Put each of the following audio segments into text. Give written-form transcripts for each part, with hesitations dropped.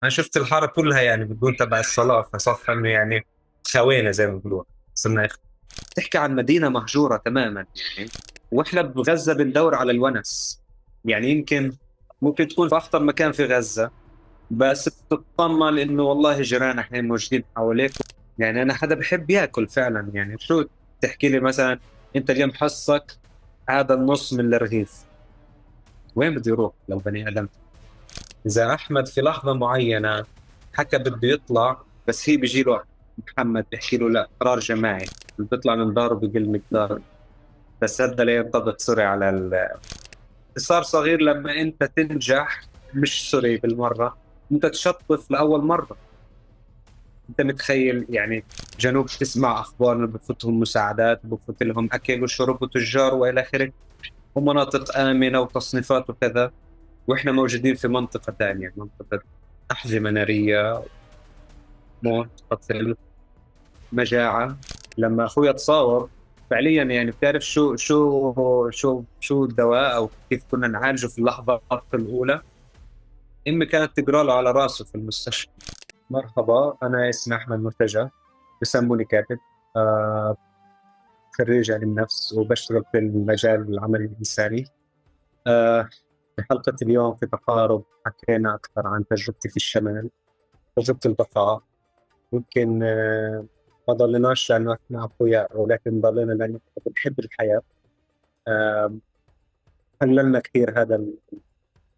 انا شفت الحارة كلها يعني بتقول تبع الصلاة، فصف انه يعني خوينا زي ما بيقولوا، صرنا اخوة. تحكي عن مدينة مهجورة تماما يعني، واحنا بغزة بندور على الونس، يعني يمكن ممكن تكون في اخطر مكان في غزة بس بتطمن انه والله جيرانك موجودين حواليك. يعني انا حدا بحب ياكل فعلا، يعني شو تحكي لي مثلا انت اليوم حصك هذا النص من الرغيف، وين بده يروح لو بني ادم؟ اذا احمد في لحظة معينة حكى بده يطلع، بس هي بيجي له محمد بيحكي له لا، قرار جماعي، بيطلع من داره بقل مقدار. بس هذا لا ينطبق sorry على صار صغير لما انت تنجح، مش sorry بالمرة، انت تشطف لاول مرة. انت متخيل يعني جنوب تسمع اخبار انه بفوتهم مساعدات، بفوت لهم اكل وشرب وتجار والى اخره، ومناطق امنه وتصنيفات وكذا، واحنا موجودين في منطقة ثانية، منطقة احزمة نارية، موت، قتل، مجاعة. لما اخويا تصاوب فعليا يعني بتعرف شو شو شو شو الدواء او كيف كنا نعالجه في اللحظة الاولى؟ امي كانت تقرا له على راسه في المستشفى. مرحبا، انا اسمي احمد مرتجى، بسموني كاتب، خريج علم نفس وبشتغل في المجال العمل الانساني. في حلقة اليوم في تقارب حكينا اكثر عن تجربتي في الشمال، تجربه البقاء. ممكن ما ضليناش لانه احنا اقوياء، ولكن ضلينا لانه بنحب الحياة. حللنا كثير هذا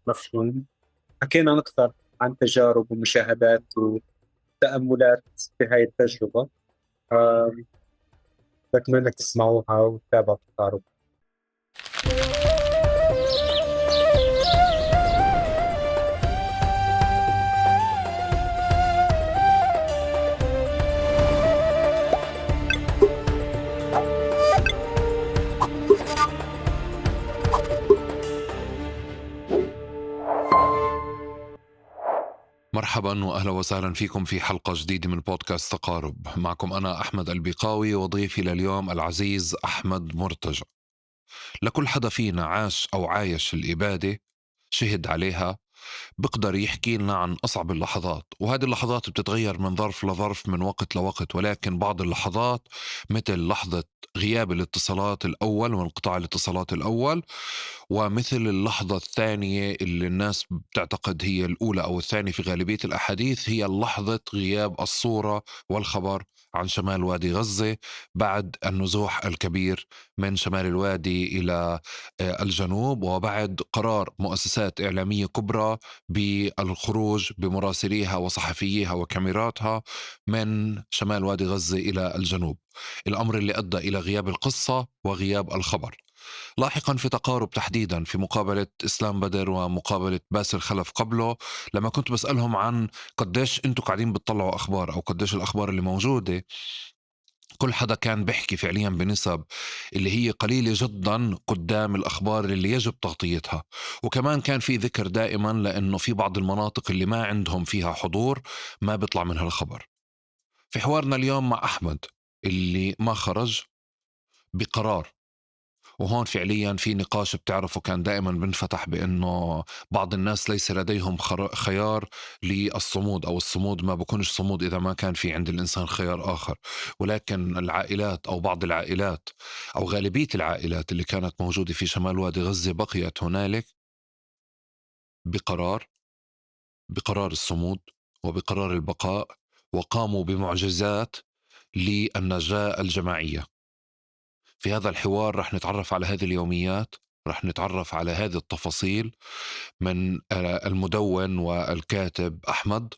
المفهوم، حكينا اكثر عن تجارب ومشاهدات وتأملات في هاي التجربة. بتمنى تسمعوها وتتابعوا التقارب. مرحبا واهلا وسهلا فيكم في حلقة جديدة من بودكاست تقارب. معكم انا احمد البقاوي وضيفي لليوم العزيز احمد مرتجى. لكل حدا فينا عاش او عايش الابادة، شهد عليها، بقدر يحكي لنا عن أصعب اللحظات، وهذه اللحظات بتتغير من ظرف لظرف، من وقت لوقت، ولكن بعض اللحظات مثل لحظة غياب الاتصالات الأول وانقطاع الاتصالات الأول، ومثل اللحظة الثانية اللي الناس بتعتقد هي الأولى أو الثانية في غالبية الأحاديث، هي لحظة غياب الصورة والخبر عن شمال وادي غزة بعد النزوح الكبير من شمال الوادي إلى الجنوب، وبعد قرار مؤسسات إعلامية كبرى بالخروج بمراسليها وصحفيها وكاميراتها من شمال وادي غزة إلى الجنوب، الأمر اللي أدى إلى غياب القصة وغياب الخبر. لاحقا في تقارب تحديدا في مقابلة إسلام بدر ومقابلة باسل خلف قبله، لما كنت بسألهم عن قديش أنتم قاعدين بتطلعوا أخبار أو قديش الأخبار اللي موجودة، كل حدا كان بيحكي فعليا بنسب اللي هي قليلة جدا قدام الأخبار اللي يجب تغطيتها. وكمان كان في ذكر دائما لأنه في بعض المناطق اللي ما عندهم فيها حضور ما بيطلع منها الخبر. في حوارنا اليوم مع أحمد اللي ما خرج بقرار، وهون فعليا في نقاش بتعرفه كان دائما بنفتح بأنه بعض الناس ليس لديهم خيار للصمود، أو الصمود ما بكونش صمود إذا ما كان في عند الإنسان خيار آخر. ولكن العائلات أو بعض العائلات أو غالبية العائلات اللي كانت موجودة في شمال وادي غزة بقيت هنالك بقرار الصمود وبقرار البقاء، وقاموا بمعجزات للنجاة الجماعية. في هذا الحوار رح نتعرف على هذه اليوميات، رح نتعرف على هذه التفاصيل من المدون والكاتب أحمد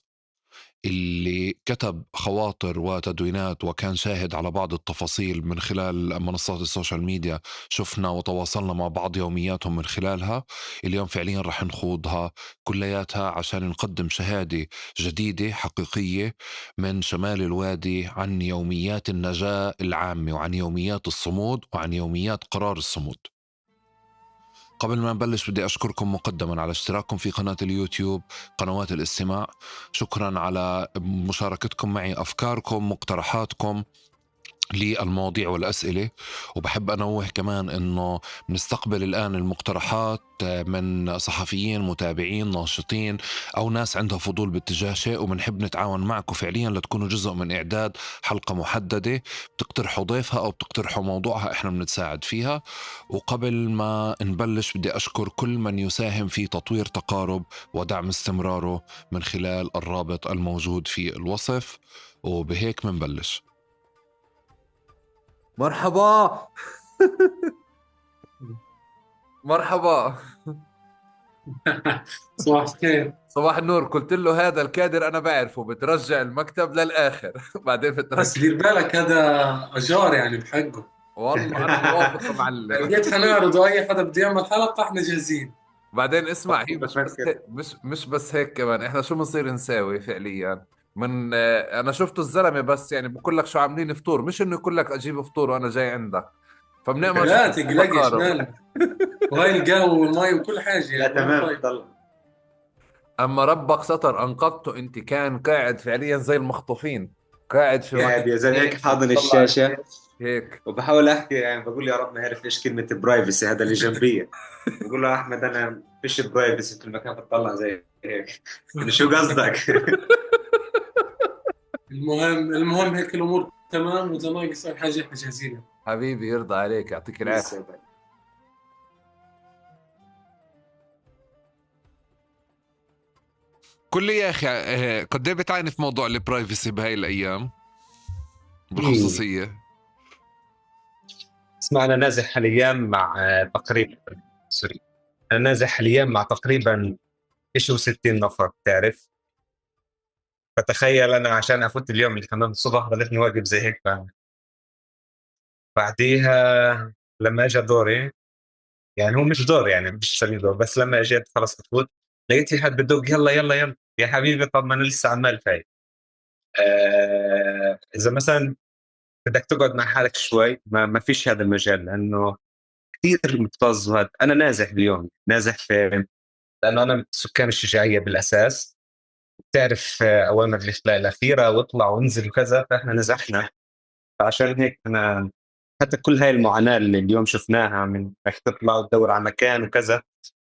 اللي كتب خواطر وتدوينات وكان شاهد على بعض التفاصيل من خلال منصات ال social media. شفنا وتواصلنا مع بعض يومياتهم من خلالها. اليوم فعليا رح نخوضها كلياتها عشان نقدم شهادة جديدة حقيقية من شمال الوادي عن يوميات النجاة العامة وعن يوميات الصمود وعن يوميات قرار الصمود. قبل ما نبلش بدي أشكركم مقدما على اشتراككم في قناة اليوتيوب، قنوات الاستماع. شكرا على مشاركتكم معي أفكاركم، مقترحاتكم. للمواضيع والأسئلة. وبحب أنوه كمان أنه بنستقبل الآن المقترحات من صحفيين، متابعين، ناشطين، أو ناس عندها فضول باتجاه شيء، وبنحب نتعاون معكم فعليا لتكونوا جزء من إعداد حلقة محددة بتقترحوا ضيفها أو بتقترحوا موضوعها، إحنا بنتساعد فيها. وقبل ما نبلش بدي أشكر كل من يساهم في تطوير تقارب ودعم استمراره من خلال الرابط الموجود في الوصف. وبهيك منبلش. مرحبا. مرحبا. صباح الخير. صباح النور. قلت له هذا الكادر أنا بعرفه، بترجع المكتب للآخر. بعدين بترجع. بس دير بالك هذا أجار يعني بحقه. والله أنا موافق معلم. لقيت حنعرض أي حدا بده يعمل حلقة إحنا جاهزين. بعدين اسمع، هي مش بس هيك كمان، إحنا شو بنصير نساوي فعليا؟ من أنا شفت الزلمة بس يعني بقول لك شو عاملين فطور، مش إنه يقول لك أجيب فطور وأنا جاي عندك. فبنعمل لا تقلقش مالك، وهاي القهوة والمي وكل حاجة. لا تمام. طلع. أما ربك ستر أنقذته أنت، كان قاعد فعليا زي المخطوفين، قاعد في قاعد يا زلمة هيك حاضن الشاشة هيك، وبحاول أحكي يعني بقول يا رب ما عرف إيش كلمة privacy هذا اللي جنبي. بقول له أحمد أنا فيش privacy في المكان، بتطلع زي هيك. شو قصدك؟ المهم هيك الأمور تمام، وإذا ناقص أي حاجة إحنا جاهزين. حبيبي يرضى عليك، يعطيك العافية. كل يا أخي قد إيه بتعاني في موضوع ال privacy بهاي الأيام بالخصوصية؟ اسمع، أنا نازح حاليا مع تقريبا sorry أنا نازح حاليا مع تقريبا 60 نفر، بتعرف. فتخيل أنا عشان أفوت اليوم الحمام الصبح ضليتني واقف زي هيك. بعديها لما أجى دوري، يعني هو مش دور يعني مش سمي دور، بس لما أجيت خلص أفوت لقيت في حد بدق يلا يلا يلا يا حبيبي، طب ما أنا لسه عمال فايت. إذا مثلا بدك تقعد مع حالك شوي ما فيش هذا المجال، لأنه كثير مكتظ. وهذا أنا نازح اليوم، نازح في لأنه أنا سكان الشجاعية بالأساس، بتعرف أوامر الإخلاء الأخيرة واطلع وانزل وكذا، فإحنا نزحنا. فعشان هيك أنا حتى كل هاي المعاناة اللي اليوم شفناها من إنك تطلع وتدور على مكان وكذا،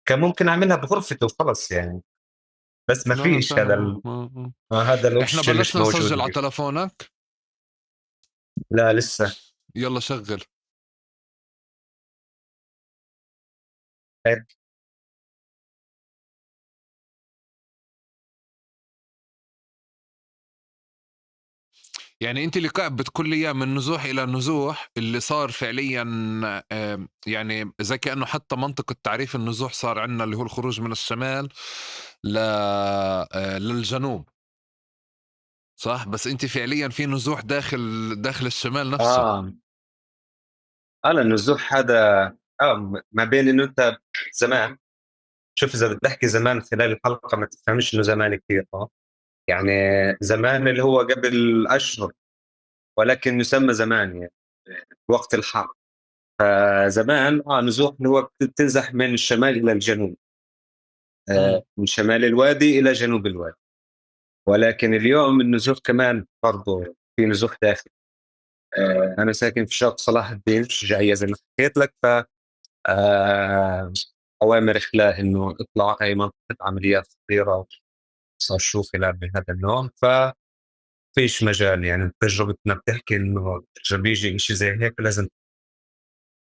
كان ممكن أعملها بغرفته وخلص يعني، بس ما فيش هذا هذا ال option. إحنا بلشنا نسجل على تلفونك؟ لا لسه. يلا شغل. يعني انت اللي قاعد بتقول لي اياه من نزوح الى نزوح اللي صار فعليا، يعني زي كانه حتى منطقه تعريف النزوح صار عندنا اللي هو الخروج من الشمال للجنوب، صح؟ بس انت فعليا في نزوح داخل الشمال نفسه. النزوح هذا ما بين انه انت زمان، شوف اذا بدي احكي زمان خلال الحلقه ما تفهمش انه زمان كثير، يعني زمان اللي هو قبل أشهر، ولكن يسمى زمان يعني وقت الحرب. فزمان نزوح اللي هو بتنزح من الشمال إلى الجنوب، من شمال الوادي إلى جنوب الوادي. ولكن اليوم النزوح كمان برضه في نزوح داخلي. أنا ساكن في شرق صلاح الدين الشجاعية زي ما حكيت لك، ف أوامر إخلاء إنه اطلع أي منطقة عمليات خطيرة صار شو خلال من هذا النوع، ففيش مجال. يعني تجربتنا بتحكي إنه بيجي شيء زي هيك لازم،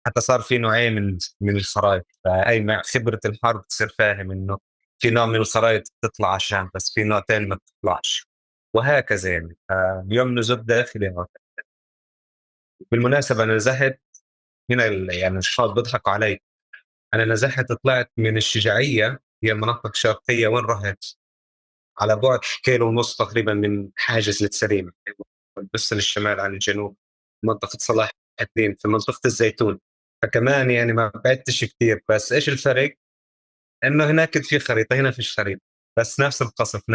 حتى صار في نوعين من الخرائط. فأي مع خبرة الحرب تصير فاهم إنه في نوع من الخرائط بتطلع عشان، بس في نوع تاني ما بتطلعش، وهكذا يعني. اليوم نزوح داخلي. بالمناسبة أنا نزحت هنا، يعني الأشخاص بيضحكوا علي، أنا نزحت طلعت من الشجاعية، هي مناطق شرقية، وين رحت؟ على بعد 1.5 كيلو تقريبا من حاجز التسريم، بس للشمال عن الجنوب، منطقة صلاح الدين في منطقة الزيتون. فكمان يعني ما بعدتش كثير. بس إيش الفرق؟ إنه هناك في خريطة، هنا فيش خريطة، بس نفس القصف،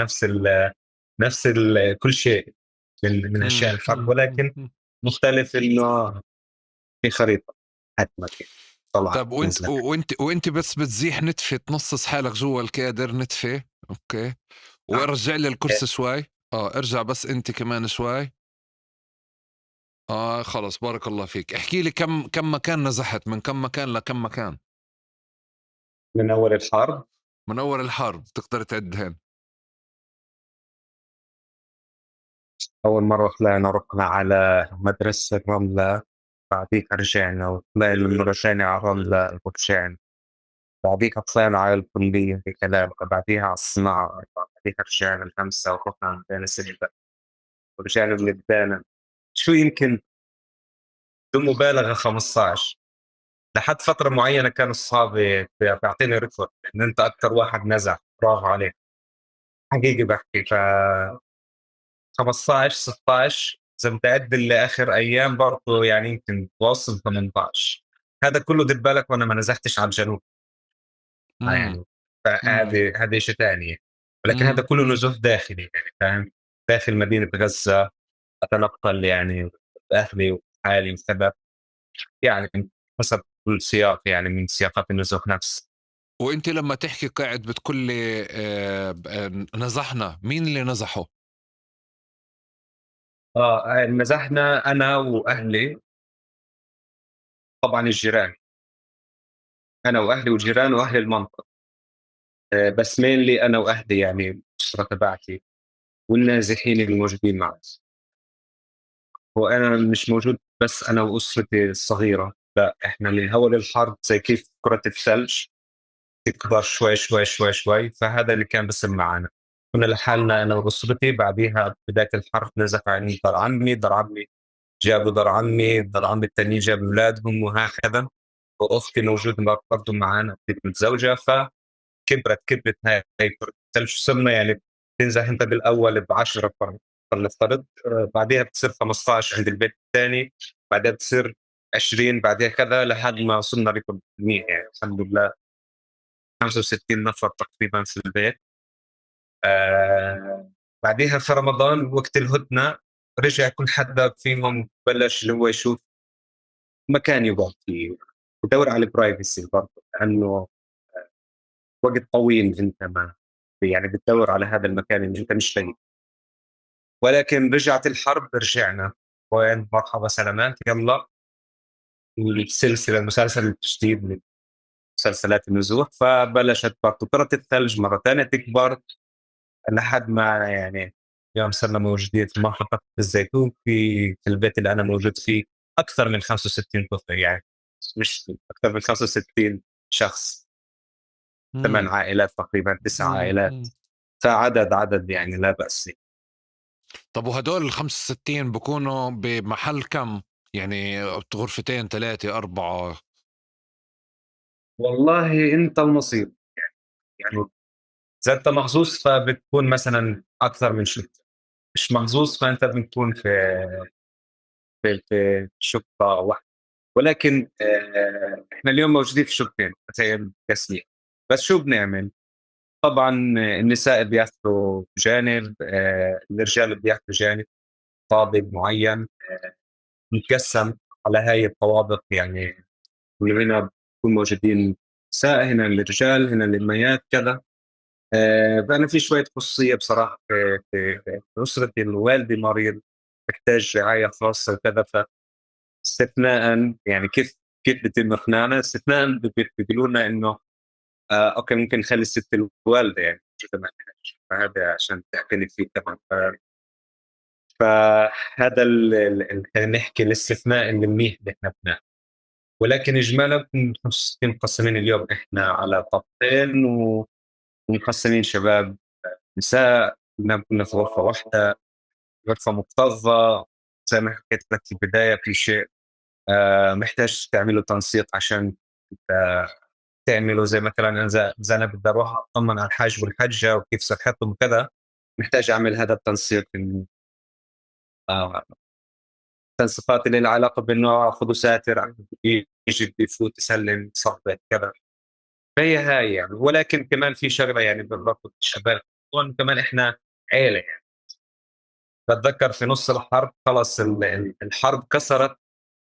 نفس كل شيء من أشياء الحرب، ولكن مختلف إنه في خريطة حتما. طلع. طب وانت بس بتزيح نتفه، تنصص حالك جوا الكادر نتفه، okay، وارجع لي الكرسي شوي. ارجع بس انت كمان شوي. خلص، بارك الله فيك. احكي لي كم مكان نزحت، من كم مكان لكم مكان؟ من أول الحرب؟ من أول الحرب تقدر تعدهن. أول مرة طلعنا رحنا على مدرسة الرملة، بعديك رجعنا وطلعنا مرة ثانية على الرملة ورجعنا، بعديك طلعنا على الكلية في كلام، بعديها على الصناعة، بعديك رجعنا ال5 ورحنا على ميدان السينما ورجعنا من الدانا، شو يمكن بدون مبالغة 15. لحد فترة معينة كانوا أصحابي بيعطيني record إن أنت أكثر واحد نزح، برافو عليك، حقيقي بحكي. ف 15 16 إذا بتعد لآخر أيام برضه يعني يمكن توصل 18. هذا كله دير بالك وأنا ما نزحتش على الجنوب. يعني فهذه شيء ثاني، ولكن هذا كله نزوح داخلي يعني، فاهم؟ داخل مدينة غزة أتنقل يعني بأهلي وحالي وكذا، يعني حسب كل سياق يعني من سياقات النزوح نفسه. وانت لما تحكي قاعد بتقول لي نزحنا، مين اللي نزحوا؟ نزحنا أنا وأهلي، طبعا الجيران، أنا وأهلي والجيران وأهل المنطقة، بس مينلي أنا وأهلي يعني الأسرة تبعتي والنازحين الموجودين معي. وأنا مش موجود بس أنا وأسرتي الصغيرة، لا إحنا من أول الحرب زي كيف كرة الثلج تكبر شوي شوي شوي شوي، فهذا اللي كان بس معنا. كنا لحالنا أنا وأسرتي. بعديها بداية الحرب نزح عندي دار عمي، دار عمي جابوا دار عمي، دار عمي التانيين جابوا أولادهم وهكذا. وأختي موجودة برضه معنا، أختي متزوجة، فكبرت كبرت هاي كرة الثلج. صرنا يعني تنزح أنت بالأول ب10 فلنفترض، بعديها بتصير 15 عند البيت الثاني، بعدها بتصير 20، بعديها كذا، لحد ما وصلنا record منيح يعني الحمد لله 65 نفر تقريبا في البيت. بعديها في رمضان وقت الهدنة رجع كل حدا فيهم بلش اللي هو يشوف مكان يقعد فيه، ودور على ال privacy برضه، لأنه وقت طويل أنت ما يعني بتدور على هذا المكان اللي أنت مش لاقيه. ولكن رجعت الحرب، رجعنا وين مرحبا سلامات، يلا السلسلة المسلسل الجديد من مسلسلات النزوح. فبلشت برضه كرة الثلج مرة ثانية تكبر لحد ما يعني اليوم صرنا موجودين في منطقة الزيتون في البيت اللي أنا موجود فيه أكثر من 65 طفل، يعني مش أكثر من 65 شخص، 8 عائلات تقريبا، 9 عائلات، فعدد عدد يعني لا بأس. طب وهدول ال 65 بكونوا بمحل كم؟ يعني غرفتين، 3، 4؟ والله أنت النصيب يعني إذا أنت محظوظ فبتكون مثلا أكثر من شقة، مش محظوظ فأنت بتكون في شقة واحدة. ولكن إحنا اليوم موجودين في شقتين تخيل كسية. بس شو بنعمل؟ طبعا النساء بياخذوا جانب، الرجال بياخذوا جانب، طابق معين، نتقسم على هاي الطوابق، يعني هنا بكون موجودين نساء، هنا الرجال، هنا الأميات كذا. فأنا في شوية خصوصية بصراحة في أسرتي، الوالدي مريض بحتاج رعاية خاصة وكذا، فاستثناء يعني كيف بيتم إقناعنا؟ استثناء بيقولوا لنا إنه okay ممكن نخلي الست الوالدة يعني فهذا عشان تعتني فيه طبعا. فهذا خلينا نحكي الاستثناء اللي منيح اللي احنا بنعمله. ولكن اجمالا 65 مقسمين اليوم احنا على طبقين، ومقسمين شباب نساء، كنا في غرفة واحدة، غرفة مكتظه زي ما حكيت لك في البداية. في شيء محتاج تعمله تنسيق عشان تعمله، زي مثلا اذا انا بدي اروح اطمن على الحاج والحجة وكيف صحتهم وكذا، محتاج اعمل هذا التنسيق، تنسيقات اللي لها علاقة بانه اخذ ساتر يجي يفوت يسلم صحبه كذا، فهي هاي يعني. ولكن كمان في شغله يعني بالربط الشباب، كمان احنا عيله يعني. بتذكر في نص الحرب خلص الحرب كسرت،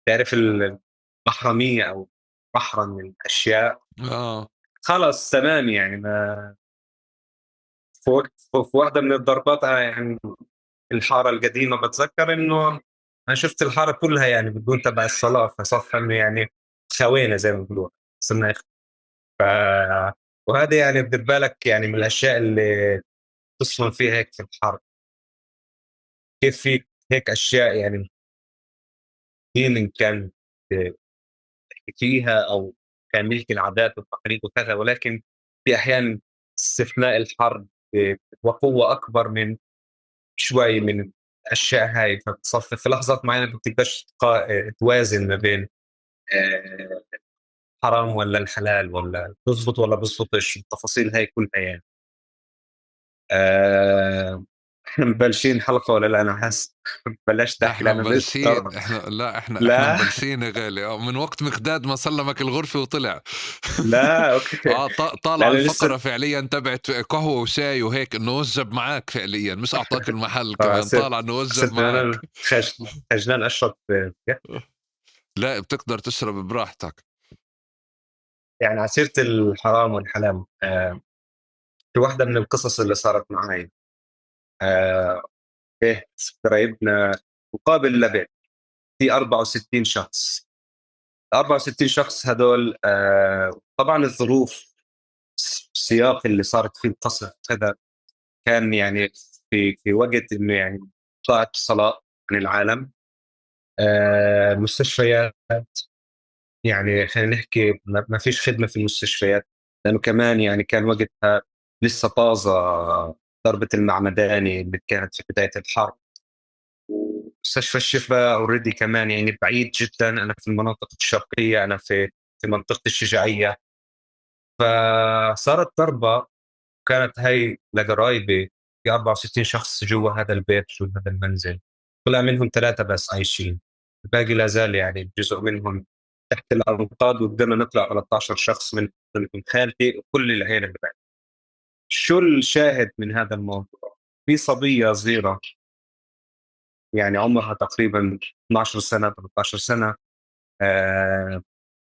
تعرف المحرميه او محرم من الاشياء، خلص تمام يعني. ما في واحدة من الضربات يعني الحارة القديمة بتذكر انه انا شفت الحارة كلها يعني بتقول تبع الصلاة، فصف انه يعني خوينا زي ما بيقولوا، صرنا اخوه. ف وهذا يعني بدي بالك يعني من الاشياء اللي تصفن فيها هيك في الحرب، كيف في هيك اشياء يعني دين كان فيها او كان ملك العادات والتقاليد وكذا، ولكن في احيان استثناء الحرب وقوه اكبر من شوي من الاشياء هاي، فبتصفي في لحظات معينة ما بتقدرش توازن ما بين حرام ولا الحلال، ولا بزبط ولا بزبطش، التفاصيل هاي كلها يعني. احنا مبلشين حلقة ولا لا؟ انا حاسس بلشت احكي. احنا مبلشين، احنا لا احنا لا. احنا مبلشين يا غالي من وقت مقداد ما سلمك الغرفة وطلع. لا okay. طالع الفقرة فعليا تبعت قهوة وشاي وهيك، انه وجب معك فعليا، مش اعطاك المحل كمان، طالع انه وجب معك. خجلان اشرب. لا بتقدر تشرب براحتك. يعني عسيرة الحرام والحلال، في واحدة من القصص اللي صارت معي، بيت قرايبنا مقابل لبيت في 64 شخص. 64 شخص هدول، طبعا الظروف السياق اللي صارت فيه القصف كذا، كان يعني في وقت انه يعني طلعت الصلاة من العالم، مستشفيات يعني خلينا نحكي ما فيش خدمة في المستشفيات، لأنه كمان يعني كان وقتها لسه طازة ضربة المعمداني اللي كانت في بداية الحرب. ومستشفى الشفاء already كمان يعني بعيد جدا، أنا في المناطق الشرقية، أنا في منطقة الشجاعية. فصارت ضربة كانت هاي لقرايبي، في 64 شخص جوا هذا البيت، جوا هذا المنزل، طلع منهم 3 بس عايشين، الباقي لا زال يعني جزء منهم تحت الأنقاض، وقدرنا نطلع 13 شخص من خالتي وكل العيلة اللي بعد. شو الشاهد من هذا الموضوع؟ في صبية صغيرة يعني عمرها تقريبا 12 سنة 13 سنة،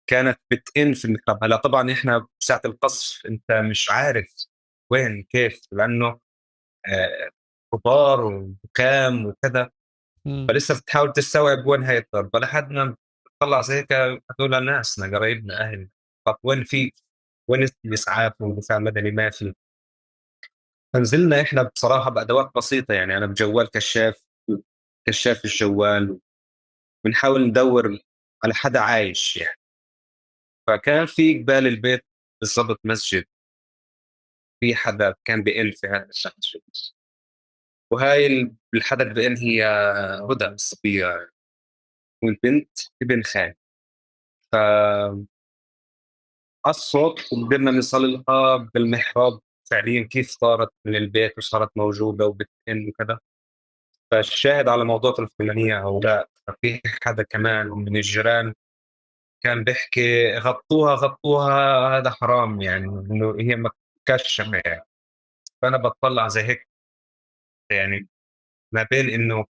كانت بتئن في المحراب. هلا طبعا احنا بساعة القصف انت مش عارف وين كيف، لانه غبار وكام وكذا، فلسه بتحاول تستوعب وين هاي الضربة، لحد ما تطلع زي هيك هذول ناسنا قرايبنا اهلنا، طب وين في وين الاسعاف والدفاع المدني؟ ما في. فنزلنا احنا بصراحة بادوات بسيطة، يعني انا بجوال كشاف الجوال، بنحاول ندور على حدا عايش يعني. فكان في قبال البيت بالضبط مسجد، في حدا كان بيقل في هذا المسجد، وهاي الحدا اللي بيقل هي هدى الصبية والبنت ابن خالي. ف الصوت وقدرنا نوصل لها بالمحراب فعليا كيف صارت من البيت وصارت موجودة وبتئن وكذا. فالشاهد على موضوع الفلانية أو لا، ففي حدا كمان من الجيران كان بيحكي غطوها غطوها هذا حرام، يعني إنه هي مكشفة يعني. فأنا بطلع زي هيك يعني ما بين إنه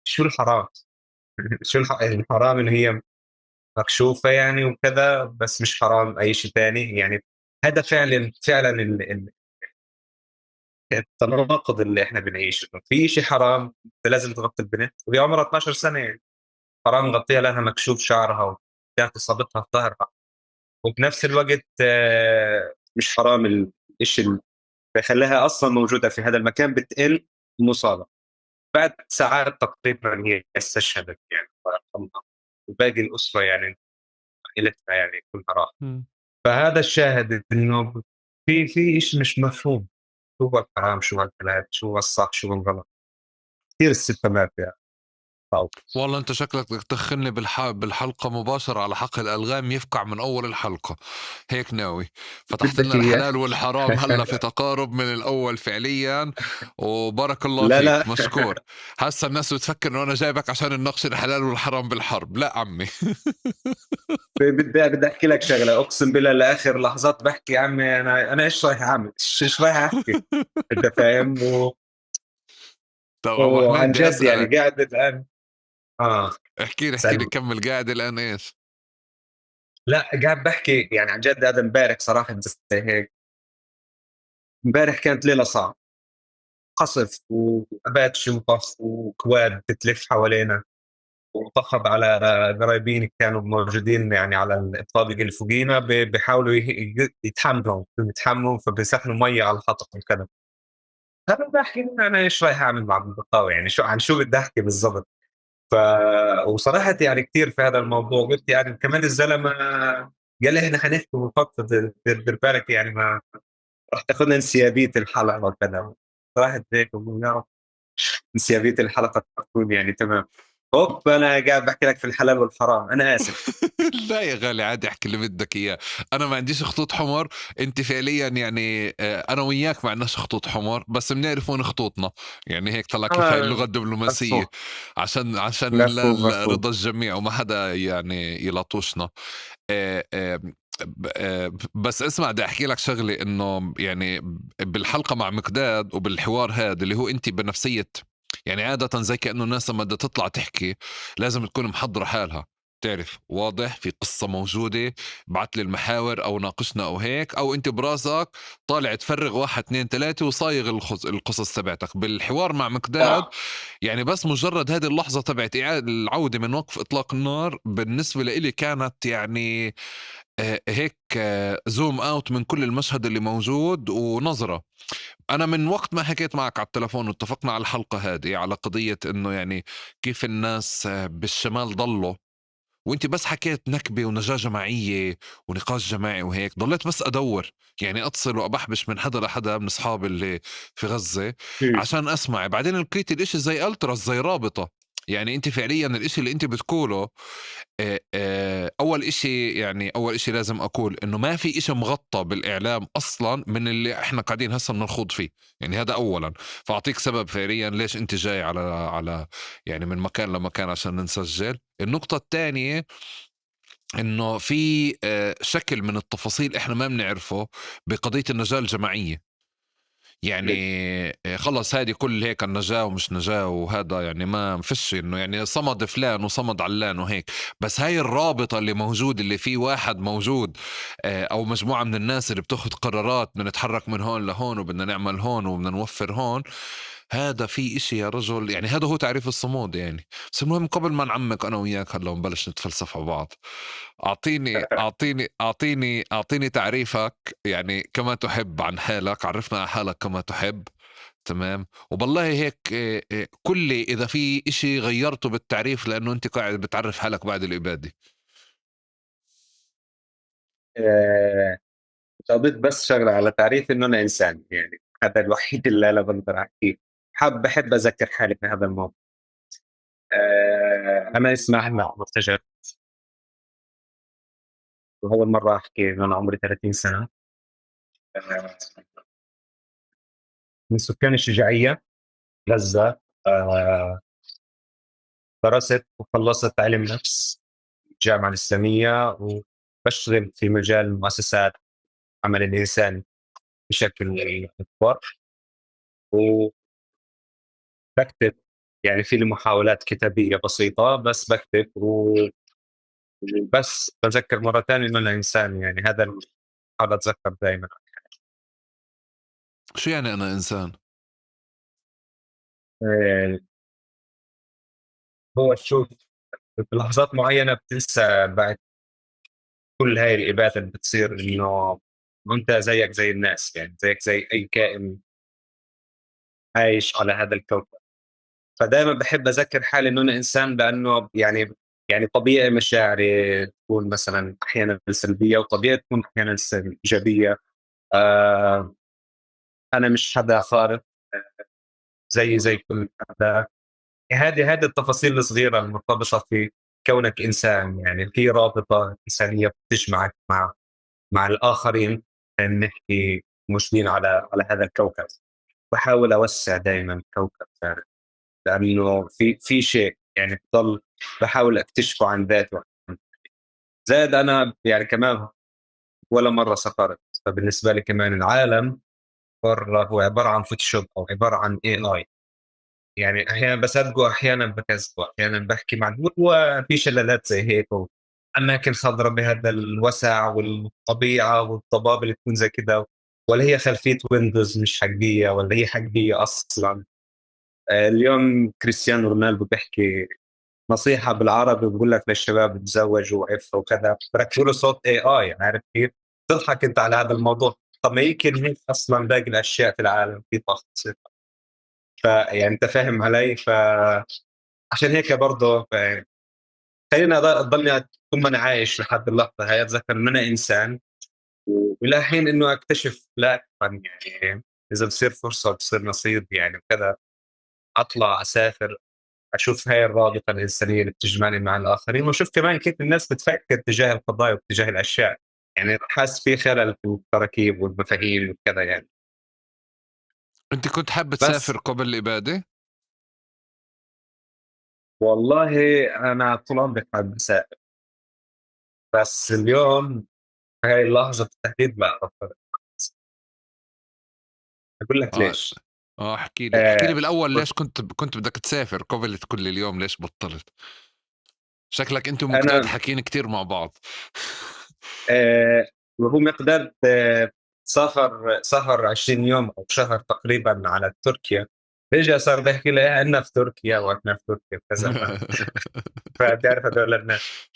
شو الحرام، شو الحرام إنه هي مكشوفة يعني وكذا، بس مش حرام أي شيء ثاني يعني. هذا فعلا فعلا التناقض اللي احنا بنعيشه، في شيء حرام لازم تغطي البنت وهي عمرها 12 سنة يعني، حرام نغطيها لانها مكشوف شعرها وكانت اصابتها في ظهرها، وبنفس الوقت مش حرام الشيء اللي بخليها اصلا موجودة في هذا المكان بتقل مصابه. بعد ساعات تقريبا هي استشهدت يعني، وباقي الاسرة يعني عائلتها يعني كلها راحت. فهذا الشاهد انه في شيء مش مفهوم، شو هو الحرام، شو هو الحلال، شو هو الصح، شو هو الغلط. كثير استفهامات يعني. والله انت شكلك بدك تدخلني بالحلقة مباشرة على حق الالغام يفقع من اول الحلقة، هيك ناوي. فتحت لنا الحلال والحرام هلا في تقارب من الاول فعليا، وبارك الله لا فيك. لا. مشكور. هسه الناس بتفكر انه انا جايبك عشان نناقش الحلال والحرام بالحرب. لا عمي. بدي احكي لك شغله، اقسم بالله لاخر لحظات بحكي يا عمي انا ايش رايح اعمل، ايش رايح احكي، انت فاهم؟ وعن جد يعني قاعد الان. احكي لي كمل. قاعد الان ايش؟ لا قاعد بحكي يعني عن جد. هذا امبارح صراحة زي هيك، امبارح كانت ليلة صعبة. قصف وأباتشي وطخ و quad بتلف حوالينا، وطخت على قرايبين كانوا موجودين يعني على الطابق اللي فوقينا، بيحاولوا يتحموا، يتحموا، فبيسخنوا مي على الحطب وكذا. أنا بحكي أنا إيش رايح أعمل مع البقاوي، يعني عن شو بدي أحكي بالضبط. وصراحة يعني كثير في هذا الموضوع قلت يعني كمان الزلمة قال لي إحنا حنحكي ونفضفض، دير بالك يعني ما راح تاخذنا انسيابية الحلقة وكذا. صراحة هيك انسيابية الحلقة تكون يعني تمام. هوب أنا قاعد بحكي لك في الحلال والحرام، أنا آسف. لا يا غالي عادي احكي اللي بدك إياه، أنا ما عنديش خطوط حمر. أنت فعليا يعني أنا وياك ما عندناش خطوط حمر، بس بنعرف وين خطوطنا، يعني هيك طلع كيف هاي اللغة الدبلوماسية عشان رضا الجميع وما حدا يعني يلطوشنا. بس اسمع بدي احكي لك شغله، انه يعني بالحلقة مع مقداد وبالحوار هذا اللي هو انت بنفسية، يعني عادة زي كأنه الناس لما بدها تطلع تحكي لازم تكون محضرة حالها، تعرف واضح في قصة موجودة، بعت لي المحاور أو ناقشنا أو هيك، أو أنت براسك طالع تفرغ 1 2 3 وصايغ القصص تبعتك. بالحوار مع مقداد يعني بس مجرد هذه اللحظة تبعت العودة من وقف إطلاق النار بالنسبة لإلي كانت يعني هيك zoom out من كل المشهد اللي موجود ونظرة. أنا من وقت ما حكيت معك على التلفون واتفقنا على الحلقة هذه على قضية إنه يعني كيف الناس بالشمال ضلوا، وانت بس حكيت نكبة ونجاة جماعية ونقاش جماعي وهيك، ضليت بس أدور يعني أتصل وأبحبش من حدا لحدا من أصحابي اللي في غزة عشان أسمع. بعدين لقيت الإشي زي ألتراس، زي رابطة. يعني انت فعليا الاشي اللي انت بتقوله اول اشي، يعني اول اشي لازم اقول انه ما في اشي مغطى بالاعلام اصلا من اللي احنا قاعدين هسه بنخوض فيه، يعني هذا اولا. فاعطيك سبب فعليا ليش انت جاي على يعني من مكان لمكان عشان نسجل. النقطة الثانية انه في شكل من التفاصيل احنا ما بنعرفه بقضية النجاة الجماعية، يعني خلص هذه كل هيك النجاة ومش نجاة وهذا يعني ما فيش انه يعني صمد فلان وصمد علان وهيك، بس هاي الرابطة اللي موجود، اللي في واحد موجود او مجموعة من الناس اللي بتاخذ قرارات بدنا نتحرك من هون لهون وبدنا نعمل هون وبدنا نوفر هون، هذا في اشي يا رجل، يعني هذا هو تعريف الصمود يعني. بس المهم قبل ما نعمق انا وياك هلا ونبلش نتفلسف على بعض، اعطيني اعطيني اعطيني اعطيني تعريفك يعني كما تحب عن حالك، عرفنا على حالك كما تحب، تمام؟ وبالله هيك كل اذا في اشي غيرته بالتعريف لانه انت قاعد بتعرف حالك بعد الابادة. أضيف بس شغله على تعريف انه انا انسان، يعني هذا الوحيد اللي انا بقدر احكيه. بحب أذكر حالي في هذا الموضوع. أنا اسمي أحمد مرتجى، وأول مرة أحكي إنه أنا عمري 30 سنة، من سكان الشجاعية غزة. درست وخلصت علم نفس الجامعة الإسلامية، وبشتغل في مجال المؤسسات عمل الإنسان بشكل أكبر، و بكتب يعني في لي محاولات كتابية بسيطة بس بكتب، وبس بذكر مرة ثانية إنه أنا إنسان، يعني هذا اللي بحاول أتذكر دائما. شو يعني أنا إنسان؟ هو شوف بلحظات معينة بتنسى بعد كل هاي الإبادة اللي بتصير إنه أنت زيك زي الناس، يعني زيك زي أي كائن عايش على هذا الكوكب. فدائما بحب أذكر حالي إنه أنا إنسان، لأنه يعني طبيعي مشاعري تكون مثلا أحيانا سلبية، وطبيعي تكون أحيانا إيجابية. أنا مش حدا خارق، زي كل حدا. هذه التفاصيل الصغيرة المرتبطة في كونك إنسان، يعني في رابطة إنسانية بتجمعك مع الآخرين، نحكي موجودين على هذا الكوكب. بحاول أوسع دائما الكوكب لأنه في شيء يعني بضل بحاول أكتشفه عن ذاتي. زائد أنا يعني كمان ولا مرة سافرت، فبالنسبة لي كمان العالم برا هو عبارة عن فوتوشوب أو عبارة عن AI. يعني أحيانا بصدقه، أحيانا بكذبه، أحيانا بحكي مع هو في شلالات زي هيك وأماكن خضراء بهذا الوسع والطبيعة والضباب اللي تكون زي كده. ولا هي خلفية ويندوز مش حقيقية ولا هي حقيقية أصلا. اليوم كريستيانو رونالدو بيحكي نصيحة بالعربي، بقول لك للشباب تزوجوا وعفوا وكذا، بركبوا له صوت AI، عارف كيف؟ تضحك انت على هذا الموضوع. طب ما يمكن هيك اصلا باقي الاشياء في العالم في طاقة تصير. فيعني انت فاهم علي؟ ف عشان هيك برضه خلينا اضلني طول ما انا عايش لحد اللحظة هاي اتذكر انه انا انسان، والى حين انه اكتشف لاحقا يعني اذا بصير فرصة بصير نصيب يعني وكذا، اطلع اسافر اشوف هاي الرابطة الانسانية اللي بتجمعني مع الاخرين، واشوف كمان كيف الناس بتفكر تجاه القضايا وتجاه الاشياء. يعني حاسس في خلل في التراكيب والمفاهيم وكذا يعني. انت كنت حابب تسافر قبل الابادة؟ والله انا طول عمري حابب اسافر، بس اليوم في هاي اللحظة بالتحديد لا بفكر. اقول لك ليش. احكي لي، احكي لي بالاول ليش كنت بدك تسافر قبل كل اليوم، ليش بطلت؟ شكلك انت ومقداد حكيين كتير مع بعض. وهو مقداد سافر 20 يوم او شهر تقريبا على تركيا، رجع صار بيحكي لي عندنا في تركيا واحنا في تركيا وكذا. فبتعرف هدول الناس.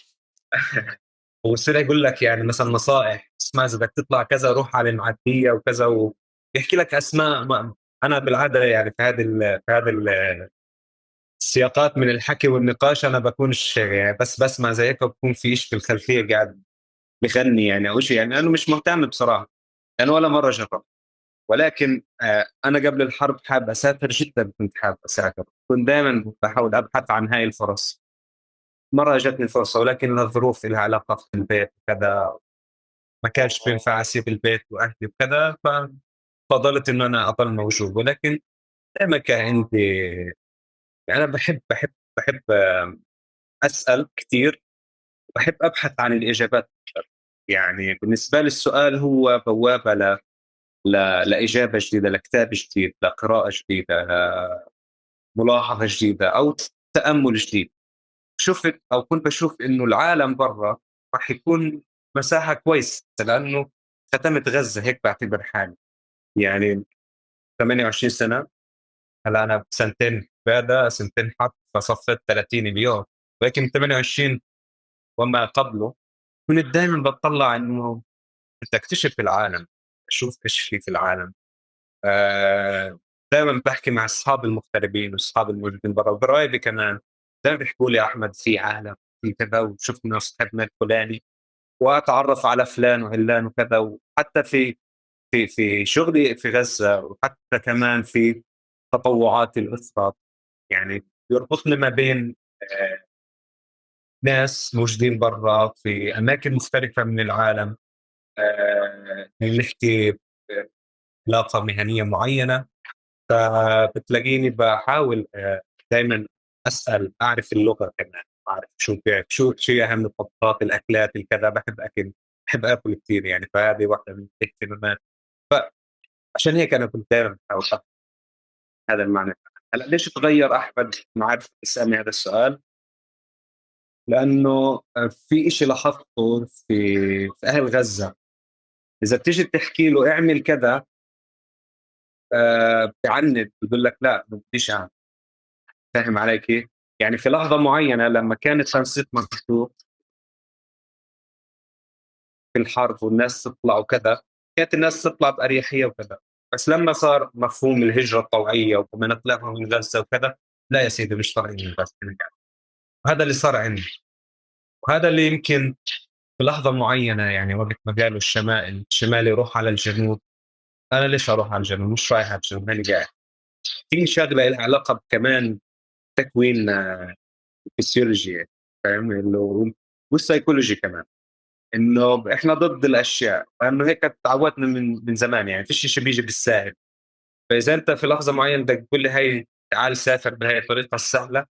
وصير يقول لك يعني مثلا نصائح، اسمع اذا بدك تطلع كذا روح على المعدية وكذا، ويحكي لك اسماء. ما انا بالعادة يعني في هذه السياقات من الحكي والنقاش انا بكونش يعني بس بسمع زي هيك، وبكون في شيء في الخلفية قاعد بغني يعني او شيء، يعني انا مش مهتم بصراحة لانه ولا مرة جربت. ولكن انا قبل الحرب حاب اسافر جدا، كنت حاب اسافر، كنت دائما بحاول ابحث عن هاي الفرص. مرة اجتني الفرصة ولكن الظروف لها علاقة في البيت وكذا، ما كانش بينفع اسيب البيت واهلي وكذا، ففضلت انه انا اضل موجود. ولكن دائما كان عندي يعني انا بحب بحب بحب اسال كثير، وبحب ابحث عن الاجابات اكثر. يعني بالنسبة لي السؤال هو بوابه لاجابة جديدة، لكتاب جديد، لقراءة جديدة، ملاحظة جديدة، او تامل جديد. شفت او كنت بشوف انه العالم برا راح يكون مساحة كويسة، لانه ختمت غزة هيك بعتبر حالي يعني 28 سنة، هلا انا بسنتين بعدها سنتين حرب، فصفت 30 اليوم، ولكن 28 وما قبله كنت دائما بطلع انه بدي اكتشف العالم، اشوف ايش في العالم. دائما بحكي مع اصحاب المغتربين واصحاب الموجودين برا وقرايبي كمان، دائما بيحكوا لي احمد في عالم في كذا، وشفنا صاحبنا الفلاني واتعرف على فلان وعلان وكذا. وحتى في في في شغلي في غزة، وحتى كمان في تطوعاتي الاخرى، يعني يربطني ما بين ناس موجودين برا في اماكن مختلفة من العالم، نحكي علاقة مهنية معينة. فبتلاقيني بحاول دائما اسال، اعرف اللغة كمان، اعرف شو شو شو اهم الطبخات، الاكلات، الكذا. بحب اكل، بحب اكل كثير يعني، فهذه واحدة من الاهتمامات. فعشان هيك انا كنت دائما بحاول هذا المعنى. هلا ليش تغير احمد؟ ما عارف تسالني هذا السؤال، لانه في إشي لاحظته في اهل غزة، اذا بتيجي بتحكي له اعمل كذا بعند، بقول لك لا ما بديش اعمل. فاهم علي كيف؟ يعني في لحظة معينة لما كان التنسيق مفتوح في الحرب والناس تطلع وكذا، كانت الناس تطلع باريحية وكذا، بس لما صار مفهوم الهجرة الطوعيه وكمان طلعنا من غزة وكذا، لا يا سيدي مش طالعين من غزة. وهذا اللي صار عندي، وهذا اللي يمكن في لحظة معينة يعني وقت ما قالوا الشمال يروح على الجنوب، انا ليش اروح على الجنوب؟ مش رايح على الجنوب، ماني قاعد. في شغله لها علاقة كمان تكوين الفسيولوجي، فاهم، انه والسيكولوجي كمان، انه احنا ضد الاشياء، لانه هيك تعودنا من زمان، يعني فيش شيء بيجي بالساهل. فاذا انت في لحظة معينة بدك تقول لي هي تعال سافر بهي الطريقة السهلة،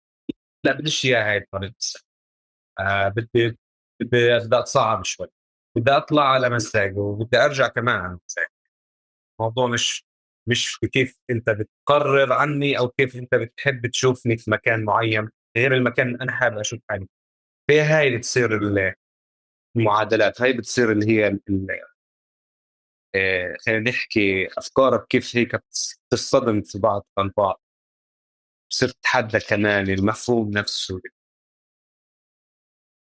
لا بديش اياها هاي الطريقة السهلة. بدي بدي اتصعب شوي، بدي اطلع على مزاجي وبدي ارجع كمان على مزاجي. الموضوع مش كيف انت بتقرر عني او كيف انت بتحب تشوفني في مكان معين غير المكان اللي انا حابب اشوف حالي فيها. هاي اللي تصير المعادلات، هاي بتصير اللي هي خلينا نحكي أفكارك كيف هيك بتصطدم في بعض البعض، بصير تتحدى كمان المفهوم نفسه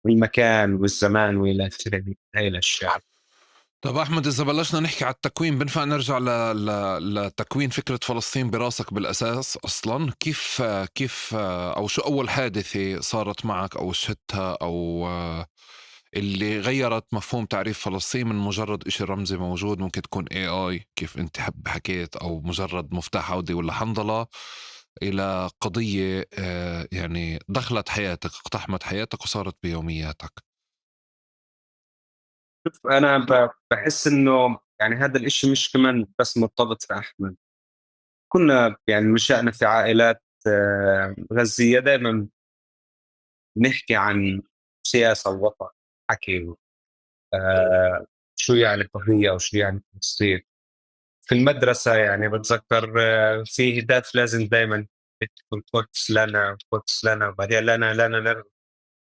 والمكان والزمان والى اخره هاي الاشياء. طب أحمد، إذا بلشنا نحكي على التكوين، بنفع نرجع لتكوين فكرة فلسطين براسك بالأساس أصلا؟ كيف أو شو أول حادثة صارت معك أو شهدتها أو اللي غيرت مفهوم تعريف فلسطين من مجرد إشي رمزي موجود، ممكن تكون AI كيف أنت حب حكيت، أو مجرد مفتاح عودي ولا حنظلة، إلى قضية يعني دخلت حياتك، اقتحمت حياتك وصارت بيومياتك؟ شوف، أنا بحس إنه يعني هذا الإشي مش كمان بس مرتبط في أحمد. كنا يعني نشأنا في عائلات غزية، دائما نحكي عن سياسة الوطن، حكي شو يعني قضية أو شو يعني فلسطين. في المدرسة يعني بتذكر في هتاف لازم دائما تكون قدس لنا، قدس لنا، وبعدين لنا لنا لنا،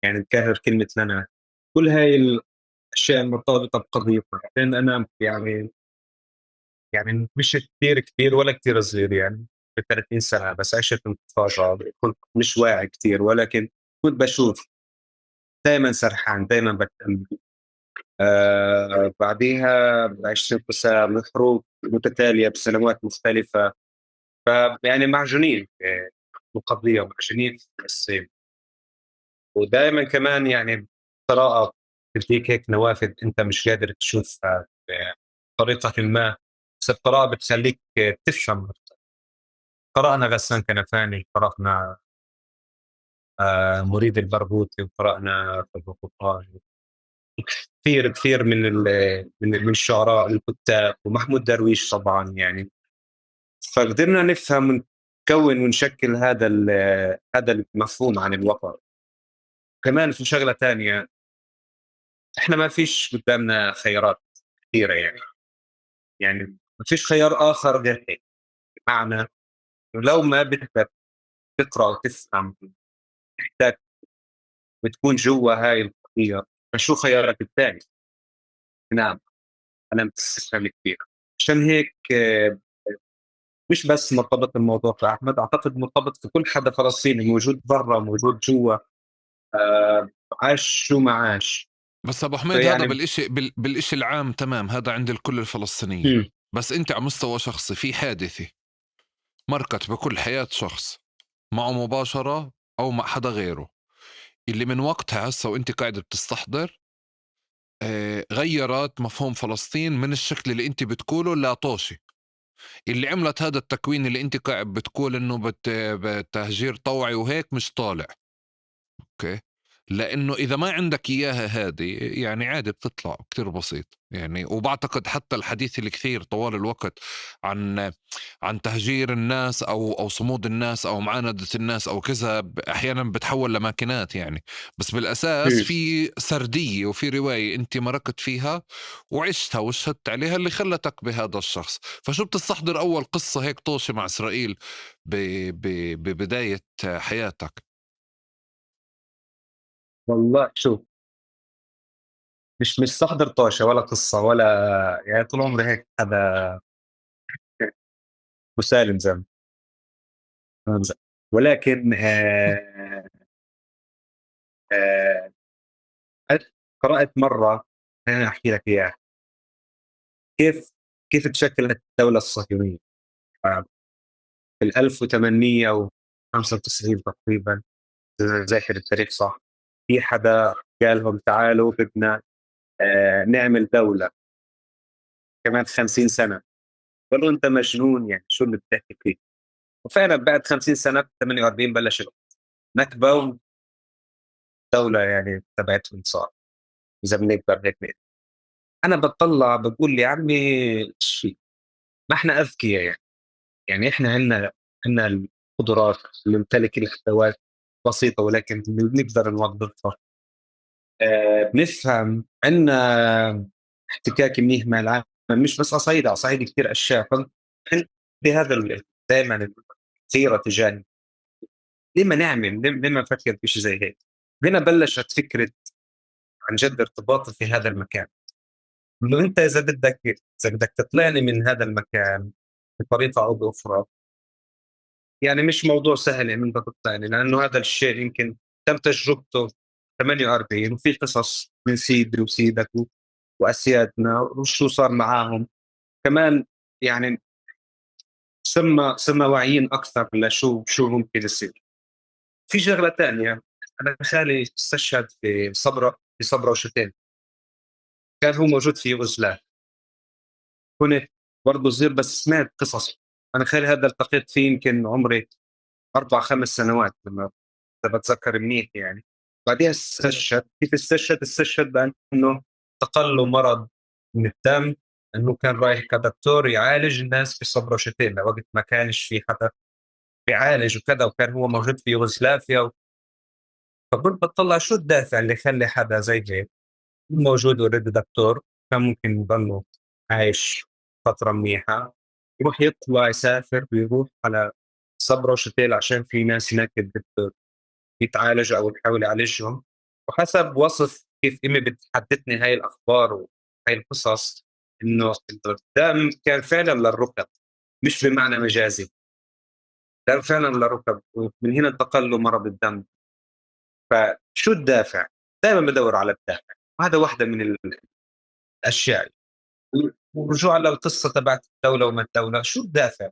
يعني نكرر كلمة لنا. كل هاي الأشياء المرتبطة بقضيتنا. لأن أنا يعني مش كثير كبير ولا كثير صغير، يعني ب 30 سنة، بس عشت انتفاضة، كنت مش واعي كثير، ولكن كنت بشوف دايما سرحان، دايما بتأمل. بعديها عشت انقسام، حروب متتالية بسنوات مختلفة، فيعني معجونين بالقضية ومعجونين في الصين. ودايما كمان يعني قراءة بتديك هيك نوافذ أنت مش قادر تشوفها بطريقة ما، بس القراءة بتخليك تفهم أكثر. قرأنا غسان كنفاني، قرأنا مريد البرغوثي، وقرأنا فاروق، كثير كثير من الشعراء الكتاب، ومحمود درويش طبعا يعني. فقدرنا نفهم ونكون ونشكل هذا المفهوم عن الوطن. كمان في شغلة تانية، احنا ما فيش قدامنا خيارات كثيرة، يعني ما فيش خيار آخر غير هيك. بمعنى لو ما بدك تقرأ وتفهم، تحتاج بتكون جوا هاي القضية، فشو خيارك الثاني؟ نعم، أنا مستفهم كثير. عشان هيك مش بس مرتبط الموضوع في أحمد، أعتقد مرتبط في كل حدا فلسطيني موجود برا موجود جوا، عاش شو ما عاش. بس أبو حميد، هذا بالإشي العام تمام، هذا عند الكل الفلسطينيين. بس أنت على مستوى شخصي في حادثة مرقت بكل حياة شخص معه مباشرة أو مع حدا غيره، اللي من وقتها هسه وانت قاعد بتستحضر غيرت مفهوم فلسطين من الشكل اللي انت بتقوله لطوشي اللي عملت هذا التكوين اللي انت قاعد بتقول انه بتهجير طوعي وهيك مش طالع. okay، لانه اذا ما عندك اياها هذه يعني عادي بتطلع كتير بسيط يعني. وبعتقد حتى الحديث الكثير طوال الوقت عن تهجير الناس او صمود الناس او معاندة الناس او كذا، احيانا بتحول لماكينات يعني، بس بالاساس في سردية وفي رواية انت مرقت فيها وعشتها وشهدت عليها اللي خلتك بهذا الشخص. فشو بتستحضر اول قصة هيك طوشة مع اسرائيل ببداية حياتك؟ والله شوف، مش مستحضر طاشة ولا قصة ولا يعني، طول عمري هيك هذا مسالم زي ما ولكن قرأت مرة، خليني أحكي لك إياها، كيف تشكلت الدولة الصهيونية في 1895 تقريبا، إذا ذاكر التاريخ صح. في حدا قال لهم تعالوا بدنا نعمل دولة كمان 50 سنة. قالوا أنت مجنون، يعني شو اللي بتحكي فيه؟ وفعلا بعد 50 سنة 48 بلش نكبة ودولة يعني تبعتهم صار، إذا بنقدر هيك نقول. أنا بطلع بقول يا عمي إيش في؟ ما إحنا أذكياء يعني إحنا عنا القدرات، نمتلك الأدوات بسيطة ولكن بنقدر نوظفها، بنفهم، عنا احتكاك منيح مع العالم، مش بس على صعيد كثير أشياء. بهذا دائما الثيرة تجاهي، ليه ما نعمل، ليه ما نفكر في شيء زي هيك؟ هنا بلشت فكرة عن جد ارتباطي في هذا المكان. إنه أنت إذا بدك تطلعني من هذا المكان بطريقة أو بأخرى، يعني مش موضوع سهل إنه أنت تطلعني، لأنه هذا الشيء يمكن تم تجربته 48، وفي قصص من سيدي وسيدك وأسيادنا وشو صار معاهم كمان، يعني صرنا واعيين أكثر لشو شو ممكن يصير. في شغلة تانية، أنا خالي استشهد في صبرا وشتيل، كان هو موجود في يوغوسلافيا، كنت برضه صغير بس سمعت قصص. أنا خالي هذا التقيت فيه يمكن عمري 4-5 سنوات لما بتذكر منيح يعني. بعدها استشهد. كيف استشهد؟ استشهد بأنه انتقل له مرض من الدم، أنه كان رايح كدكتور يعالج الناس في صبرا وشتيل وقت ما كانش في حدا بيعالج وكذا، وكان هو موجود في يوغوسلافيا. فكنت بطلع شو الدافع اللي يخلي حدا زي هيك موجود already دكتور، كان ممكن يضله عايش فترة منيحة، يروح يطلع يسافر ويروح على صبرا وشتيل عشان في ناس هناك يتعالجوا أو يحاول يعالجهم. وحسب وصف كيف إمي بتحدثني هاي الأخبار وهاي القصص، إنه الدم كان فعلا للركب، مش بمعنى مجازي، كان فعلا للركب، ومن هنا انتقل له مرض الدم. فشو الدافع؟ دائما بدور على الدافع، وهذا واحدة من الأشياء. ورجوعا للقصة تبعت الدولة وما الدولة، شو الدافع؟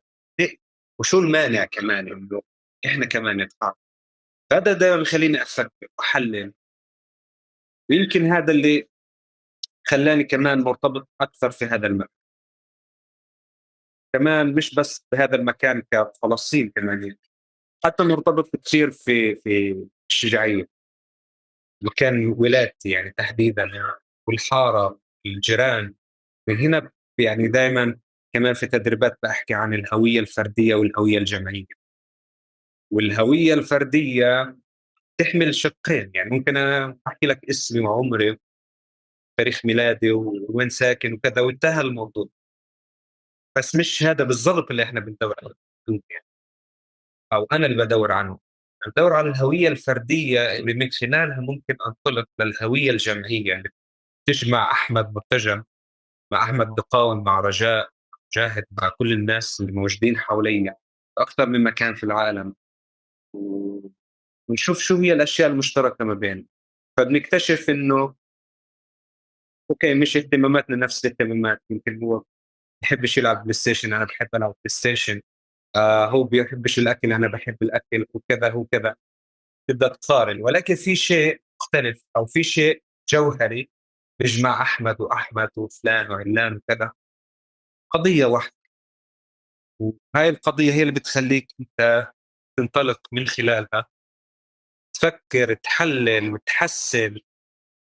وشو المانع كمان إنه إحنا كمان نتحرك؟ هذا دائما بخليني أفكر وأحلل، ويمكن هذا اللي خلاني كمان مرتبط أكثر في هذا المكان، كمان مش بس بهذا المكان كفلسطين، كمان حتى مرتبط كثير في الشجاعية، مكان ولادتي يعني تحديدا، والحارة، الجيران. من هنا يعني دائما كمان في تدريبات بحكي عن الهوية الفردية والهوية الجمعية. والهوية الفردية تحمل شقين، يعني ممكن أنا أحكي لك اسمي وعمري تاريخ ميلادي وين ساكن وكذا وانتهى الموضوع، بس مش هذا بالضبط اللي احنا بندور عليه، أو أنا اللي بدور عنه. بدور على الهوية الفردية اللي من خلالها ممكن أنطلق للهوية الجمعية اللي تجمع أحمد مرتجى مع أحمد بقاوم مع رجاء جاهد مع كل الناس اللي موجودين حوالينا أكثر من مكان في العالم، ونشوف شو هي الأشياء المشتركة ما بيننا. فبنكتشف إنه okay مش اهتماماتنا نفس الاهتمامات، يمكن هو بحبش يلعب بلاي ستيشن، أنا بحب ألعب بلاي ستيشن، هو بيحبش الأكل، أنا بحب الأكل، وكذا وكذا. تبدأ تقارن، ولكن في شيء مختلف أو في شيء جوهري بيجمع أحمد وأحمد وفلان وعلان وكذا، قضية واحدة. وهاي القضية هي اللي بتخليك أنت تنطلق من خلالها، تفكر، تحلل، وتحسن،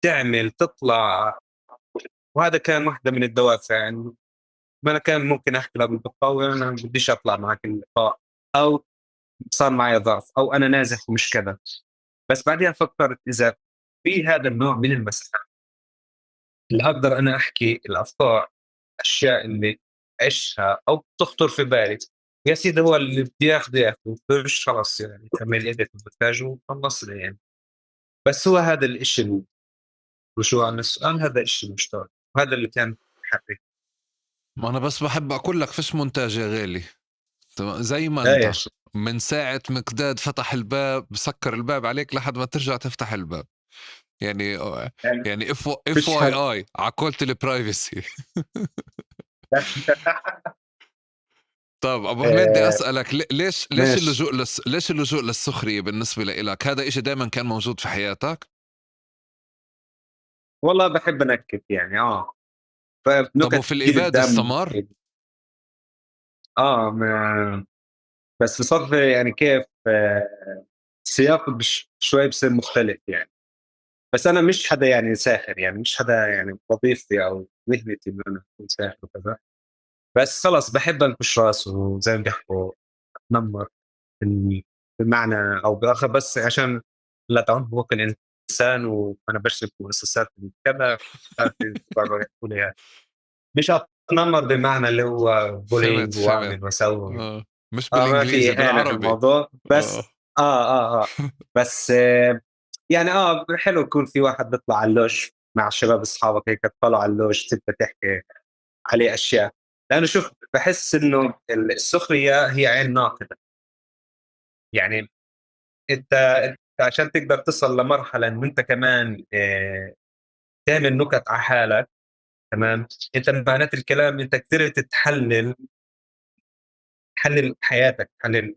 تعمل، تطلع. وهذا كان واحدة من الدوافع. يعني ما أنا كان ممكن أحكي لأبو أنا بديش أطلع معك اللقاء، أو صار معي ظرف، أو أنا نازح ومش كذا. بس بعدين فكرت إذا في هذا النوع من المساحة اللي أقدر أنا أحكي الأفكار، الأشياء اللي عشتها أو تخطر في بالي، يا سيدي هو اللي بدي ياخده مش خلص يعني كمل إيدك المونتاج وخلصنا يعني. بس هو هذا الإشي وشو عن السؤال، هذا الإشي المشترك، وهذا اللي كان حبي. ما أنا بس بحب أقول لك فيش مونتاج يا غالي، زي ما أنت من ساعة مقداد فتح الباب سكر الباب عليك لحد ما ترجع تفتح الباب، يعني FYI على قولة ال privacy. طب أبو حميد بدي أسألك ليش ليش اللجوء للسخرية بالنسبة لإلك؟ هذا إشي دايما كان موجود في حياتك؟ والله بحب أنكت يعني. طب وفي الإبادة استمر؟ بس بصرف يعني كيف السياق شوي بصير مختلف يعني. بس أنا مش حدا يعني ساخر، يعني مش حدا يعني وظيفتي أو مهنتي إنه أنا أكون ساخر وكذا، بس خلص بحب أنكش راسه وزي ما بيحكوا أتنمر بمعنى أو بآخر، بس عشان لا تعود حقوق الإنسان وأنا بشتغل في مؤسسات كذا مش أتنمر بمعنى اللي هو bullying وأعمل وأسوي، مش بالإنجليزي بالعربي الموضوع بس بس يعني حلو يكون في واحد بيطلع على اللوش مع الشباب اصحابك هيك تطلع على اللوج تبدا تحكي عليه اشياء. لانه شوف، بحس انه السخرية هي عين ناقدة. يعني انت عشان تقدر تصل لمرحلة انه انت كمان تعمل نكت على حالك، تمام، انت معنات الكلام انت قدرت تحلل حياتك، تحلل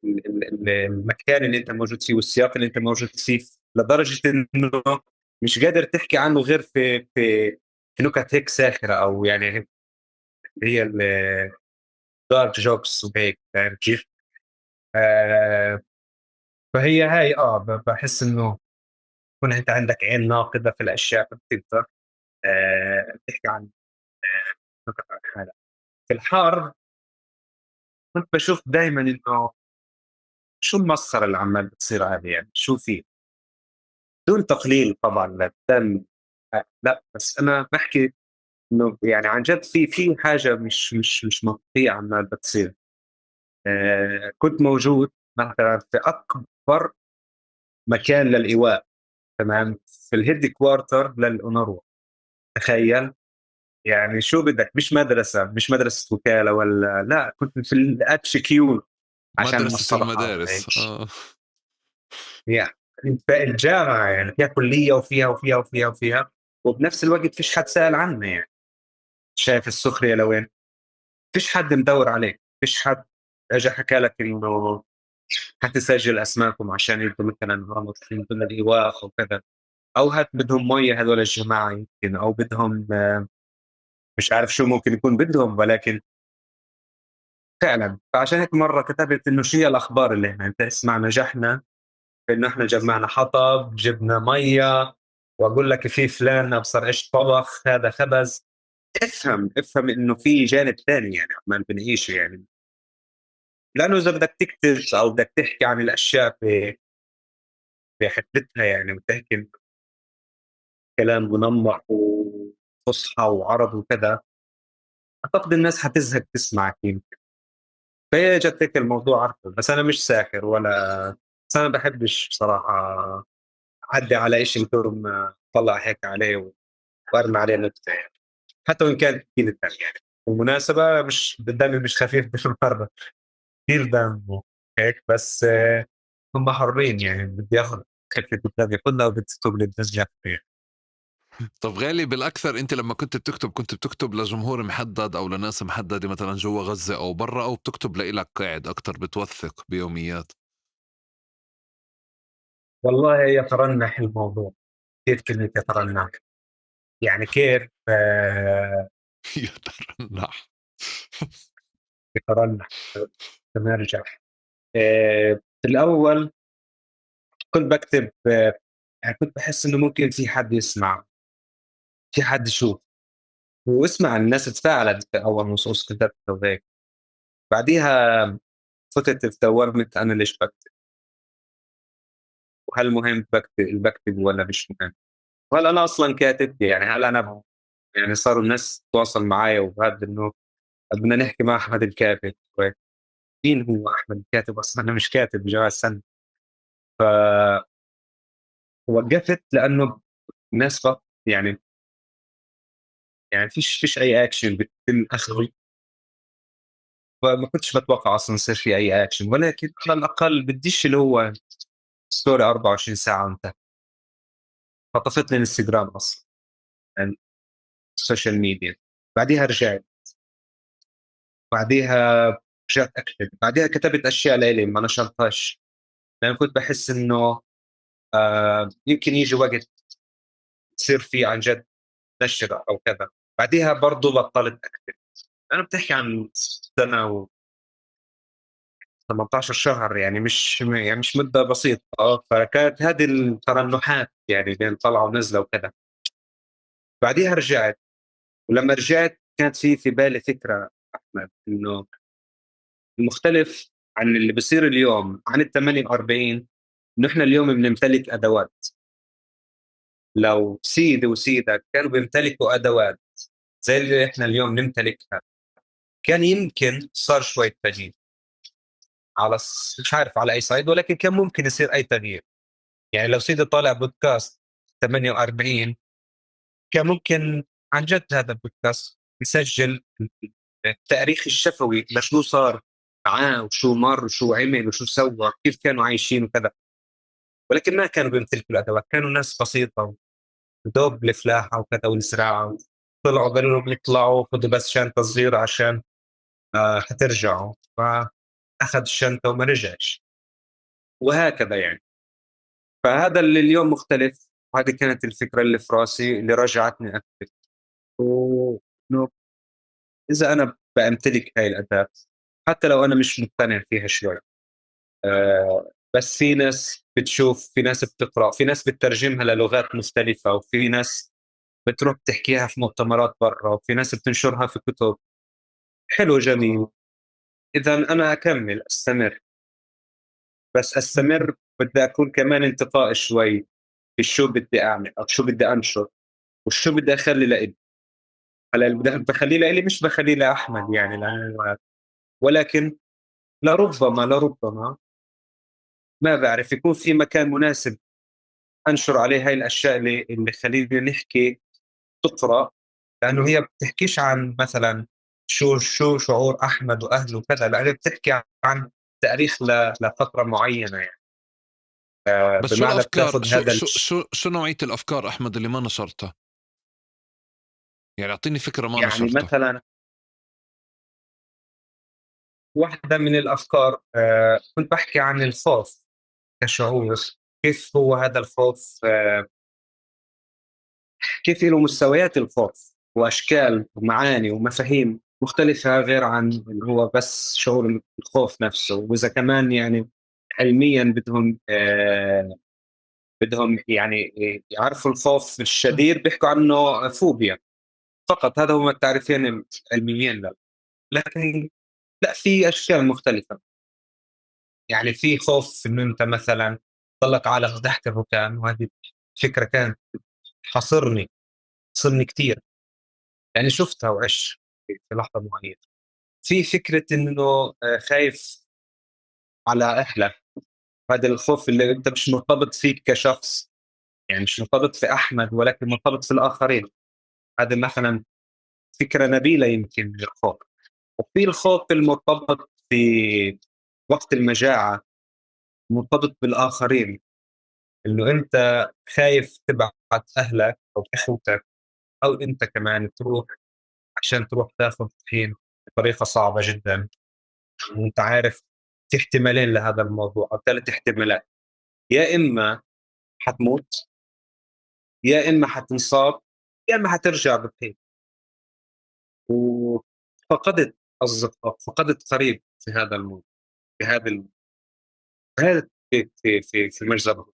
المكان اللي انت موجود فيه والسياق اللي انت موجود فيه، لدرجة انه مش قادر تحكي عنه غير في في نكت هيك ساخرة، او يعني هي ال dark jokes وهيك، فاهم كيف؟ فهي هاي بحس انه يكون انت عندك عين ناقدة في الاشياء، فبتقدر تحكي عن نكت عن حالك. في الحرب كنت بشوف دائما انه شو المسخره اللي عمال بتصير هذه، يعني شو في، دون تقليل طبعا للدم، لا، بس انا بحكي انه يعني عن جد في حاجة مش منطقية عمال بتصير. كنت موجود مثلا في اكبر مكان للايواء، تمام، في ال headquarter للأونروا، تخيل يعني شو بدك، مش مدرسه، مش مدرسه وكالة ولا لا، كنت في ال HQ عشان مدرسه المدارس. يعني الجامعة يعني فيها كليه وفيها وفيها وفيها وفيها، وبنفس الوقت فيش حد سأل عنه. يعني شايف السخرية لوين؟ فيش حد مدور عليك، فيش حد اجى حكى لك انه حتسجل اسماءكم عشان انتم مثلا من ضمن الايواء او كذا، او هات بدهم مية هذول الجماعة يمكن، او بدهم مش عارف شو ممكن يكون بدهم، ولكن فعلا. فعشان هيك مرة كتبت انه شو هي الاخبار اللي احنا، انت اسمع، نجحنا انه احنا جمعنا حطب، جبنا مية، واقول لك في فلان ابصر ايش طبخ، هذا خبز. افهم انه في جانب ثاني يعني عمال بنعيشه، يعني لانه اذا بدك تكتب او بدك تحكي عن الاشياء بحدتها يعني، وتحكي كلام منمق وفصحى وعرض وكذا، اعتقد الناس حتزهق تسمعك يمكن. فهي جت هيك الموضوع، عارفه، بس انا مش ساخر ولا، بس انا بحبش بصراحة اعدي على شيء بدون ما اطلع هيك عليه وارمي عليه نكتة، يعني حتى وان كانت ثقيلة الدم. يعني بالمناسبة مش الدم مش خفيف بالمرة، كثير دم هيك، بس هم حرين يعني، بدي اخذ خفه الدم ياخذها وبتكتب لي الدم. طب غالي، بالاكثر انت لما كنت بتكتب، كنت بتكتب لجمهور محدد او لناس محددة مثلا جوا غزة او برا، او بتكتب لإلك قاعد اكثر بتوثق بيوميات؟ والله يترنح الموضوع. كيف كلمة يترنح؟ يعني كيف؟ يترنح. يترنح، نرجع. في الأول كنت بكتب، يعني كنت بحس إنه ممكن في حد يسمع، في حد يشوف واسمع، الناس تفاعلت في أول نصوص كتبتها وهيك. بعديها فتت في دوامة أنا ليش بكتب؟ وهل مهم بكتب ولا مش مهم؟ وهل أنا أصلا كاتب؟ يعني هل أنا يعني صاروا الناس تتواصل معي وهذا إنه بدنا نحكي مع أحمد الكاتب، مين هو أحمد الكاتب أصلا؟ أنا مش كاتب جواز سنة. ف وقفت لأنه الناس يعني فيش أي أكشن بيتم أخذه، فما كنتش بتوقع أصلا يصير في أي أكشن، ولكن على الأقل بديش اللي هو story 24 ساعة انت. خطفت لي الانستغرام أصلا، يعني ال social media. بعديها رجعت، بعديها رجعت أكتب، بعديها كتبت أشياء لإلي ما نشرتهاش، لأن كنت بحس إنه يمكن يجي وقت يصير في عن جد نشر أو كذا. بعديها برضو بطلت أكتب. أنا بتحكي عن سنة و 18 شهر، يعني مش مدة بسيطة. فكانت هذه الترنحات يعني بين طلعة ونزلة وكذا. بعديها رجعت، ولما رجعت كانت في بالي فكرة أحمد، إنه المختلف عن اللي بصير اليوم عن ال 48، إنه إحنا اليوم بنمتلك أدوات. لو سيدي وسيدك كانوا بيمتلكوا أدوات زي اللي إحنا اليوم نمتلكها، كان يمكن صار شوية تغيير على مش عارف على أي side، ولكن كان ممكن يصير أي تغيير. يعني لو سيدي طالع بودكاست 48 كان ممكن عن جد هذا البودكاست يسجل التاريخ الشفوي لشو صار معاه وشو مر وشو عمل وشو سوى، كيف كانوا عايشين وكذا. ولكن ما كانوا بيمتلكوا الأدوات، كانوا ناس بسيطة دوب الفلاحة وكذا والزراعة. طلعوا قالوا لهم اطلعوا خذوا بس شنطة صغيرة عشان حترجعوا، فأخذ الشنطة وما رجعش وهكذا يعني. فهذا اللي اليوم مختلف، وهذه كانت الفكرة اللي في راسي اللي رجعتني أكتب، وإنه إذا أنا بأمتلك هاي الأداة حتى لو أنا مش مقتنع فيها شوي، بس في ناس بتشوف، في ناس بتقرأ، في ناس بتترجمها للغات مختلفة، وفي ناس بتروح تحكيها في مؤتمرات برا، وفي ناس بتنشرها في كتب. حلو، جميل. إذا أنا أكمل، أستمر، بس أستمر بدي أكون كمان انتقائي شوي في شو بدي أعمل أو شو بدي أنشر وشو بدي أخلي لإلي. هلا اللي بدي بخليه لإلي مش بخليه لأحمد يعني، لأنه ولكن لربما ما بعرف يكون في مكان مناسب أنشر عليه هاي الأشياء اللي خلينا نحكي تقرأ، لأنه هي بتحكيش عن مثلا شو شعور أحمد وأهله وكذا، لا هي بتحكي عن تاريخ لفترة معينة يعني. بس شو الأفكار، شو نوعية الأفكار أحمد اللي ما نشرتها؟ يعني أعطيني فكرة ما يعني نشرتها. مثلا واحدة من الأفكار كنت بحكي عن الخوف كشعور، كيف هو هذا الخوف، كيف له مستويات الخوف وأشكال ومعاني ومفاهيم مختلفة غير عن اللي هو بس شعور الخوف نفسه. وإذا كمان يعني علمياً بدهم يعني يعرفوا الخوف الشديد بيحكوا عنه فوبيا فقط، هذا هو التعريفين العلميين له. لكن لا، في أشكال مختلفة. يعني في خوف إنه أنت مثلاً تضلك عالق تحت الركام، وهذه فكرة كانت حصرني كتير، يعني شفتها وعشت في لحظة معينة. في فكرة إنه خايف على أهلك، هذا الخوف اللي أنت مش مرتبط فيك كشخص، يعني مش مرتبط في أحمد ولكن مرتبط في الآخرين. هذا مثلاً فكرة نبيلة يمكن من الخوف. وفي الخوف المرتبط في وقت المجاعة، مرتبط بالآخرين، إنه أنت خايف تبعت أهلك أو أخوتك أو أنت كمان تروح عشان تروح تاخذ طحين بطريقة صعبة جداً، وأنت عارف في احتمالين لهذا الموضوع أو 3 احتمالات، يا إما حتموت، يا إما حتنصاب، يا إما حترجع بطحين. وفقدت أصدقاء، فقدت قريب في هذا الموضوع، في هذا هذا في في في في المجزرة.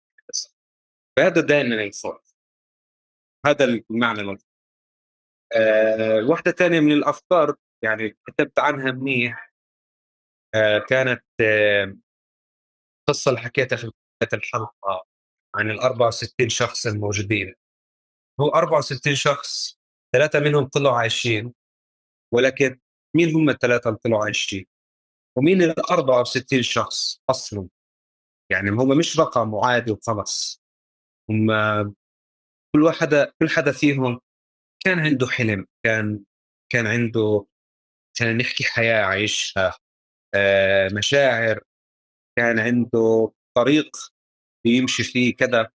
فهذا دائماً الخوف، هذا المعنى الوحيد. واحدة تانية من الأفكار يعني كتبت عنها منيح، كانت قصة اللي حكيتها في بداية الحلقة عن 64 شخص الموجودين. هو 64 شخص، 3 منهم طلعوا عايشين، ولكن مين هم ال3 اللي طلعوا عايشين؟ ومين 64 شخص أصلاً؟ يعني هم مش رقم وعادي وخلص، هم كل حدا فيهم كان عنده حلم، كان عنده، كان نحكي حياة عايشها، مشاعر، كان عنده طريق يمشي فيه كذا.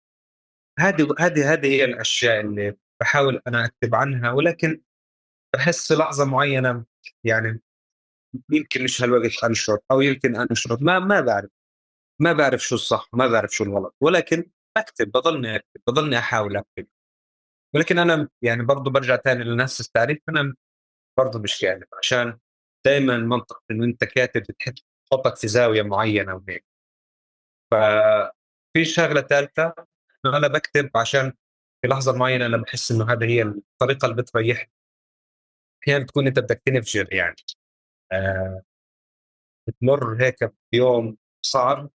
هذه هي الأشياء اللي بحاول أنا أكتب عنها، ولكن بحس في لحظة معينة يعني يمكن مش هالوقت أنشر، أو يمكن أنشر، ما بعرف شو الصح، ما بعرف شو الغلط، ولكن بكتب، بضلني أكتب، بضلني أحاول أكتب. ولكن أنا يعني برضو برجع تاني لنفس التعريف، أنا برضو مش كاتب، عشان دايماً منطق إنه أنت كاتب بتحب تحطك في زاوية معينة وهيك. ففي شغلة ثالثة، إنه أنا بكتب عشان في لحظة معينة أنا بحس إنه هذا هي الطريقة اللي بتريحني. أحياناً بتكون أنت بدك تنفجر يعني، بتمر هيك بيوم صعب،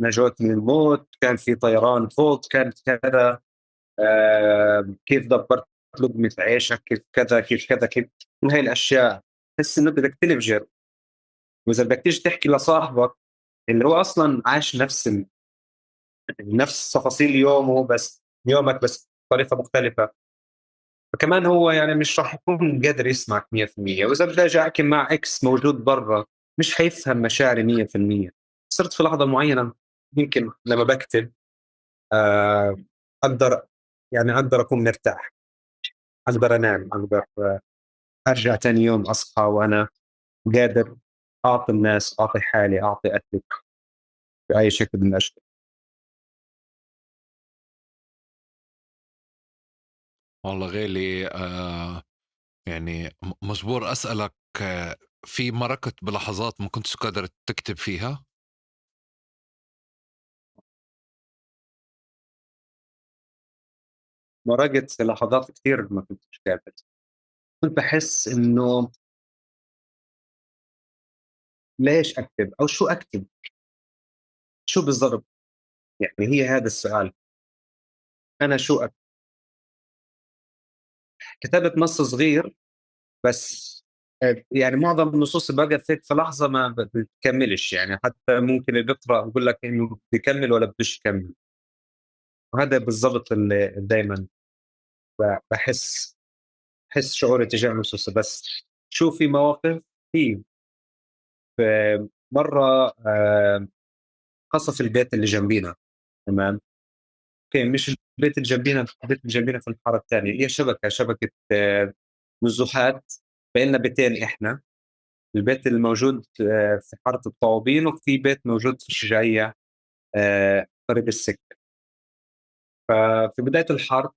نجوت من الموت، كان في طيران فوق، كان كذا، كيف دبرت لقمة عيشك، كيف كذا، كيف كذا، كيف من هاي الأشياء. تحس إنه بدك تنفجر. وإذا بدك تيجي تحكي لصاحبك اللي هو أصلاً عاش نفس تفاصيل يومه، بس يومك بس بطريقة مختلفة، فكمان هو يعني مش راح يكون قادر يسمعك 100%. وإذا بدي أجي أحكي مع إكس موجود برا مش حيفهم مشاعري 100%. صرت في لحظة معينة يمكن لما بكتب أقدر، يعني أقدر أكون مرتاح، أقدر أنام، أقدر أرجع تاني يوم أصحى وأنا قادر أعطي الناس، أعطي حالي، أعطي أهلي بأي شكل من الأشكال. والله غالي، يعني مجبور أسألك، في مرقت بلحظات ما كنتش قادر تكتب فيها؟ مرقت في لحظات كثير ما كنتش قادر. كنت بحس إنه ليش أكتب أو شو أكتب، شو بالضبط، يعني هي هذا السؤال، أنا شو أكتب. كتبت نص صغير بس، يعني معظم النصوص اللي بقى في لحظة ما بتكملش، يعني حتى ممكن اللي بيقرأ يقول لك إنه بيكمل ولا بدوش يكمل. وهذا بالضبط اللي دايماً بحس شعوري تجاه النصوص. بس شو في مواقف، في مرة، قصف البيت اللي جنبينا، تمام، أوكي، مش البيت اللي جنبينا، البيت اللي جنبينا في الحارة الثانية، هي شبكة، نزوحات، بيننا بيتين إحنا، البيت الموجود، في حارة الطوابين، وفي بيت موجود في الشجاعية، قريب السكة. ففي بداية الحرب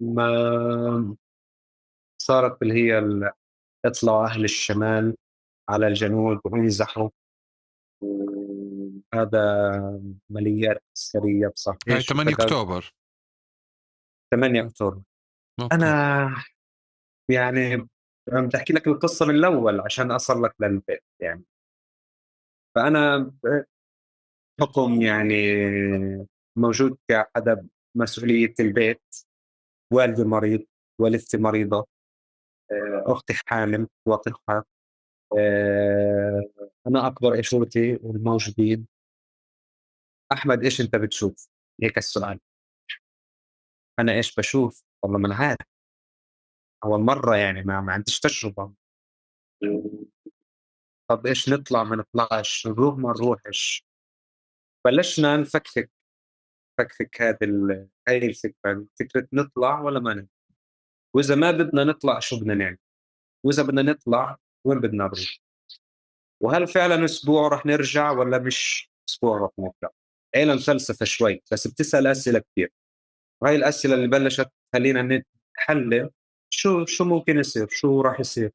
ما صارت اللي هي اطلعوا أهل الشمال على الجنوب وانزحوا، وهذا عمليات عسكرية بصح. هاي إيش 8 بدأ؟ أكتوبر. 8 أكتوبر. أنا عم بحكي لك القصة من الأول عشان أصل لك للبيت يعني. فأنا بحكم موجود كحدا مسؤولية البيت، والدي مريض، والدتي مريضة، أختي حامل وقتها، أنا أكبر إخوتي الموجودين. أحمد إيش أنت بتشوف؟ هيك السؤال. أنا إيش بشوف؟ والله ما أنا عارف، أول مرة ما عنديش تجربة. طب إيش نطلع ما نطلعش، نروح ما نروحش. بلشنا نفكفك هاي الفكرة، فكرة نطلع ولا ما نطلع، وإذا ما بدنا نطلع شو بدنا نعمل، وإذا بدنا نطلع وين بدنا نروح، وهل فعلا أسبوع رح نرجع ولا مش أسبوع رح نرجع. عيلة الفلسفة شوي، بس بتسأل أسئلة كتير، وهي الأسئلة اللي بلشت خلينا نحلل شو ممكن يصير، شو راح يصير.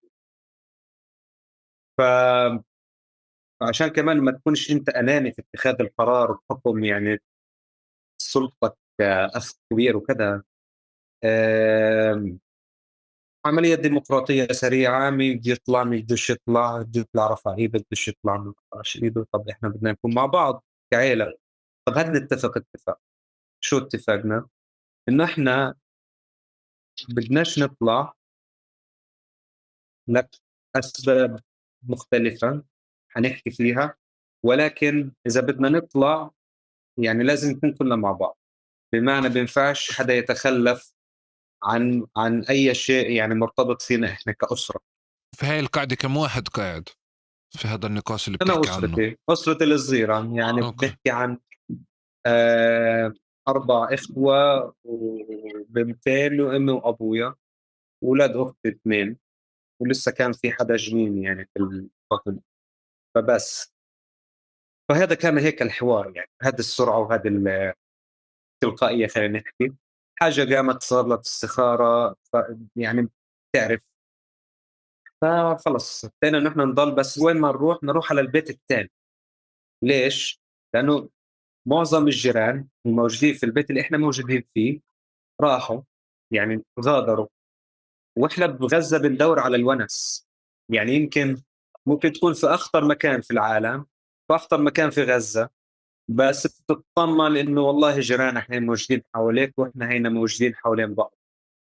عشان كمان ما تكونش أنت أناني في اتخاذ القرار وبحكم سلطتك كأخ كبير وكذا. عملية ديمقراطية سريعة، مين بده يطلع مين بدوش يطلع، بده يطلع رفع ايده، بدوش يطلع ما رفعش ايده. طب احنا بدنا نكون مع بعض كعيلة، طب هات نتفق اتفاق. شو اتفقنا؟ انه احنا بدناش نطلع لك أسباب مختلفة حنحكي فيها، ولكن إذا بدنا نطلع لازم نكون كلنا مع بعض، بمعنى بينفعش حدا يتخلف عن أي شيء مرتبط فينا إحنا كأسرة. في هاي القاعدة كم واحد قاعد في هذا النقاش اللي أنا بتحكي عنه؟ أسرتي الصغيرة، بنحكي عن 4 إخوة وبنتين وأمي وأبويا، وأولاد أختي 2، ولسه كان في حدا جنين في البطن. فهذا كان هيك الحوار، هذه السرعة وهذه التلقائية خلينا نحكي. حاجة قامت صار لها استخارة، بتعرف. فخلص ابتدينا نحن نضل، بس وين ما نروح نروح على البيت الثاني. ليش؟ لأنه معظم الجيران الموجودين في البيت اللي إحنا موجودين فيه راحوا، غادروا، وإحنا بغزة بندور على الونس. يمكن ممكن تكون في أخطر مكان في العالم، في أخطر مكان في غزة، بس بتطمن إنه والله جيرانك هين موجودين حواليك وإحنا هينا موجودين حوالين بعض.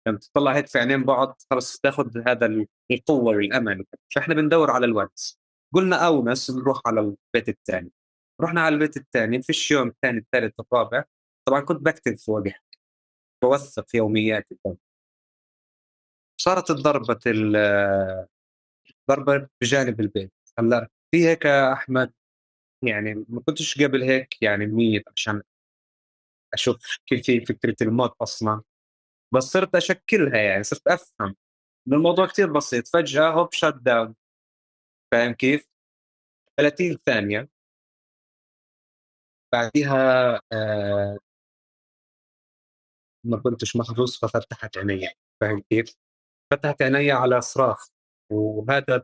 لما تطلع هيك في عينين بعض خلص تاخذ هذا القوة والأمل. فإحنا بندور على الونس. قلنا أونس نروح على البيت الثاني. رحنا على البيت الثاني، فيش يوم الثاني الثالث الرابع. طبعا كنت بكتب في وقتها، بوثق يومياتي. صارت الضربة ضربة بجانب البيت. هلأ في هيك أحمد، يعني ما كنتش قبل هيك يعني ميت عشان أشوف كيف هي فكرة الموت أصلاً، بس صرت أشكلها، يعني صرت أفهم إنه الموضوع كتير بسيط. فجأة هوب shut down، فاهم كيف؟ 30 ثانية بعديها ما كنتش محظوظ ففتحت عيني، فاهم كيف؟ فتحت عيني على صراخ، وهذا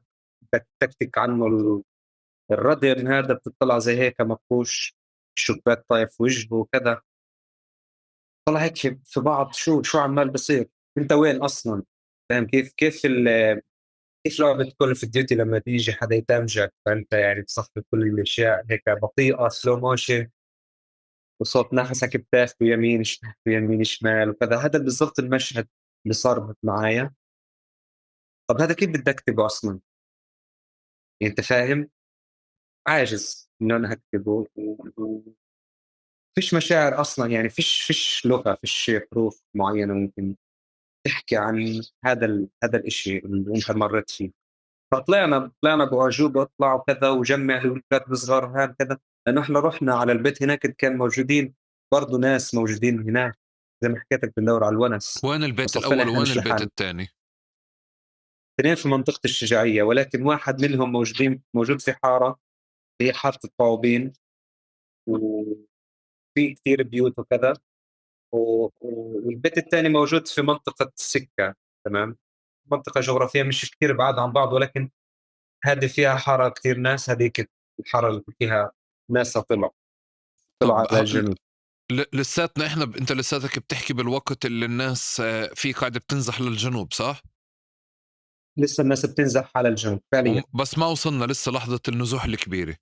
بتكتك عنه الردم، هذا بتطلع زي هيك مفقوش، الشباك طايف وجهه وكذا، طلع هيك في بعض، شو عمال بصير؟ انت وين اصلا؟ فاهم كيف؟ كيف لعبة Call of Duty لما تيجي حدا يدمجك، فانت يعني تصفي كل الاشياء هيك بطيئة slow motion، وصوت نفسك بتاخده يمين شمال يمين شمال وكذا. هذا بالضبط المشهد اللي صار معايا. طب هذا كيف بدك اكتبه اصلا؟ يعني انت فاهم؟ عاجز انه انا اكتبه، فيش مشاعر اصلا، يعني فيش لغة، فيش حروف معينة ممكن تحكي عن هذا الاشي اللي انت مريت فيه. فطلعنا باعجوبه، اطلع وكذا وجمع الاولاد الصغار وهذا كذا، لانه احنا رحنا على البيت هناك كان موجودين برضه ناس موجودين هناك، زي ما حكيت لك بندور على الونس. وين البيت الاول وين البيت الثاني؟ اثنين في منطقة الشجاعيه، ولكن واحد منهم موجود في حارة، هي حارة الطاوبين، وفي كثير بيوت وكذا، والبيت الثاني موجود في منطقة السكة، تمام، منطقة جغرافية مش كثير بعاد عن بعض، ولكن هذه فيها حارة كثير ناس، هذيك الحارة اللي فيها ناس طلعوا على الجنوب. لساتنا احنا انت لساتك بتحكي بالوقت اللي الناس فيه قاعدة بتنزح للجنوب، صح؟ لسه الناس بتنزح على الجنوب فعليا، بس ما وصلنا لسه لحظة النزوح الكبيرة.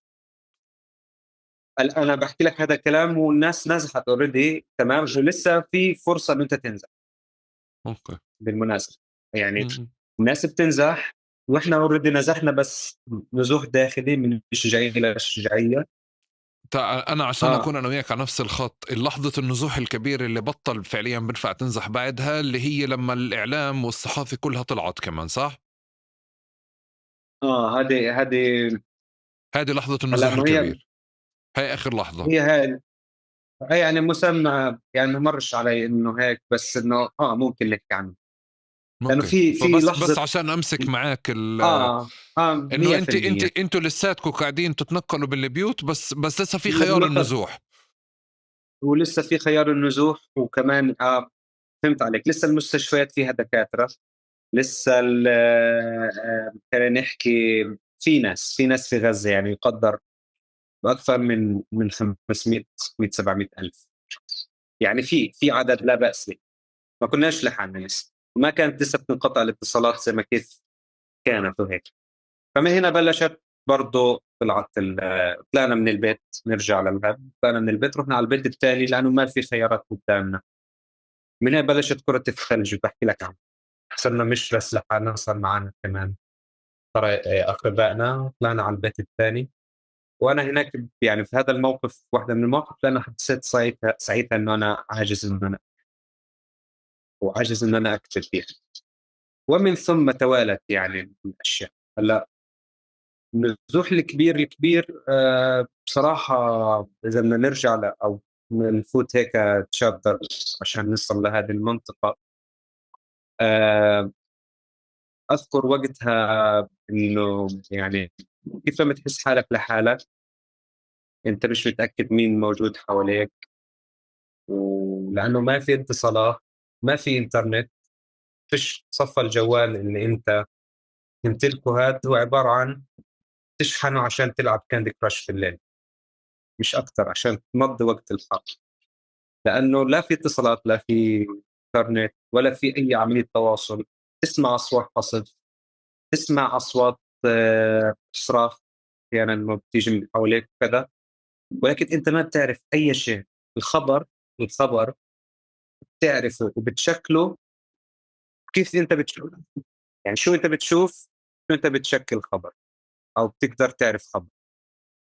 أنا بحكي لك هذا الكلام والناس نزحت already، تمام، ولسه في فرصة إن أنت تنزح. okay. بالمناسبة يعني الناس بتنزح، وإحنا already نزحنا، بس نزوح داخلي من الشجاعية إلى الشجاعية. أنا عشان أكون أنا وياك على نفس الخط، اللحظة النزوح الكبير اللي بطل فعليا بنفع تنزح بعدها، اللي هي لما الإعلام والصحافة كلها طلعت كمان، صح؟ هذه لحظة النزوح الكبير، هاي آخر لحظة. هي هاي يعني مسمى، يعني ما مرش علي إنه هيك، بس إنه ممكن نحكي عنه، لأنه في لحظة. بس عشان أمسك معاك إنه أنت أنتوا لساتكم قاعدين تتنقلوا بالبيوت، بس لسه في خيار النزوح، ولسه في خيار النزوح، وكمان فهمت عليك، لسه المستشفيات فيها دكاترة، لسه خلينا نحكي في ناس في غزة، يعني يقدر بأكثر من 500 700 ألف، يعني في عدد لا بأس به. ما كناش لحالنا لسه، وما كانت لسه بتنقطع الاتصالات زي ما كيف كانت وهيك. فمن هنا بلشت برضه، طلعنا من البيت، نرجع للغد، طلعنا من البيت رحنا على البيت الثاني لأنه ما في خيارات قدامنا. من هنا بلشت كرة الثلج بحكي لك عنها. صرنا مش بس لحالنا، صار معنا كمان أقربائنا. طلعنا على البيت الثاني، وأنا هناك يعني في هذا الموقف، واحدة من المواقف، لأنه حسيت ساعتها إنه أنا عاجز، إنه أنا وعاجز إن أنا أكتب فيها. ومن ثم توالت يعني الأشياء. هلا النزوح الكبير بصراحة إذا بدنا نرجع أو نفوت هيك تشابتر عشان نصل لهذه المنطقة، أذكر وقتها إنه يعني كيف لما تحس حالك لحالك، أنت مش متأكد مين موجود حواليك، ولأنه ما في اتصالات، ما في إنترنت، فيش صفى الجوال اللي أنت تمتلكه، هذا هو عبارة عن تشحنه عشان تلعب كاندي كراش في الليل، مش أكتر، عشان تمضي وقت الحرب، لأنه لا في اتصالات، لا في إنترنت، ولا في أي عملية تواصل. تسمع أصوات قصف، تسمع أصوات صراخ أحيانا ما بتيجي من حواليك وكذا، ولكن أنت ما بتعرف أي شيء. الخبر بتعرفه وبتشكله كيف أنت بتشوف، يعني شو أنت بتشوف، شو أنت بتشكل خبر أو بتقدر تعرف خبر.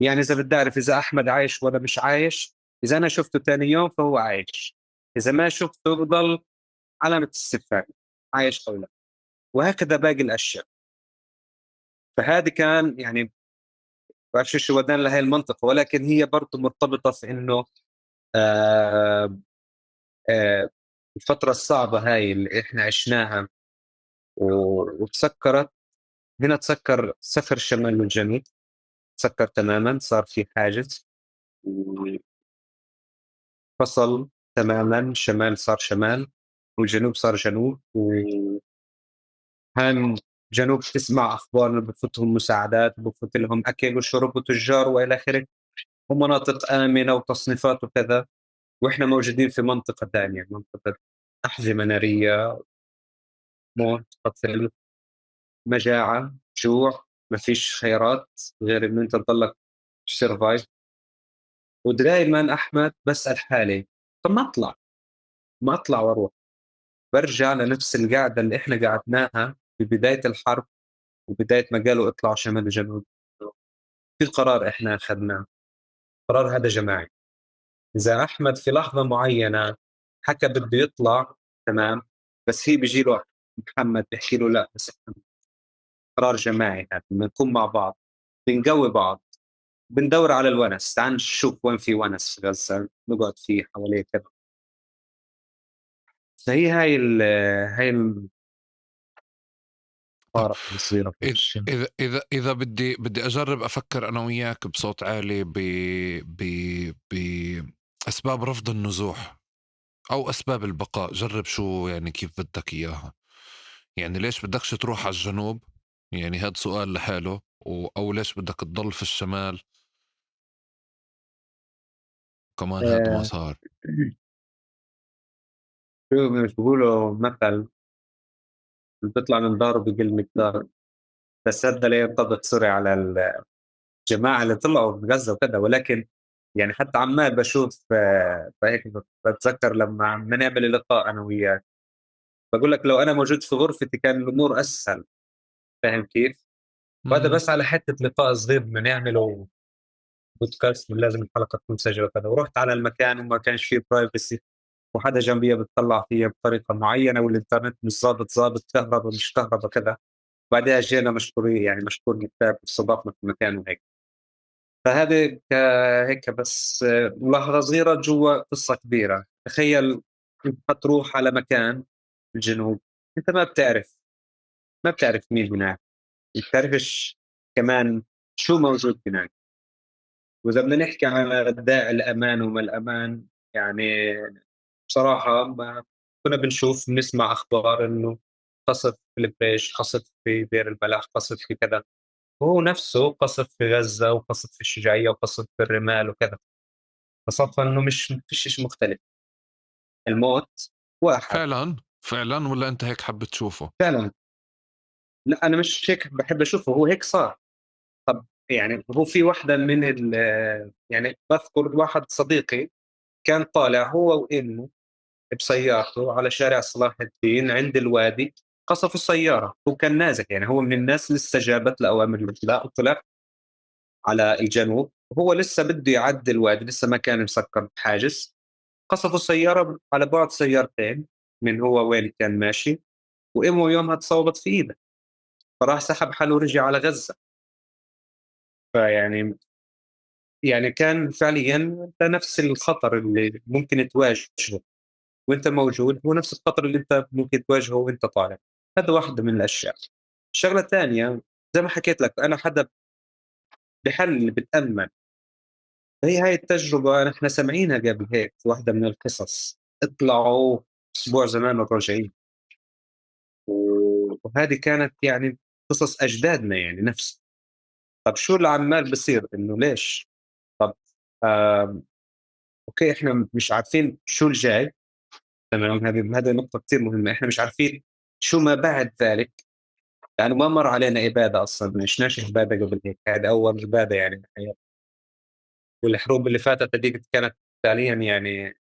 يعني إذا بدي أعرف إذا أحمد عايش ولا مش عايش، إذا أنا شفته تاني يوم فهو عايش، إذا ما شفته بضل علامة استفهام، عايش أو لا. وهكذا باقي الأشياء. فهذه كان يعني بعرفش شو ودانا لهي المنطقة، ولكن هي برضه مرتبطة في إنه الفترة الصعبة هاي اللي إحنا عشناها وتسكرت هنا، تسكر سفر الشمال والجنوب، تسكر تماما، صار في حاجز فصل تماما، الشمال صار شمال والجنوب صار جنوب. وهان جنوب تسمع أخبار إنه بفوتهم مساعدات وبفوت لهم أكل وشرب وتجار وإلى آخره ومناطق آمنة وتصنيفات وكذا، وإحنا موجودين في منطقة ثانية، منطقة أحزمة نارية، موت، قتل، مجاعة، جوع، ما فيش خيارات غير إنه أنت تضلك survive. ودائما أحمد بسأل حالي طب ما أطلع، ما أطلع وأروح، برجع لنفس القعدة اللي إحنا قعدناها في بداية الحرب وبداية ما قالوا اطلعوا شمال وجنوب. في قرار إحنا أخذناه، قرار هذا جماعي. إذا أحمد في لحظة معينة حكى بده يطلع تمام، بس هي بيجي له محمد بيحكي له لا، بس إحنا قرار جماعي هذا، بنكون مع بعض، بنقوي بعض، بندور على الونس، تعال نشوف وين في ونس في غزة نقعد فيه حواليه كذا. فهي هاي هاي الفارق الصغيرة في الشيء. إذا بدي أجرب أفكر أنا وياك بصوت عالي بأسباب رفض النزوح أو أسباب البقاء، جرب شو يعني كيف بدك إياها. يعني ليش بدكش تروح على الجنوب؟ يعني هذا سؤال لحاله. أو ليش بدك تضل في الشمال؟ كمان هذا ما صار. شو مش بيقولوا مثل بيطلع من داره بقل مقداره، بس هذا لا ينطبق sorry على الجماعة اللي طلعوا من غزة وكذا. ولكن يعني حتى عمال بشوف هيك بتذكر لما عم نعمل اللقاء أنا وياك بقول لك لو أنا موجود في غرفتي كان الأمور أسهل، فاهم كيف؟ وهذا بس على حتة لقاء صغير بدنا نعمله بودكاست لازم الحلقة تكون مسجلة وكذا، ورحت على المكان وما كانش فيه privacy وحدا جنبي بتطلع فيها بطريقة معينة والإنترنت مش ظابط، ظابط كهرباء مش كهرباء كذا. بعدها جينا مشكورين، يعني مشكور كتاب واستضافنا في المكان وهيك. فهذه هيك بس ملاحظة صغيرة جوا قصة كبيرة. تخيل أنت حتروح على مكان الجنوب، أنت ما بتعرف مين هناك، ما بتعرفش كمان شو موجود هناك. وإذا بدنا نحكي على داعي الأمان وما الأمان، يعني بصراحة ما كنا بنشوف بنسمع أخبار إنه قصف في البريج، قصف في دير البلح، قصف في كذا، وهو نفسه قصف في غزة وقصف في الشجاعية وقصف في الرمال وكذا. فصفى إنه مش فيش شيء مختلف، الموت واحد. فعلا فعلا ولا أنت هيك حاب تشوفه؟ فعلا لا، أنا مش هيك بحب أشوفه، هو هيك صار. طب يعني هو في واحدة من يعني بذكر واحد صديقي كان طالع هو وإمه بسيارته على شارع صلاح الدين عند الوادي، قصفوا السيارة، هو كان نازح، يعني هو من الناس اللي استجابت لأوامر الإجلاء وطلع على الجنوب، وهو لسه بده يعدي الوادي، لسه ما كان مسكر بحاجز، قصفوا السيارة على بعد سيارتين من هو وين كان ماشي، وإمه يومها تصوبت في إيده، فراح سحب حاله ورجع على غزة. فيعني يعني كان فعليا نفس الخطر اللي ممكن تواجهه وانت موجود هو نفس الخطر اللي انت ممكن تواجهه وانت طالع. هذا واحدة من الأشياء. الشغلة الثانية زي ما حكيت لك، أنا حدا بحل بتأمل، هي هاي التجربة نحن سمعينها قبل هيك في واحدة من القصص، اطلعوا أسبوع زمان وراجعين، وهذه كانت يعني قصص أجدادنا يعني نفس. طب شو اللي عمال بصير؟ إنه ليش؟ طب أوكي إحنا مش عارفين شو الجاي، تمام، هذه نقطة كثير مهمة، إحنا مش عارفين شو ما بعد ذلك، لأنه ما مر علينا إبادة أصلاً، ما عشناش إبادة قبل هيك، هذه أول إبادة يعني بالحياة. والحروب اللي فاتت هذيك كانت فعلياً يعني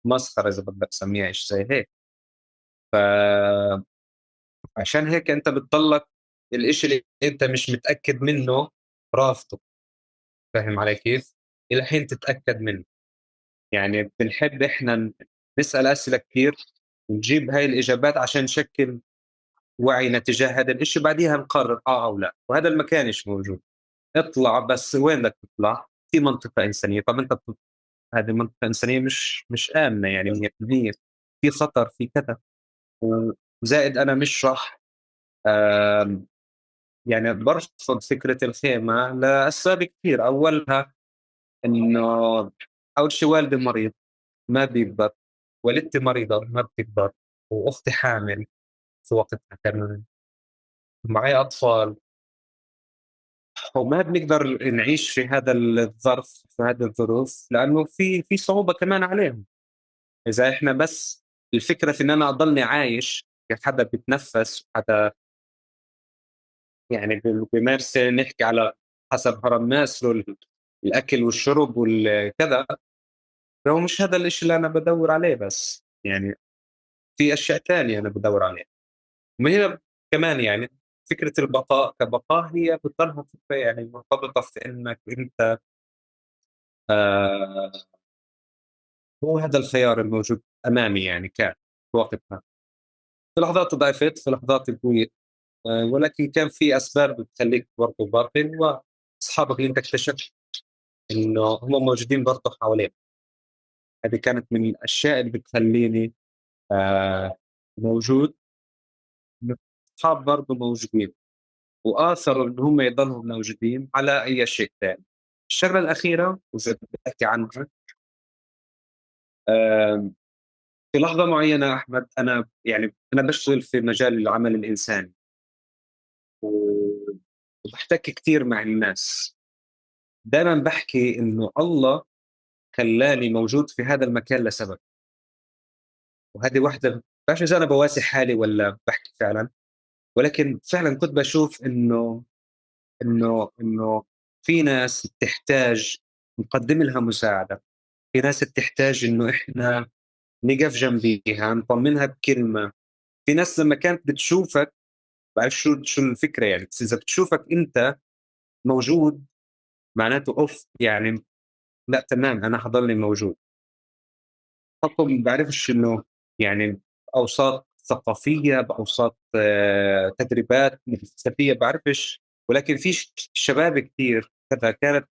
مسخرة إذا بدك تسميها إيش زي هيك. عشان هيك أنت بتضلك الإشي اللي أنت مش متأكد منه رافضه، فاهم علي كيف؟ إلى حين تتأكد منه. يعني بنحب إحنا نسأل أسئلة كتير ونجيب هاي الإجابات عشان نشكل وعينا تجاه هذا الإشي، بعديها نقرر أو لا، وهذا اللي ما كانش موجود. اطلع، بس وين بدك تطلع؟ في منطقة إنسانية. طب أنت هذه المنطقة الإنسانية مش آمنة يعني 100%، في خطر، في كذا، وزائد أنا مش راح يعني برفض فكرة الخيمة لأسباب كثير. أولها إنه أول شيء والدي مريض ما بيقدر، والدتي مريضة ما بتقدر، وأختي حامل في وقتها كمان، معي أطفال، وما بنقدر نعيش في هذا الظرف في هذه الظروف، لأنه في صعوبة كمان عليهم. إذا إحنا بس الفكرة في إن أنا أضلني عايش كحدا بيتنفس، حدا يعني بمارس، نحكي على حسب هرم ماسلو الأكل والشرب والكذا، فهو مش هذا الإشي اللي أنا بدور عليه، بس يعني في أشياء تانية أنا بدور عليها. ومن هنا كمان يعني فكرة البقاء كبقاء هي بتضلها فكرة يعني مرتبطة في إنك أنت هو هذا الخيار الموجود أمامي يعني كان في وقتها. في لحظات ضعفت، في لحظات قويت، ولكن كان في أسباب بتخليك برضه باقي، وأصحابك اللي أنت اكتشفت إنه هم موجودين برضه حواليك. هذه كانت من الأشياء اللي بتخليني موجود، أصحاب برضه موجودين، وآثروا إن هم يضلوا موجودين على أي شيء ثاني. الشغلة الأخيرة وإذا بدي أحكي عنها، في لحظة معينة أحمد، أنا بشتغل في مجال العمل الإنساني وبحتك كثير مع الناس. دائما بحكي إنه الله خلاني موجود في هذا المكان لسبب، وهذه واحدة بعرفش إذا أنا بواسي حالي ولا بحكي فعلا، ولكن فعلا كنت بشوف إنه إنه إنه في ناس بتحتاج نقدم لها مساعدة، في ناس بتحتاج إنه إحنا نقف جنبيها، نطمنها بكلمة. في ناس لما كانت بتشوفك، بعرف شو الفكرة يعني، بس إذا بتشوفك أنت موجود معناته أوف، يعني لا تمام أنا حضلني موجود. حكم بعرفش إنه يعني أوساط ثقافية، بأوساط تدريبات فلسفية، بعرفش، ولكن في شباب كثير كذا كانت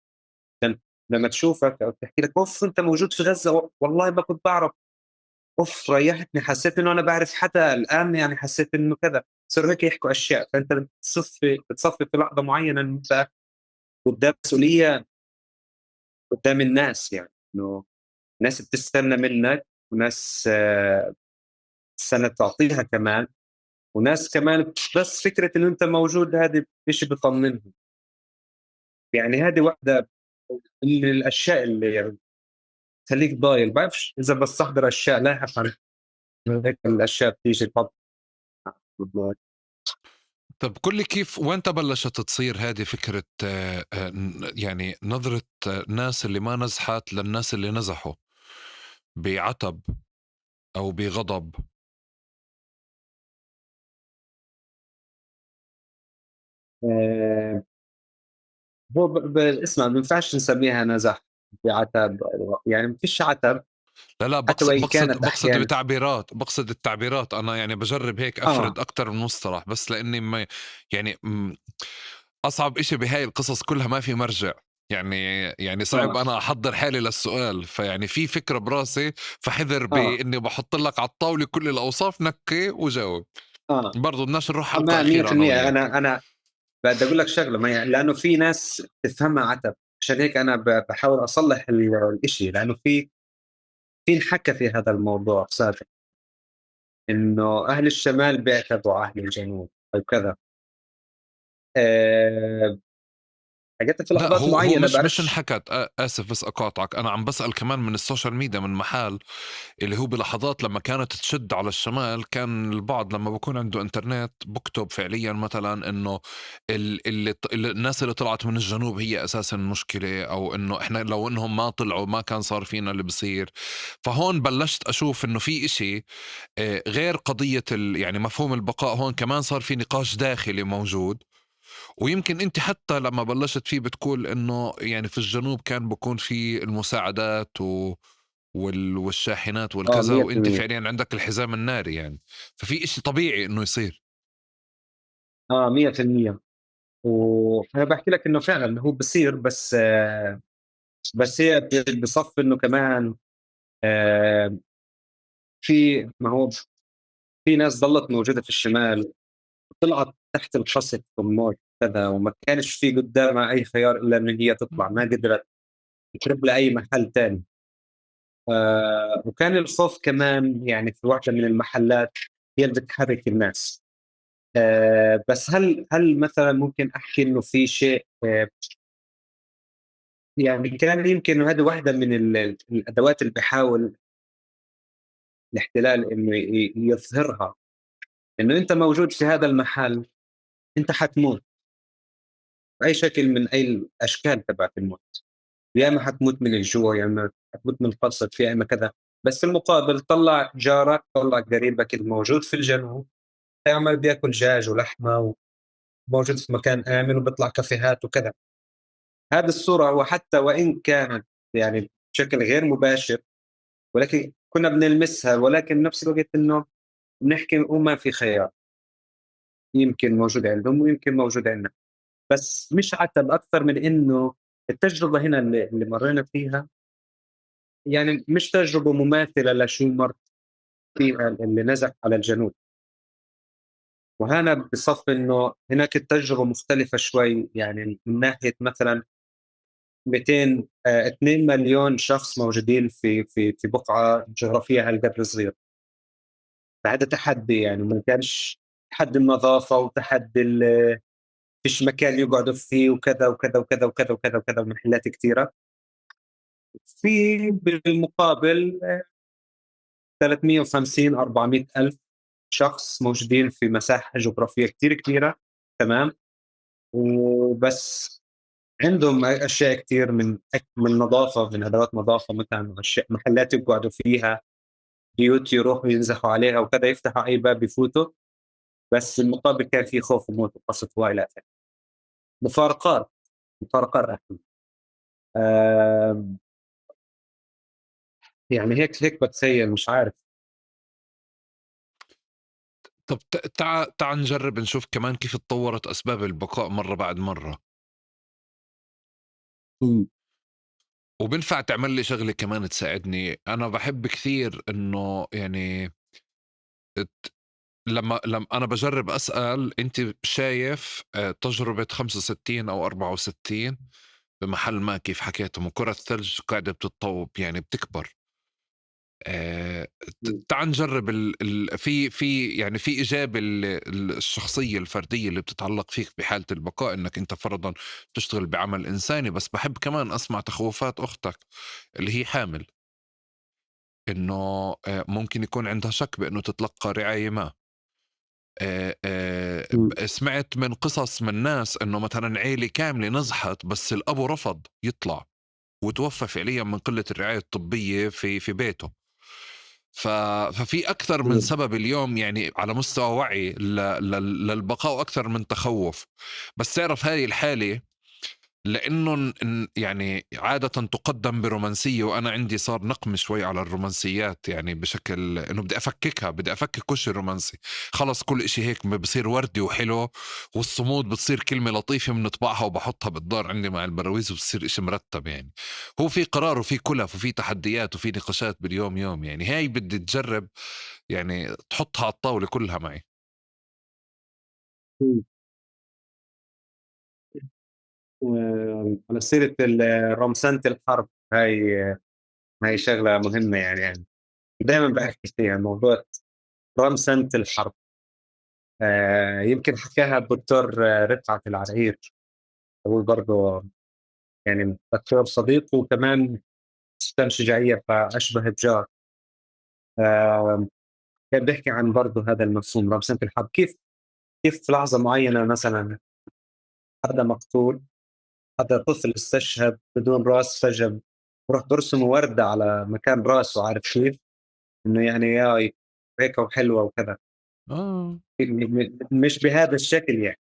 لما تشوفك أو تحكي لك أوف أنت موجود في غزة، والله ما كنت بعرف، أوف ريحتني، حسيت إنه أنا بعرف حدا الآن، يعني حسيت إنه كذا، صاروا هيك يحكوا أشياء. فأنت بتصفي في لحظة معينة أنت قدام مسؤولية قدام الناس، يعني إنه ناس بتستنى منك، وناس بتستنى تعطيها كمان، وناس كمان بس فكرة إنه أنت موجود هذه شيء بيطمنهم. يعني هذه واحدة من الأشياء اللي يعني تخليك ضايل. بعرفش إذا بستحضر أشياء لاحقا هيك الأشياء بتيجي. طب كل كيف وين بلشت تصير هذه فكرة يعني نظرة ناس اللي ما نزحت للناس اللي نزحوا بعتب أو بغضب؟ هو اسمع، ما ينفعش نسميها نزح بعتب، يعني ما فيش عتب. لا بقصد بتعبيرات، بقصد التعبيرات. أنا يعني بجرب هيك أفرد أكتر من مصطلح، بس لأني ما يعني أصعب إشي بهاي القصص كلها ما في مرجع، يعني صعب أنا أحضر حالي للسؤال، فيعني في فكرة براسي فحذر بإني بحط لك على الطاولة كل الأوصاف، نكي وجاوب. برضو بدناش نروح حلقة أخيرة. 100%. أنا بدي أقول لك شغلة، ما يعني لأنه في ناس تفهمها عتب، عشان هيك أنا بحاول أصلح الإشي، لأنه في انحكى في هذا الموضوع سابق إنه أهل الشمال بيعتبوا على أهل الجنوب أو كذا. حاجات في لحظات معينة. هو مش انحكت، آسف بس أقاطعك، أنا عم بسأل كمان من ال social media، من محل اللي هو بلحظات لما كانت تشد على الشمال، كان البعض لما بكون عنده انترنت بكتب فعليا مثلا إنه الناس اللي طلعت من الجنوب هي أساسا المشكلة، أو إنه إحنا لو إنهم ما طلعوا ما كان صار فينا اللي بصير. فهون بلشت أشوف إنه في إشي غير قضية يعني مفهوم البقاء، هون كمان صار في نقاش داخلي موجود. ويمكن انت حتى لما بلشت فيه بتقول انه يعني في الجنوب كان بكون في المساعدات والشاحنات والكذا، وانت فعليا عندك الحزام الناري يعني، ففي اشي طبيعي انه يصير. 100%. وأنا باحكي لك إنه فعلًا هو بصير، بس هي بصف إنه كمان في، ما هو في ناس ضلت موجودة في الشمال، طلعت تحت القصف والموت كذا، وما كانش في قدامها أي خيار إلا إن هي تطلع، ما قدرت تهرب لأي محل تاني. وكان الخوف كمان يعني في واحدة من المحلات هي اللي بتحرك الناس. بس هل مثلا ممكن أحكي إنه في شيء، يعني كان يمكن هذه واحدة من الأدوات اللي بحاول الاحتلال إنه يظهرها، إنه أنت موجود في هذا المحل أنت حتموت بأي شكل من أي الأشكال تبعت الموت، يا إما حتموت من الجوع، يا إما حتموت من القصف، يا إما كذا. بس في المقابل طلع جارك، طلع قريبك الموجود في الجنوب، يعمل بياكل دجاج ولحمة وموجود في مكان آمن وبيطلع كافيهات وكذا. هذه الصورة وحتى وإن كانت يعني بشكل غير مباشر، ولكن كنا بنلمسها، ولكن نفس الوقت إنه بنحكي وما في خيار، يمكن موجود عندهم ويمكن موجود عندنا، بس مش عتب أكثر من إنه التجربة هنا اللي مرينا فيها يعني مش تجربة مماثلة لشو مر فيها اللي نزح على الجنوب. وهنا بصف إنه هناك التجربة مختلفة شوي، يعني من ناحية مثلاً 200، 2 مليون شخص موجودين في في في بقعة جغرافية هالقد صغيرة، فهذا تحدي، يعني ما كانش تحدي النظافة وتحدي فيش مكان يقعدوا فيه وكذا وكذا وكذا وكذا وكذا وكذا ومحلات كثيرة. في بالمقابل 350 400 ألف شخص موجودين في مساحة جغرافية كثير كبيرة، تمام، وبس عندهم أشياء كثير من نظافة، من أدوات نظافة مثلا، أشياء محلات يقعدوا فيها، بيوت يروحوا ينزحوا عليها وكذا، يفتحوا أي باب يفوتوا. بس المقابل كان في خوف وموت وقصف وإلى آخره، مفارقات أحمد. يعني هيك بتخيل، مش عارف. طب تعال نجرب نشوف كمان كيف تطورت أسباب البقاء مرة بعد مرة. وبنفع تعمل لي شغلة كمان تساعدني. أنا بحب كثير إنه يعني لما أنا بجرب أسأل، أنت شايف تجربة 65 أو 64 بمحل ما كيف حكيتم، وكرة الثلج قاعدة بتتطور يعني بتكبر. تعال نجرب في يعني في إجابة الشخصية الفردية اللي بتتعلق فيك بحالة البقاء، إنك أنت فرضا تشتغل بعمل إنساني، بس بحب كمان أسمع تخوفات أختك اللي هي حامل، إنه ممكن يكون عندها شك بإنه تتلقى رعاية ما. سمعت من قصص من ناس إنه مثلا عيلة كاملة نزحت بس الأبو رفض يطلع وتوفى فعليا من قلة الرعاية الطبية في بيته. ففي أكثر من سبب اليوم يعني على مستوى وعي للبقاء وأكثر من تخوف. بس تعرف هاي الحالة لأنه يعني عادة تقدم برومانسية، وأنا عندي صار نقم شوي على الرومانسيات، يعني بشكل إنه بدي أفككها، بدي أفكك كل شيء رومانسي، خلص كل إشي هيك بصير وردي وحلو، والصمود بتصير كلمة لطيفة بنطبعها وبحطها بالدار عندي مع البراويز وبتصير إشي مرتب. يعني هو في قرار وفي كلف وفي تحديات وفي نقاشات باليوم يوم، يعني هاي بدي تجرب يعني تحطها على الطاولة كلها معي. على سيرة رمسنة الحرب، هاي شغلة مهمة، يعني دائما بحكي فيها موضوع رمسنة الحرب. يمكن حكاها الدكتور رفعت العرعير، هو برضه يعني دكتور صديق وكمان سكان شجاعية فأشبه بجار. كان بيحكي عن برضه هذا المفهوم رمسنة الحرب، كيف في لحظة معينة مثلا حدا مقتول، حدا طفل استشهد بدون راس، فجأة بروح برسم وردة على مكان راسه، عارف كيف؟ إنه يعني ياي هيك وحلوة وكذا. مش بهذا الشكل يعني.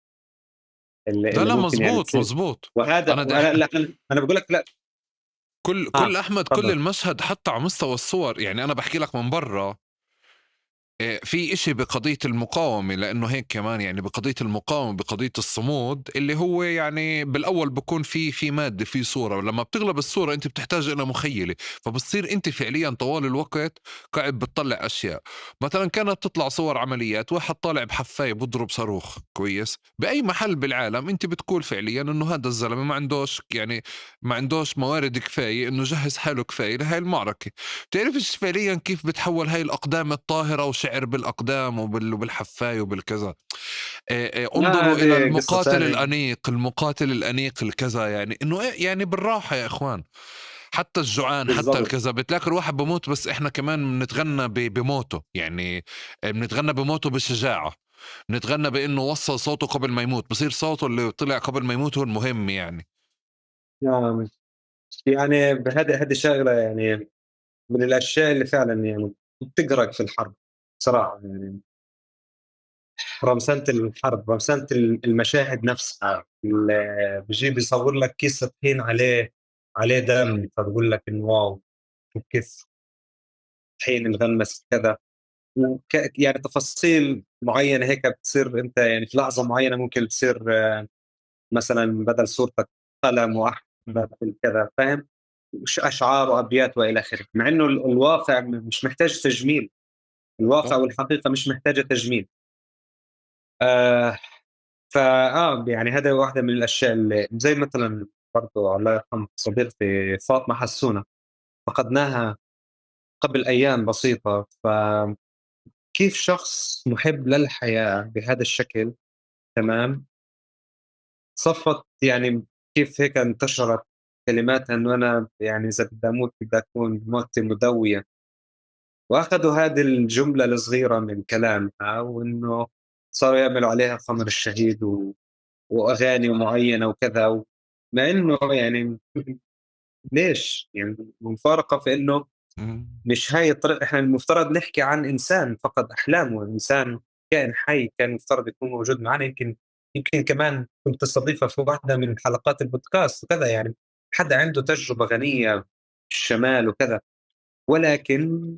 اللي لا مزبوط يعني مزبوط. وهذا أنا بقول لك لا كل أحمد طبعا. كل المشهد حتى على مستوى الصور، يعني أنا بحكي لك من برا في إشي بقضية المقاومة، لأنه هيك كمان يعني بقضية المقاومة، بقضية الصمود، اللي هو يعني بالأول بكون في مادة، في صورة، ولما بتغلب الصورة أنت بتحتاج إلى مخيلة، فبتصير أنت فعليا طوال الوقت قاعد بتطلع أشياء. مثلا كانت تطلع صور عمليات، واحد طالع بحفاية بضرب صاروخ، كويس، بأي محل بالعالم أنت بتقول فعليا إنه هذا الزلمة ما عندوش، يعني ما عندوش موارد كفاية إنه جهز حاله كفاية لهي المعركة. بتعرفش فعليا كيف بتحول هاي الأقدام الطاهرة وشعر بالأقدام وبالحفاية وبالكذا. انظروا إلى المقاتل الأنيق، المقاتل الأنيق الكذا، يعني إنه يعني بالراحة يا إخوان، حتى الجوعان بالزبط. حتى الكذا بتلاقي الواحد بموت، بس إحنا كمان بنتغنى بموته، يعني بنتغنى بموته بشجاعة، بنتغنى بإنه وصل صوته قبل ما يموت، بصير صوته اللي طلع قبل ما يموت هو المهم يعني. نعم، يعني هذه شغلة يعني من الأشياء اللي فعلا يعني بتقرق في الحرب صراحة، يعني رمسنة الحرب، رمسنة المشاهد نفسها، بيجي بيصور لك كيس طحين عليه دم، فبقول لك إنه واو كيف طحين مغمس كذا، يعني تفاصيل معينة هيك بتصير أنت يعني في لحظة معينة ممكن تصير مثلا بدل صورتك قلم وأحمد كذا، فاهم، أشعار وأبيات وإلى آخره، مع إنه الواقع مش محتاج تجميل، الواقع والحقيقة مش محتاجة تجميل. فآه يعني هذا واحدة من الأشياء اللي زي مثلا برضو الله يرحم صديقتي فاطمة حسونة، فقدناها قبل أيام بسيطة. فكيف شخص محب للحياة بهذا الشكل، تمام، صفت يعني كيف هيك انتشرت كلماتها إنه أنا يعني إذا بدي أموت بدي أكون موتة مدوية، وأخذوا هذه الجملة الصغيرة من كلامها وإنه صاروا يعملوا عليها قمر الشهيد وأغاني معينة وكذا، مع إنه يعني ليش؟ يعني مفارقة في إنه مش هاي الطريقة. إحنا المفترض نحكي عن إنسان فقد أحلامه، إنسان كائن حي كان المفترض يكون موجود معنا، يمكن كمان كنت تستضيفه في واحدة من حلقات البودكاست وكذا، يعني حدا عنده تجربة غنية في الشمال وكذا، ولكن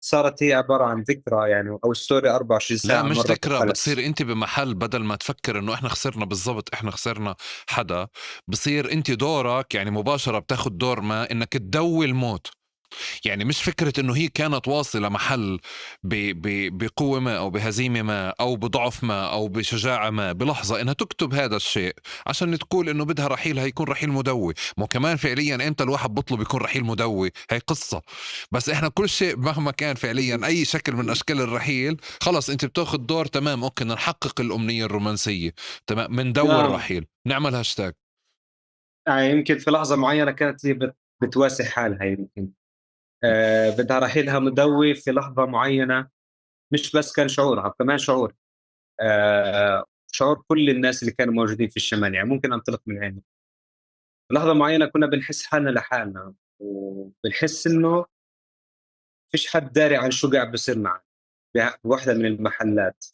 صارت هي عبارة عن ذكرى يعني أو story 24 ساعة. لا مش ذكرى، بتصير أنت بمحل بدل ما تفكر إنه إحنا خسرنا بالضبط، إحنا خسرنا حدا، بصير أنت دورك يعني مباشرة بتاخد دور ما إنك تدوي الموت. يعني مش فكرة إنه هي كانت واصلة محل بقوة ما أو بهزيمة ما أو بضعف ما أو بشجاعة ما بلحظة إنها تكتب هذا الشيء عشان تقول إنه بدها رحيلها يكون رحيل مدوي. مو كمان فعليا إمتى الواحد بطلب يكون رحيل مدوي؟ هي قصة. بس إحنا كل شيء مهما كان فعليا أي شكل من أشكال الرحيل خلص أنت بتاخذ دور، تمام okay نحقق الأمنية الرومانسية، تمام مندور رحيل، نعمل هاشتاج. يعني يمكن في لحظة معينة كانت هي بتواسي حالها، يمكن بدها رحيلها مدوي في لحظة معينة، مش بس كان شعورها، كمان شعور شعور كل الناس اللي كانوا موجودين في الشمال. يعني ممكن أنطلق من عيني لحظة معينة كنا بنحس حالنا لحالنا، وبنحس إنه فيش حد داري عن شو قاعد بصير معنا بواحدة من المحلات.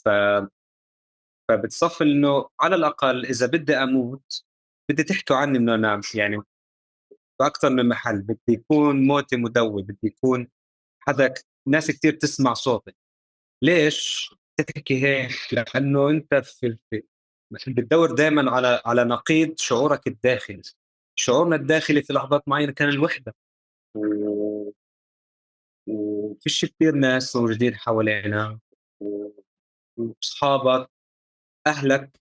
فبتصفي إنه على الأقل إذا بدي أموت بدي تحكوا عني إنه أنا يعني بأكثر من محل، بدي يكون موتي مدوي، بدي يكون حدا ناس كتير تسمع صوتي. ليش تحكي هيك؟ لأنه أنت في بتدور دائما على نقيض شعورك الداخلي. شعورنا الداخلي في لحظات معينة كان الوحدة، وفيش كتير ناس موجودين حوالينا، وأصحابك، أهلك،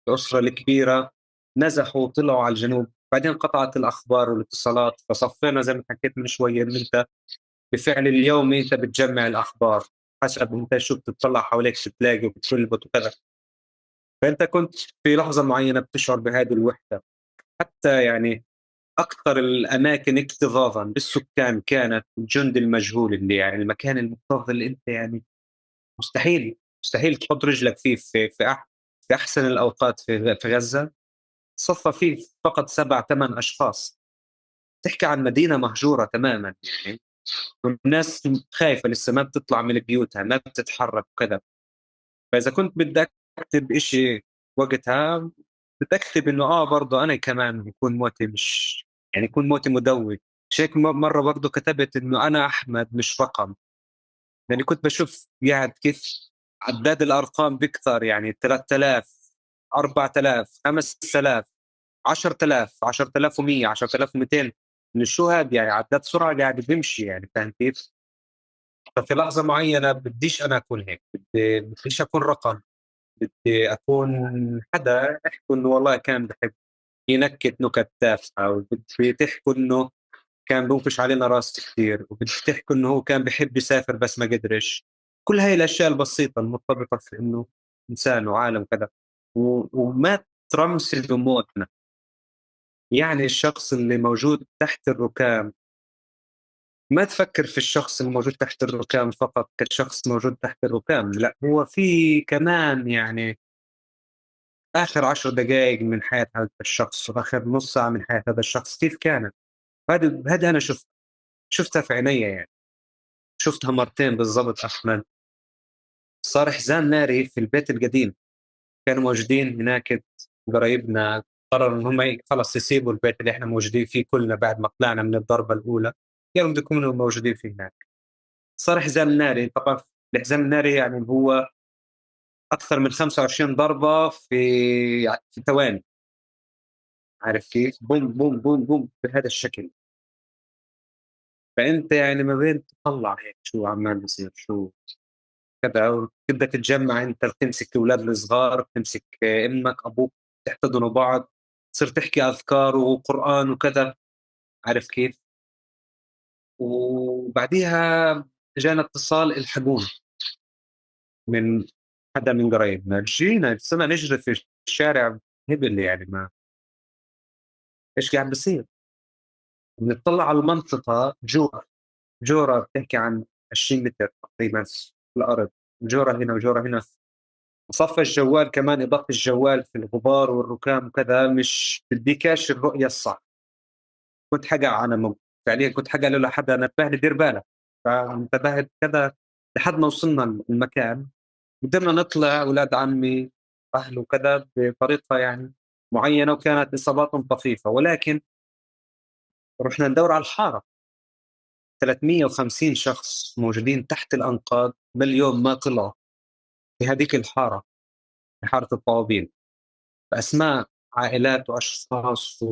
الأسرة الكبيرة نزحوا وطلعوا على الجنوب، بعدين قطعت الأخبار والاتصالات، فصفينا زي ما حكيت من شوية إن أنت بفعل اليومي أنت بتجمع الأخبار حسب أنت شو بتطلع حواليك شو بتلاقي وبتشلبط وكذا. فأنت كنت في لحظة معينة بتشعر بهذه الوحدة. حتى يعني أكثر الأماكن اكتظاظا بالسكان كانت الجند المجهول، اللي يعني المكان المكتظ اللي أنت يعني مستحيل تحط رجلك فيه في أحسن الأوقات في غزة. صفى فيه فقط 7-8 أشخاص. تحكي عن مدينة مهجورة تماما يعني، والناس خايفة لسه ما بتطلع من بيوتها، ما بتتحرك وكذا. فإذا كنت بدك أكتب إشي وقتها بدك أكتب إنه برضه أنا كمان يكون موتي مش يعني يكون موتي مدوي. شيك مرة برضه كتبت إنه أنا أحمد مش رقم، لأني كنت بشوف قاعد كيف عداد الأرقام بيكثر، يعني 3000، 4000، 5000، 10000، 10100، 10200، إنه شو هاد يعني عداد سرعة قاعد بيمشي يعني، فاهم كيف؟ ففي لحظة معينة بديش أنا أكون هيك، بديش أكون رقم، بدي أكون حدا يحكوا إنه والله كان بحب ينكت نكت تافهة، وبدي تحكوا إنه كان بنكش علينا راس كثير، وبدي تحكوا إنه هو كان بحب يسافر بس ما قدرش. كل هاي الأشياء البسيطة المرتبطة في إنه إنسان وعالم وكذا، وما ترمسي بموتنا. يعني الشخص اللي موجود تحت الركام ما تفكر في الشخص الموجود تحت الركام فقط كشخص موجود تحت الركام، لا هو في كمان يعني آخر 10 دقائق من حياة هذا الشخص وآخر نص ساعة من حياة هذا الشخص كيف كانت. هذا أنا شفتها في عيني يعني، شفتها مرتين بالضبط أحمد. صار حزام ناري في البيت القديم، كانوا موجودين هناك قرايبنا، قرروا إن هم خلص يسيبوا البيت اللي إحنا موجودين فيه كلنا بعد ما طلعنا من الضربة الأولى، كانوا بدهم يكونوا موجودين فيه هناك. صار حزام ناري، طبعا الحزام الناري يعني هو أكثر من 25 ضربة في ثواني، عارف كيف؟ بوم بوم بوم بوم بهذا الشكل. فأنت يعني ما بين تطلع هيك شو عمال بيصير شو كذا، وتبدأ تتجمع، أنت بتمسك الأولاد الصغار، بتمسك أمك أبوك، تحتضنوا بعض، تصير تحكي أذكار وقرآن وكذا، عارف كيف؟ وبعديها جانا اتصال الحقونا من حدا من قرايبنا، جينا صرنا نجري في الشارع هبل يعني، ما ايش قاعد بصير. بنطلع على المنطقة جورة بتحكي عن 20 متر تقريبا في الأرض، جورة هنا وجورة هنا. صف الجوال كمان، إضاءة الجوال في الغبار والركام وكذا مش بديكاش الرؤية الصح. كنت حقع أنا فعليا، كنت حقع لولا حدا نبهني دير بالك، فانتبهت كذا لحد ما وصلنا المكان. قدرنا نطلع أولاد عمي أهله وكذا بطريقة يعني معينة، وكانت إصاباتهم طفيفة، ولكن رحنا ندور على الحارة. 350 شخص موجودين تحت الأنقاض لليوم ما طلعوا في هذيك الحارة، في حارة الطوابين، بأسماء عائلات وأشخاص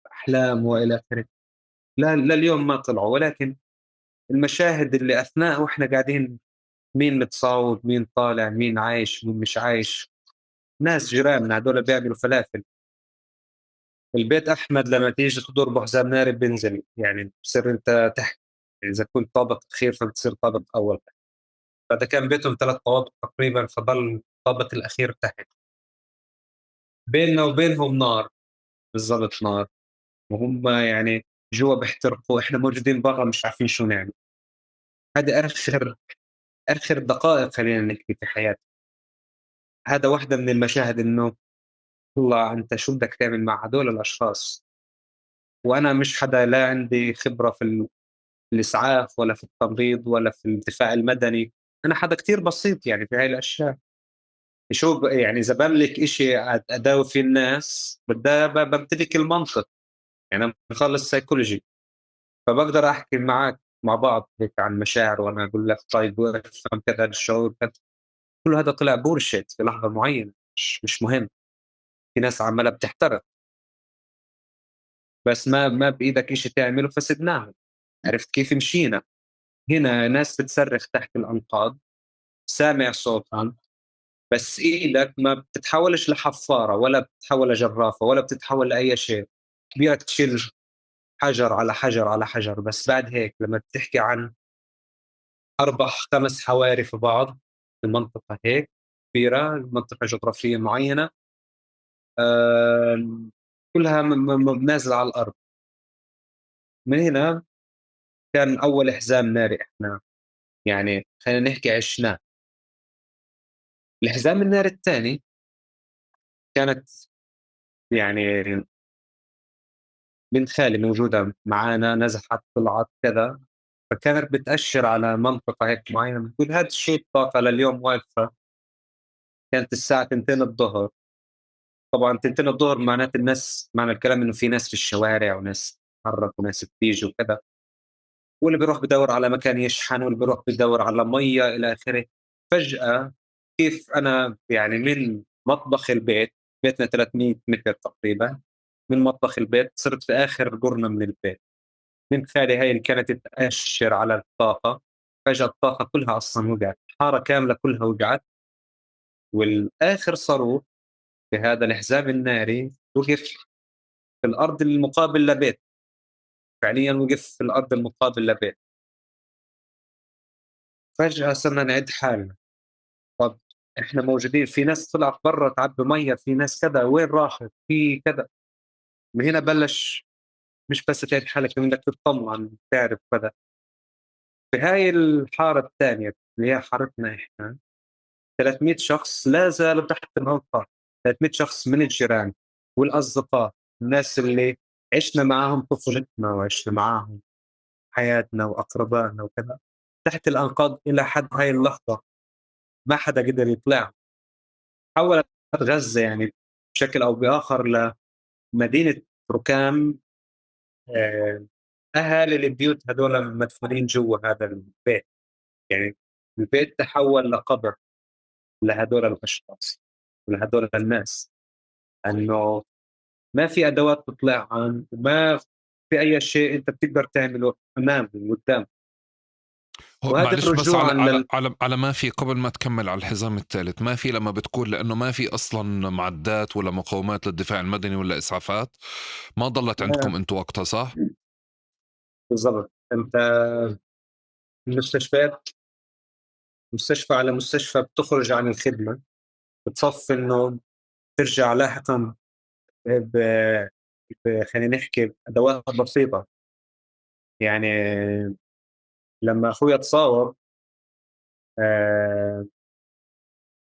وأحلام وإلى آخره، لا لليوم ما طلعوا. ولكن المشاهد اللي أثناء وإحنا قاعدين، مين متصاوب، مين طالع، مين عايش، مين مش عايش، ناس جيراننا هدول بيعملوا فلافل. البيت أحمد لما تيجي تضربه حزام ناري بينزل، يعني بصير أنت تحت، يعني إذا كنت طابق أخير فبتصير طابق أول. فهذا كان بيتهم 3 طوابق تقريبا، فضل الطابق الأخير تحت. بيننا وبينهم نار، بالضبط نار، وهم يعني جوا بيحترقوا، إحنا موجودين برا مش عارفين شو نعمل. هذا آخر دقائق خلينا نحكي في حياتي. هذا واحدة من المشاهد، إنه الله أنت شو بدك تعمل مع هدول الأشخاص؟ وأنا مش حدا لا عندي خبرة في الإسعاف ولا في التمريض ولا في الدفاع المدني، أنا حدا كتير بسيط يعني في هاي الأشياء. شو يعني إذا بملك إشي أداوي فيه الناس بدي بمتلك المنطق، يعني أنا بخلص سايكولوجي، فبقدر أحكي معك مع بعض هيك عن مشاعر، وأنا أقول لك طيب وافهم كذا الشعور كذا. كل هذا طلع بورشيت في لحظة معينة، مش مهم. في ناس عمالة بتحترق، بس ما بإيدك إشي تعمله، فسدناهم. عرفت كيف؟ مشينا. هنا ناس بتصرخ تحت الأنقاض، سامع صوتها، بس إيدك ما بتتحولش لحفارة ولا بتتحول لجرافة ولا بتتحول لأي شيء كبيرة، تشيل حجر على حجر على حجر. بس بعد هيك لما بتحكي عن 4-5 حواري في بعض المنطقة هيك كبيرة، منطقة جغرافية معينة، كلها نازلة على الأرض. من هنا كان أول حزام ناري إحنا يعني خلينا نحكي عشناه. الحزام الناري الثاني كانت يعني بنت خالي موجودة معانا، نزحت طلعت كذا، فكانت بتأشر على منطقة هيك معينة، بتقول هذا الشيء الطاقة لليوم واقفة. كانت الساعة 2 الظهر، طبعاً 2 الظهر معنات الناس، معنى الكلام إنه في ناس في الشوارع وناس تتحرك وناس بتيجي وكذا. واللي بيروح بدور على مكان يشحن، واللي بيروح بدور على مية إلى آخره. فجأة كيف أنا يعني من مطبخ البيت، بيتنا 300 متر تقريبا، من مطبخ البيت صرت في آخر قرنة من البيت. بنت خالي هاي اللي كانت تأشر على الطاقة، فجأة الطاقة كلها أصلا وقعت، حارة كاملة كلها وقعت. والآخر صاروخ بهذا الحزام الناري وقف في الأرض المقابل لبيت، فعليا وقف في الأرض المقابل لبيت. فجأة صرنا نعد حالنا، طب إحنا موجودين، في ناس طلعت برا تعبي مية، في ناس كذا، وين راحت، في كذا. من هنا بلش مش بس تعد حالك، بدك تطمن تعرف كذا. في هاي الحارة الثانية اللي هي حارتنا إحنا 300 شخص لا زالوا تحت الأنقاض، 300 شخص من الجيران والأصدقاء، الناس اللي عشنا معاهم طفولتنا وعشنا معاهم حياتنا وأقربائنا وكذا، تحت الأنقاض إلى حد هاي اللحظة ما حدا قدر يطلع. حولت غزة يعني بشكل أو بآخر لمدينة ركام. أهالي البيوت هذول مدفونين جوا هذا البيت، يعني البيت تحول لقبر لهذول الأشخاص ولهذول الناس، أنه ما في أدوات تطلعهم وما في أي شيء أنت بتقدر تعمله أمامهم قدام. معلش بس على, على, على ما في، قبل ما تكمل على الحزام الثالث، ما في لما بتقول لأنه ما في أصلا معدات ولا مقاومات للدفاع المدني ولا إسعافات، ما ضلت عندكم أنتم وقتها صح؟ بالضبط. أنت المستشفيات مستشفى على مستشفى بتخرج عن الخدمة، بتصف إنه ترجع لاحقا خلينا نحكي أدوات بسيطة. يعني لما أخويا تصاوب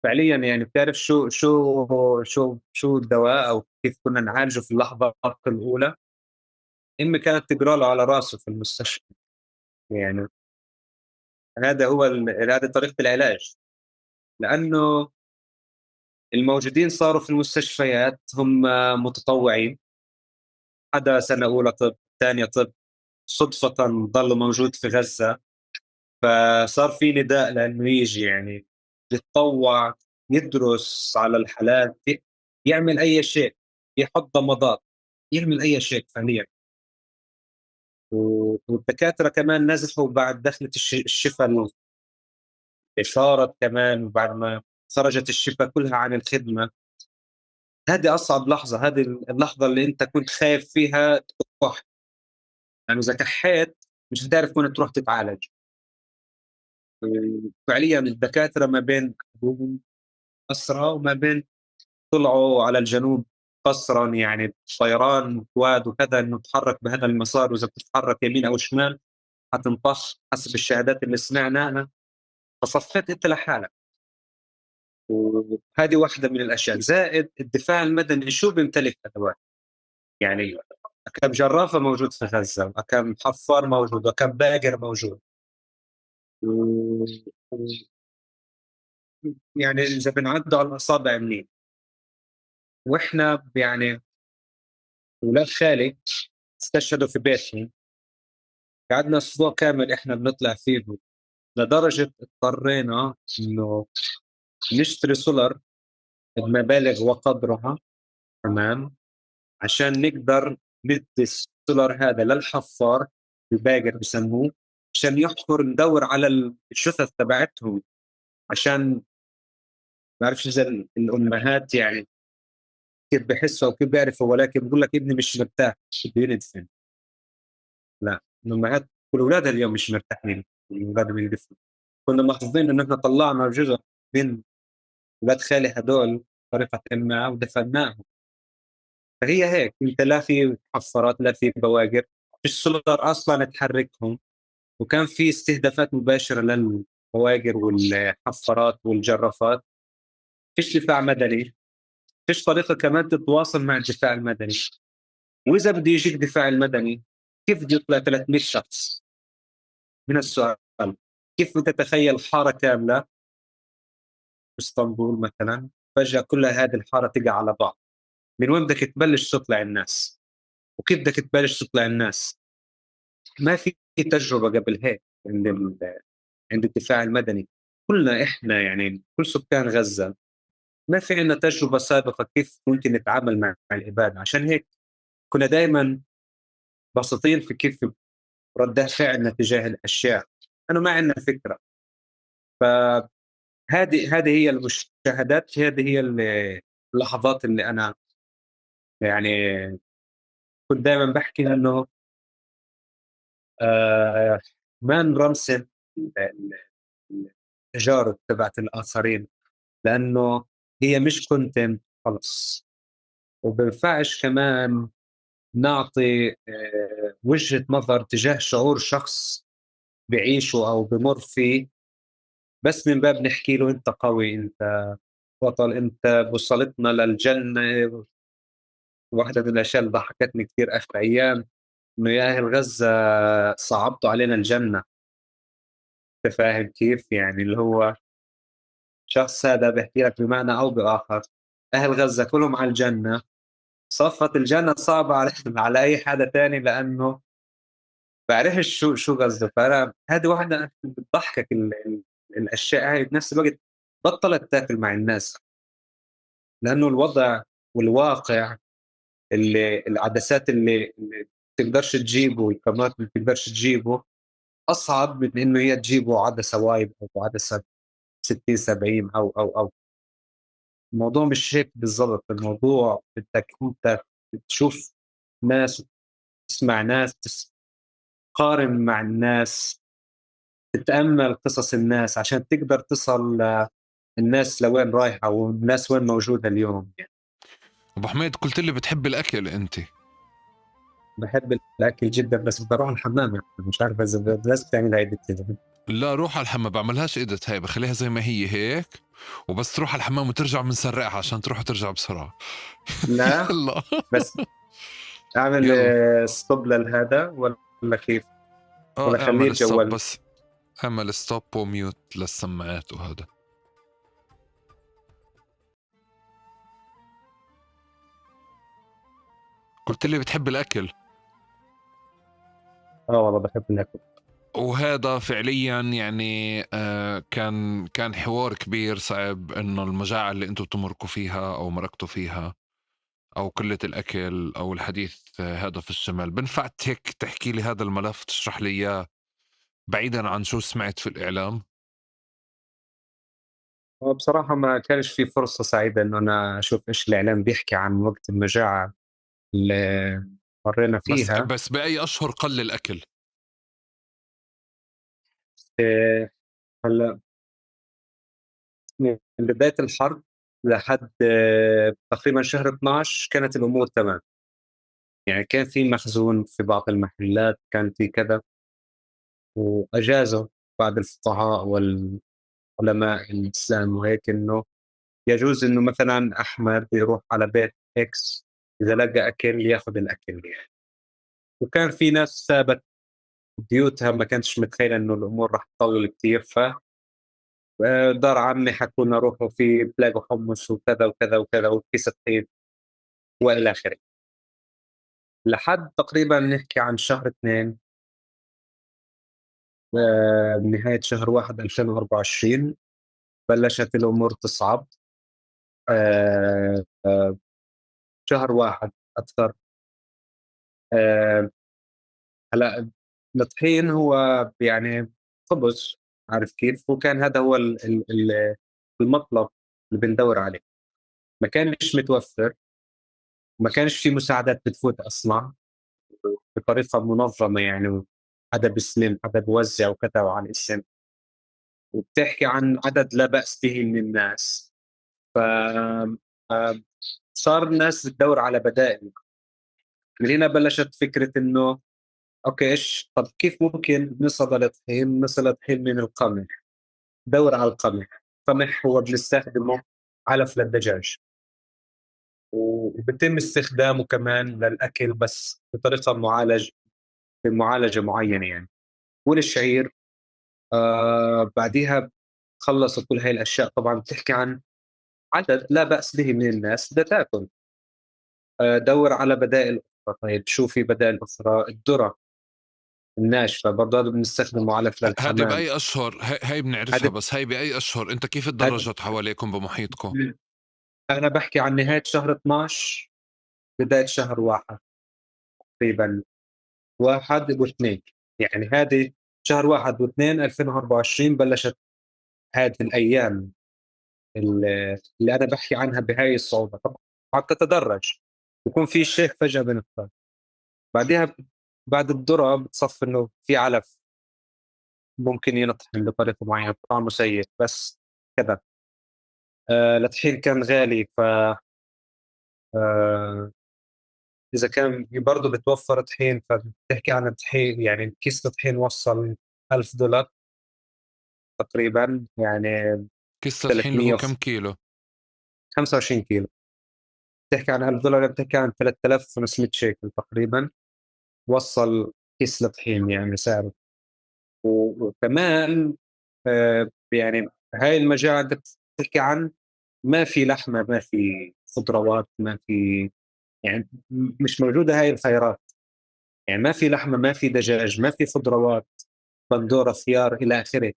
فعليا يعني بتعرف شو شو شو شو الدواء أو كيف كنا نعالجه في اللحظة الأولى؟ أمي كانت تقرأ له على راسه في المستشفى. يعني هذا هو هذه طريقة العلاج، لأنه الموجودين صاروا في المستشفيات هم متطوعين، حدا سنة أولى طب، ثانية طب، صدفة ضلوا موجود في غزة، فصار في نداء لأنه يجي يعني يتطوع، يدرس على الحالات، يعمل أي شيء، يحط ضمادات، يعمل أي شيء فعليا. والدكاترة كمان نزحوا بعد دخلة الشفا اللي صارت كمان، وبعد ما خرجت الشفا كلها عن الخدمة. هذه أصعب لحظة، هذه اللحظة اللي أنت كنت خايف فيها تروح، يعني إذا كحيت مش هتعرف وين تروح تتعالج. فعليا الدكاترة ما بين أسرى وما بين طلعوا على الجنوب قسرا، يعني طيران وكواد وكذا، انه تحرك بهذا المسار، واذا بتتحرك يمين او شمال حتنطخ حسب الشهادات اللي سمعناها. فصفيت انت لحالك، وهذه واحدة من الاشياء. زائد الدفاع المدني شو بيمتلك ادوات، يعني كم جرافه موجود في غزة، وكم حفار موجود، وكم باجر موجود. يعني اذا بنعد على الاصابع منين. واحنا يعني ولاد خالي استشهدوا في بيتهم، قعدنا اسبوع كامل احنا بنطلع فيه، لدرجة اضطرينا انه نشتري سولر بمبالغ وقدرها، تمام، عشان نقدر ندي السولر هذا للحفار، الباجر بسموه، عشان يحفر، ندور على الجثث تبعتهم، عشان ما بعرفش اذا الامهات يعني كيف بحسوا او كيف بيعرفوا، ولكن بقول لك ابني مش مرتاح بده يندفن. لا، الامهات كل اولادها اليوم مش مرتاحين اولادهم يندفنوا. كنا محظوظين انه احنا طلعنا جزء من اولاد خالي هدول بطريقة ما ودفناهم. فهي هيك، انت لا في حفارات لا في بواجر، فيش سولار اصلا تحركهم، وكان في استهدافات مباشرة للبواجر والحفارات والجرافات. فيش دفاع مدني، فيش طريقه كمان تتواصل مع الدفاع المدني. واذا بده يجيك دفاع المدني كيف بده يطلع 300 شخص؟ من السؤال، كيف تتخيل حارة كاملة اسطنبول مثلا فجاة كل هذه الحارة تقع على بعض؟ من وين بدك تبلش تطلع الناس؟ وكيف بدك تبلش تطلع الناس؟ ما في تجربة قبل هيك عند الدفاع المدني. كلنا إحنا يعني كل سكان غزة ما في عندنا تجربة سابقة كيف ممكن نتعامل مع الإبادة، عشان هيك كنا دايماً بسيطين في كيف ردات فعلنا تجاه الأشياء، لأنه ما عندنا فكرة. فهذه هي المشاهدات، هذه هي اللحظات اللي أنا يعني كنت دايماً بحكي إنه ما نرمسن التجارب تبعت الآخرين، لأنه هي مش content خلص. وبنفعش كمان نعطي وجهة نظر تجاه شعور شخص بعيشه أو بمر فيه بس من باب نحكي له أنت قوي، أنت بطل، أنت وصلتنا للجنة. واحدة من الأشياء اللي ضحكتني كثير آخر أيام إنه يا أهل غزة صعبتوا علينا الجنة. أنت فاهم كيف؟ يعني اللي هو شخص هذا بيحكي لك بمعنى أو بآخر أهل غزة كلهم على الجنة، صفت الجنة صعبة على أي حدا تاني لأنه بعرفش شو قصده. فأنا هذه واحدة بتضحكك الأشياء هاي، بنفس الوقت بطلت تاكل مع الناس لأنه الوضع والواقع اللي العدسات اللي بتقدرش تجيبه والكاميرات اللي بتقدرش تجيبه أصعب من إنه هي تجيبه عدسة وايد أو عدسة 60 70 أو أو أو. الموضوع مش هيك بالضبط. الموضوع بدك أنت تشوف ناس، تسمع ناس، تقارن مع الناس، تتأمل قصص الناس عشان تقدر تصل الناس لوين رايحة والناس وين موجودة اليوم. أبو حميد، قلت لي بتحب الأكل أنت. بحب الأكل جدا، بس بدي أروح الحمام، مش عارف إذا لازم تعمل هاي edit. لا روح على الحمام، بعملهاش edit هاي، بخليها زي ما هي هيك، وبس تروح على الحمام وترجع بنسرعها عشان تروح وترجع بسرعة. لا. يلا. بس أعمل يلا. stop لهذا ولا كيف؟ ولا خليه اعمل stop الجوال؟ بس اعمل stop و mute للسماعات وهذا. قلت لي بتحب الأكل. والله بحب الأكل. وهذا فعليا يعني كان حوار كبير صعب، إنه المجاعة اللي أنتم بتمرقوا فيها أو مرقتوا فيها أو قلة الأكل أو الحديث هذا في الشمال. بنفع هيك تحكي لي هذا الملف، تشرح لي إياه بعيدا عن شو سمعت في الإعلام؟ هو بصراحة ما كانش في فرصة سعيدة إنه أنا أشوف إيش الإعلام بيحكي عن وقت المجاعة اللي مرينا فيها. بس بأي أشهر قل الأكل؟ هلا من بداية الحرب لحد تقريبا شهر 12 كانت الأمور تمام، يعني كان في مخزون في بعض المحلات، كان في كذا، وأجازوا بعض الفقهاء والعلماء الإسلام وهيك إنه يجوز إنه مثلا أحمد يروح على بيت إكس إذا لقى أكل ياخذ الأكل يعني. وكان في ناس سابت بيوتها، ما كانتش متخيلة إنه الأمور رح تطول كتير، ف دار عمي حكوا لنا روحوا في بتلاقوا حمص وكذا وكذا وكذا وكيس طحين وإلى آخره. لحد تقريباً نحكي عن شهر 2، نهاية شهر 1 2024 بلشت الأمور تصعب. شهر 1 أكثر. هلأ الطحين هو خبز، عارف كيف، وكان هذا هو المطلب اللي بندور عليه. ما كانش متوفر، ما كانش في مساعدات بتفوت أصلاً بطريقة منظمة، حدا بيسلم حدا بيوزع وكذا على الاسم، وبتحكي عن عدد لا بأس به من الناس. صار الناس بتدور على بدائل. من هنا بلشت فكرة إنه أوكي إيش، طب كيف ممكن نصل للطحين؟ نصل للطحين من القمح. دور على القمح. القمح هو بنستخدمه علف للدجاج، وبتم استخدامه كمان للأكل بس بطريقة بمعالجة معينة. والشعير، بعديها خلصوا كل هاي الأشياء. طبعاً بتحكي عن عدد لا بأس به من الناس بدها تاكل. دور على بدائل أخرى. طيب شو في بدائل أخرى؟ الذرة. الناشفة برضه هذا بنستخدمه علف هذه للحمام. بأي أشهر؟ هي بنعرفها، هذه بس هي بأي أشهر؟ أنت كيف تدرجت حواليكم بمحيطكم؟ أنا بحكي عن نهاية شهر 12 بداية شهر 1 تقريباً، 1 و2، يعني هذه شهر 1 و2 2024 بلشت هذه الأيام اللي أنا بحكي عنها بهاي الصعوبة. طبعاً تتدرج، بكون في شيء فجأة بنقطع، بعدها بعد الذرة بتصف إنه في علف ممكن ينطحن بطريقة معينة، طعمه سيء بس كذا. الطحين كان غالي، ف إذا كان برضه بتوفر طحين، فبتحكي عن الطحين، يعني كيس الطحين وصل ألف دولار تقريباً، يعني كيس الطحين اللي هو كم كيلو؟ 25 كيلو. بتحكي عن ألف دولار، بتحكي عن 3500 شيكل تقريباً وصل كيس الطحين يعني سعره. وكمان يعني هاي المجاعة أنت بتحكي عن ما في لحمة، ما في خضروات، ما في، يعني مش موجودة هاي الخيارات، يعني ما في لحمة، ما في دجاج، ما في خضروات، بندورة، خيار إلى آخره.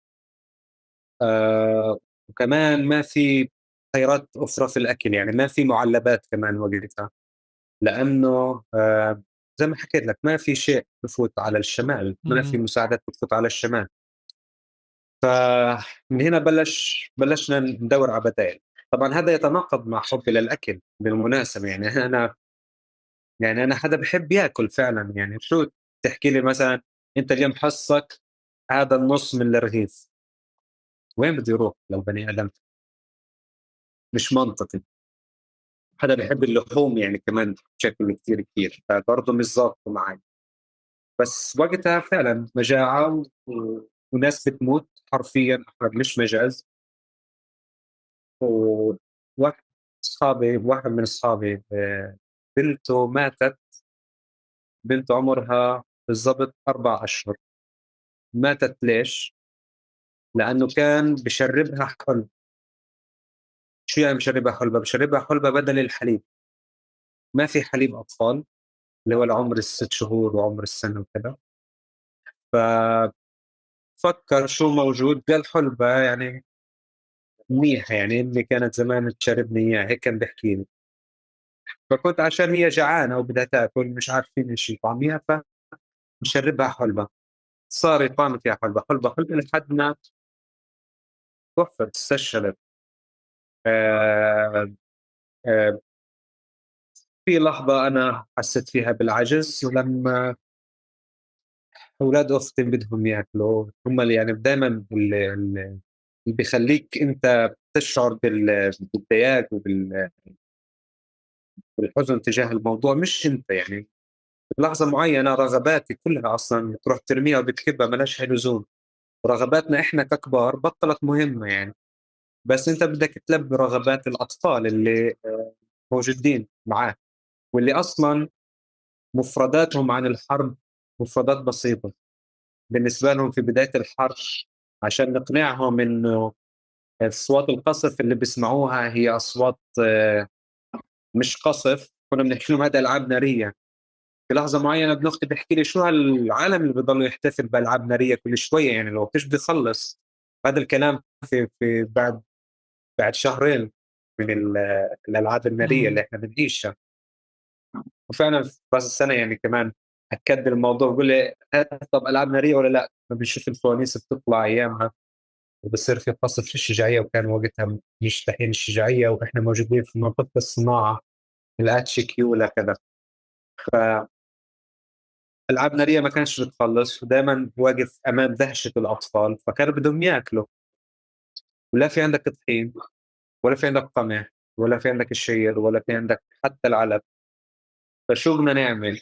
وكمان ما في خيارات أخرى في الأكل، يعني ما في معلبات كمان وقتها، لأنه زي ما حكيت لك ما في شيء بفوت على الشمال، ما في مساعدات بتفوت على الشمال. فمن هنا بلشنا ندور على بدائل. طبعا هذا يتناقض مع حبي للأكل بالمناسبة، يعني أنا حدا بحب يأكل فعلا. يعني شو تحكي لي مثلا أنت اليوم حصك هذا النص من الرغيف، وين بده يروح لو بني آدم؟ مش منطقي. حدا بحب اللحوم يعني كمان بشكل كتير كتير، فبرضه مش ظابطه معي. بس وقتها فعلا مجاعة وناس بتموت حرفيا، مش مجاز. وواحد من أصحابي بنته ماتت، بنت عمرها بالضبط 4 أشهر. ماتت ليش؟ لأنه كان بشربها حلبة. شو يعني بشربها حلبة؟ بشربها حلبة بدل الحليب. ما في حليب أطفال اللي هو العمر 6 شهور وعمر السنة وكذا. ففكر شو موجود، قال حلبة يعني منيحة، يعني أمي كانت زمان تشربني إياها، هيك كان بيحكي لي. فكنت عشان هي جعانة وبدها تاكل مش عارفين إيش يطعميها، فمشربها حلبة. صار يطعم فيها حلبة حلبة حلبة لحد ما توفت، استشهدت. في لحظة أنا حسيت فيها بالعجز، ولما أولاد أختي بدهم يأكلوا، هم اللي يعني دايماً اللي بيخليك أنت تشعر بالضياق بالحزن تجاه الموضوع، مش أنت. يعني بلحظة معينة رغباتي كلها أصلاً بتروح ترميها وبتكبها، ملاش أي لزوم. رغباتنا إحنا ككبار بطلت مهمة يعني، بس أنت بدك تلبي رغبات الأطفال اللي موجودين معاك، واللي أصلاً مفرداتهم عن الحرب مفردات بسيطة بالنسبة لهم في بداية الحرب، عشان نقنعهم إنه أصوات القصف اللي بيسمعوها هي أصوات مش قصف. كنا بنحكي لهم هذا ألعاب نارية. في لحظة معينة ابن أختي بيحكي لي شو هالعالم اللي بيضلوا يحتفل بألعاب نارية كل شوية، يعني لو كيش بده يخلص هذا الكلام في بعد شهرين من الألعاب النارية اللي إحنا بنعيشها. وفعلاً في راس السنة يعني كمان أكد الموضوع، بقول لي طب ألعاب نارية ولا لا؟ فبنشوف الفوانيس بتطلع أيامها وبصير في قصف في الشجاعية، وكان وقتها مش تحين الشجاعية وإحنا موجودين في منطقة الصناعة الاتش كيو ولا كذا. ف ألعاب نارية ما كانش بتخلص، ودايماً واقف أمام دهشة الأطفال، فكانوا بدهم ياكلوا، ولا في عندك طحين ولا في عندك قمح ولا في عندك الشير ولا في عندك حتى العلب، فشو بدنا نعمل؟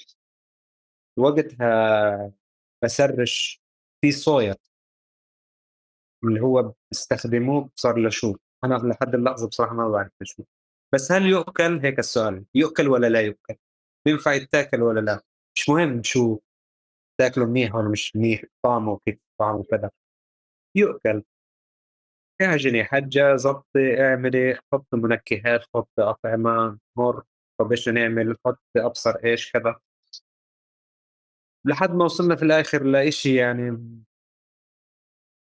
وقتها بسرش في صويا اللي هو بيستخدموه صار لشو، أنا لحد اللحظة بصراحة ما بعرف شو، بس هل يؤكل؟ هيك السؤال، يؤكل ولا لا يؤكل؟ بينفع يتاكل ولا لا؟ مش مهم شو تاكله، منيح ولا مش منيح، طعمه كيف طعمه كذا، يؤكل. اعجني حجة، زبطي، اعملي، حط منكهات، حط أطعمة، مر، طب إيش نعمل، حط أبصر إيش كذا. لحد ما وصلنا في الآخر لإشي يعني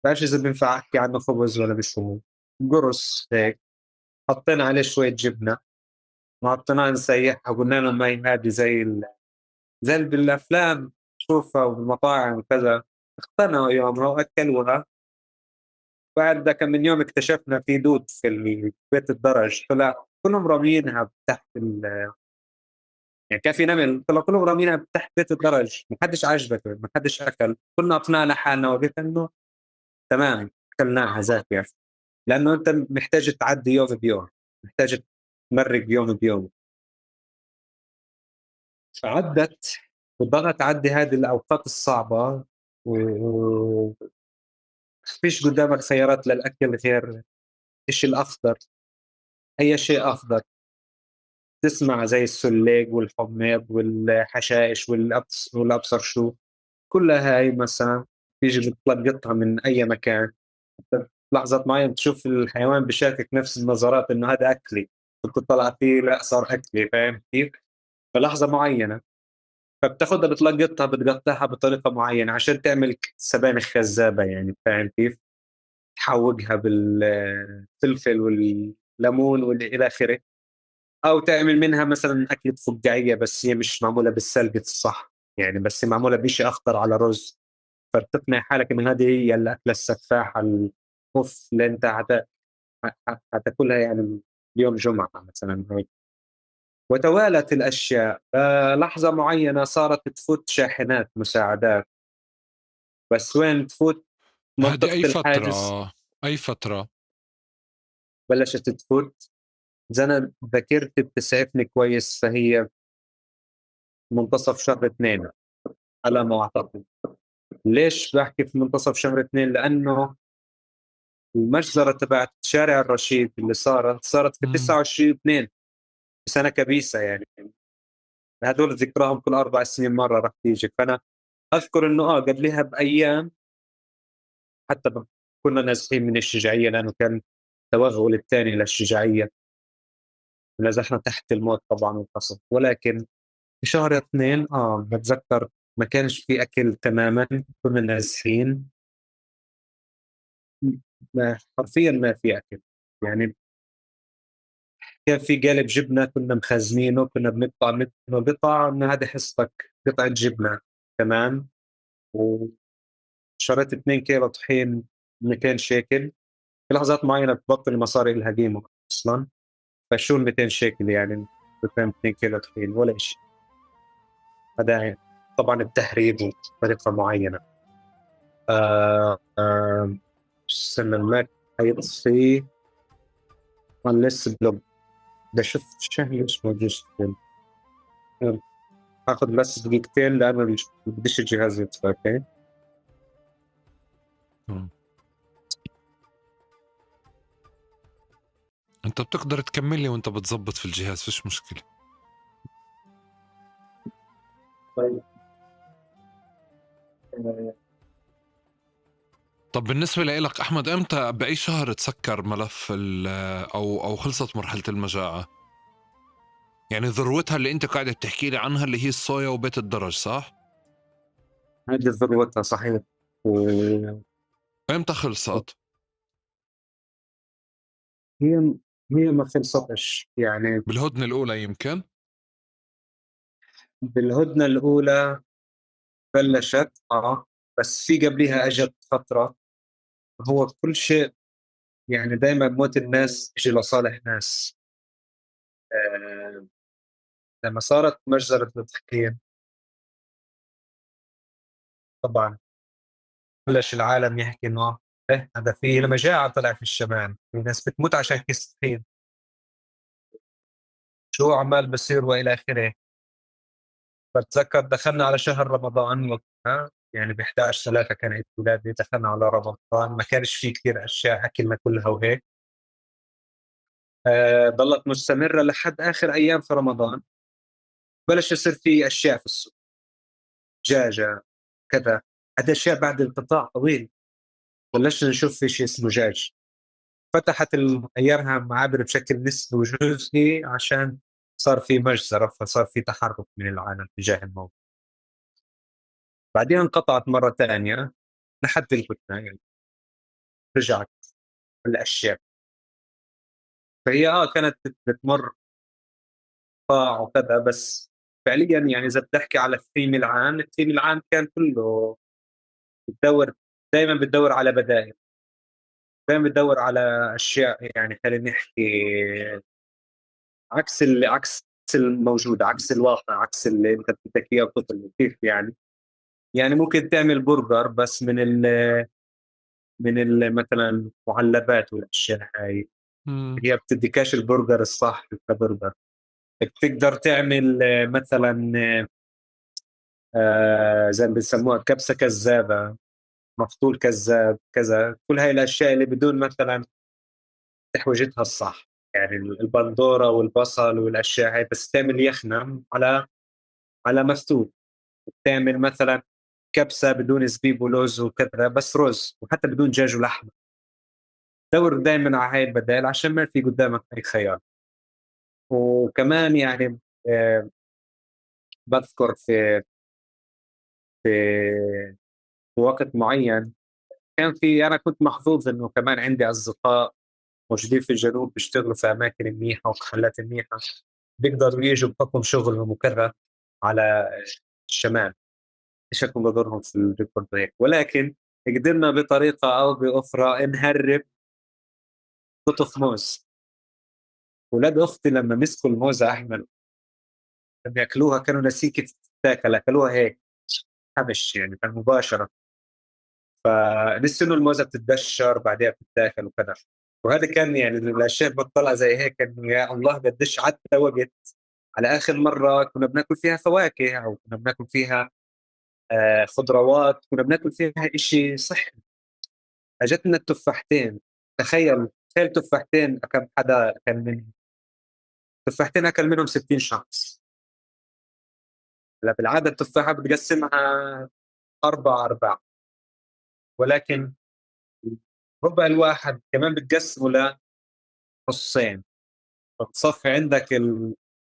بعرفش إذا بينفع أحكي عنه خبز ولا مش هو قرص هيك، حطينا عليه شوية جبنة وحطيناه نسيحها وقلنا لهم ما هي هذه زي بالأفلام تشوفها وبالمطاعم وكذا. اقتنعوا يومها وأكلوها. بعد كم من يوم اكتشفنا في دود في بيت الدرج، طلع كلهم رامينها تحت يعني كان في نمل، طلع كلهم رامينها تحت بيت الدرج، ما حدش عجبته، ما حدش أكل. كلنا أقنعنا حالنا وقتها إنه تمام أكلناها زاكية، لأنه أنت محتاج تعدي يوم بيوم، محتاج تمرق يوم بيوم. فعدت وضلت تعدي هذه الأوقات الصعبة و فيش قدامك خيارات للأكل غير الشيء الأخضر، أي شيء أخضر تسمع زي السليق والحميض والحشائش والأبصر شو، كلها هاي مثلا بيجي بتلقطها من أي مكان. لحظات معينة تشوف الحيوان بشاركك نفس النظرات إنه هذا أكلي، كنت طلع فيه لا صار أكلي، فاهم كيف؟ فلحظة معينة فبتاخدها بتلقطها بتقطعها بطريقة معينة عشان تعمل سبانخ خزابة يعني، فاهم كيف؟ تحوجها بالفلفل والليمون والى آخره، أو تعمل منها مثلا أكلة فقاعية بس هي مش معمولة بالسلقة الصح يعني، بس معمولة بشيء أخضر على رز، فبتقنع حالك إنه هذه هي الأكلة السفاحة الأوف اللي أنت حتاكلها يعني اليوم جمعة مثلا هيك. وتوالت الأشياء، لحظة معينة صارت تفوت شاحنات مساعدات، بس وين تفوت؟ منطقة أي فترة؟ الحاجز. أي فترة بلشت تفوت؟ إذا أنا ذاكرتي بتسعفني كويس فهي منتصف شهر 2 على ما أعتقد. ليش بحكي في منتصف شهر 2؟ لأنه المجزرة تبعت شارع الرشيد اللي صارت في 29/2، سنة كبيسة يعني، هدول ذكراهم كل 4 سنين مرة رح تيجي. فأنا أذكر إنه قبلها بأيام حتى كنا نازحين من الشجاعية، لأنه كان توغل الثاني للشجاعية، نزحنا تحت الموت طبعاً والقصف. ولكن في شهر 2 بتذكر ما كانش في أكل تماماً، كنا نازحين حرفياً ما في أكل يعني. كان في قالب جبنة كنا مخزنينه، كنا بنقطع منه قطع إنه هذه حصتك قطعة جبنة، تمام. وشريت 2 كيلو طحين 200 شيكل. في لحظات معينة بتبطل المصاري إلها قيمة أصلاً، فشو ال 200 شيكل يعني بتفهم 2 كيلو طحين ولا إشي. هذا طبعاً التهريب بطريقة معينة. استنى الماك حيطفي. unless بلوك. بدي أشوف شو اسمه جوستن. هاخذ بس دقيقتين لأنه بديش الجهاز يطفى. أوكي؟ أنت بتقدر تكمل لي وأنت بتزبط في الجهاز، فيش مشكلة. طيب. طب بالنسبة لإلك أحمد، إمتى بأي شهر تسكر ملف أو خلصت مرحلة المجاعة؟ يعني ذروتها اللي أنت قاعد بتحكي لي عنها اللي هي الصويا وبيت الدرج، صح؟ هذه ذروتها صحيح. إمتى خلصت؟ هي ما خلصتش يعني. بالهدنة الأولى يمكن؟ بالهدنة الأولى بلشت، بس في قبلها أجت فترة. هو كل شيء يعني دايماً موت الناس يجي لصالح ناس. لما صارت مجزرة التحرير طبعاً بلش العالم يحكي إنه إيه هذا في مجاعة طلع في الشمال، في ناس بتموت عشان كيس طحين، شو عمال بصير وإلى آخره. بتذكر دخلنا على شهر رمضان وقتها، يعني ب 11/3 كان عيد ميلادي، دخلنا على رمضان ما كانش في كثير أشياء أكلنا كلها وهيك. ضلت مستمرة لحد آخر أيام في رمضان. بلش يصير في أشياء في السوق، دجاجة كذا، هذا أشياء بعد انقطاع طويل بلشنا نشوف في شيء اسمه دجاج. فتحت أيامها معابر بشكل نسبي وجزئي عشان صار في مجزرة، فصار في تحرك من العالم تجاه الموضوع. بعدين انقطعت مرة ثانية لحد الهدنة، يعني رجعت الأشياء. فهي كانت بتمر قطاع وكذا، بس فعليا يعني إذا بتحكي على الثيم العام، الثيم العام كان كله بتدور، دايما بتدور على بدائل، دايما بتدور على أشياء، يعني خلينا نحكي عكس الموجود، عكس الواقع، عكس اللي انت بدك اياه وتطلبه. كيف يعني؟ يعني ممكن تعمل برجر بس من مثلا المعلبات والاشياء هاي، هي بتديكاش البرجر الصح كبرجر. بتقدر تعمل مثلا زي ما بنسموها كبسة كذابة، مفطول كذاب، كذا، كل هاي الأشياء اللي بدون مثلا تحويجتها الصح، يعني البندورة والبصل والأشياء هاي، بس تعمل يخنة على مفتول. تعمل مثلا كبسة بدون زبيب ولوز وكذا، بس رز، وحتى بدون دجاج ولحمة. دور دايما على هاي البدائل عشان ما في قدامك أي خيار. وكمان يعني بذكر في وقت معين كان في، أنا كنت محظوظ إنه كمان عندي أصدقاء موجودين في الجنوب بيشتغلوا في أماكن منيحة ومحلات منيحة، بيقدروا يجوا بحكم شغلهم وكذا على الشمال، إيش أكون بدورهم في ال record هيك. ولكن قدرنا بطريقة أو بأخرى نهرب قطف موز. ولاد أختي لما مسكوا الموزة أحمد لما يأكلوها كانوا ناسين كيف تتاكل، أكلوها هيك حمش يعني، كان مباشرة. فنسوا إنه الموزة بتتبشر بعدها بتتاكل وكذا. وهذا كان يعني الأشياء بتطلع زي هيك إنه يا الله قديش عدى وقت على آخر مرة كنا بناكل فيها فواكه أو كنا بناكل فيها خضروات، كنا بناكل فيها إشي صحي. أجتنا التفاحتين، تخيل تفاحتين كم حدا أكل منهم، تفاحتين أكل منهم 60 شخص. لا بالعادة التفاحة بتقسمها 4 أرباع، ولكن ربع الواحد كمان بتقسمه لنصين، فتصفي عندك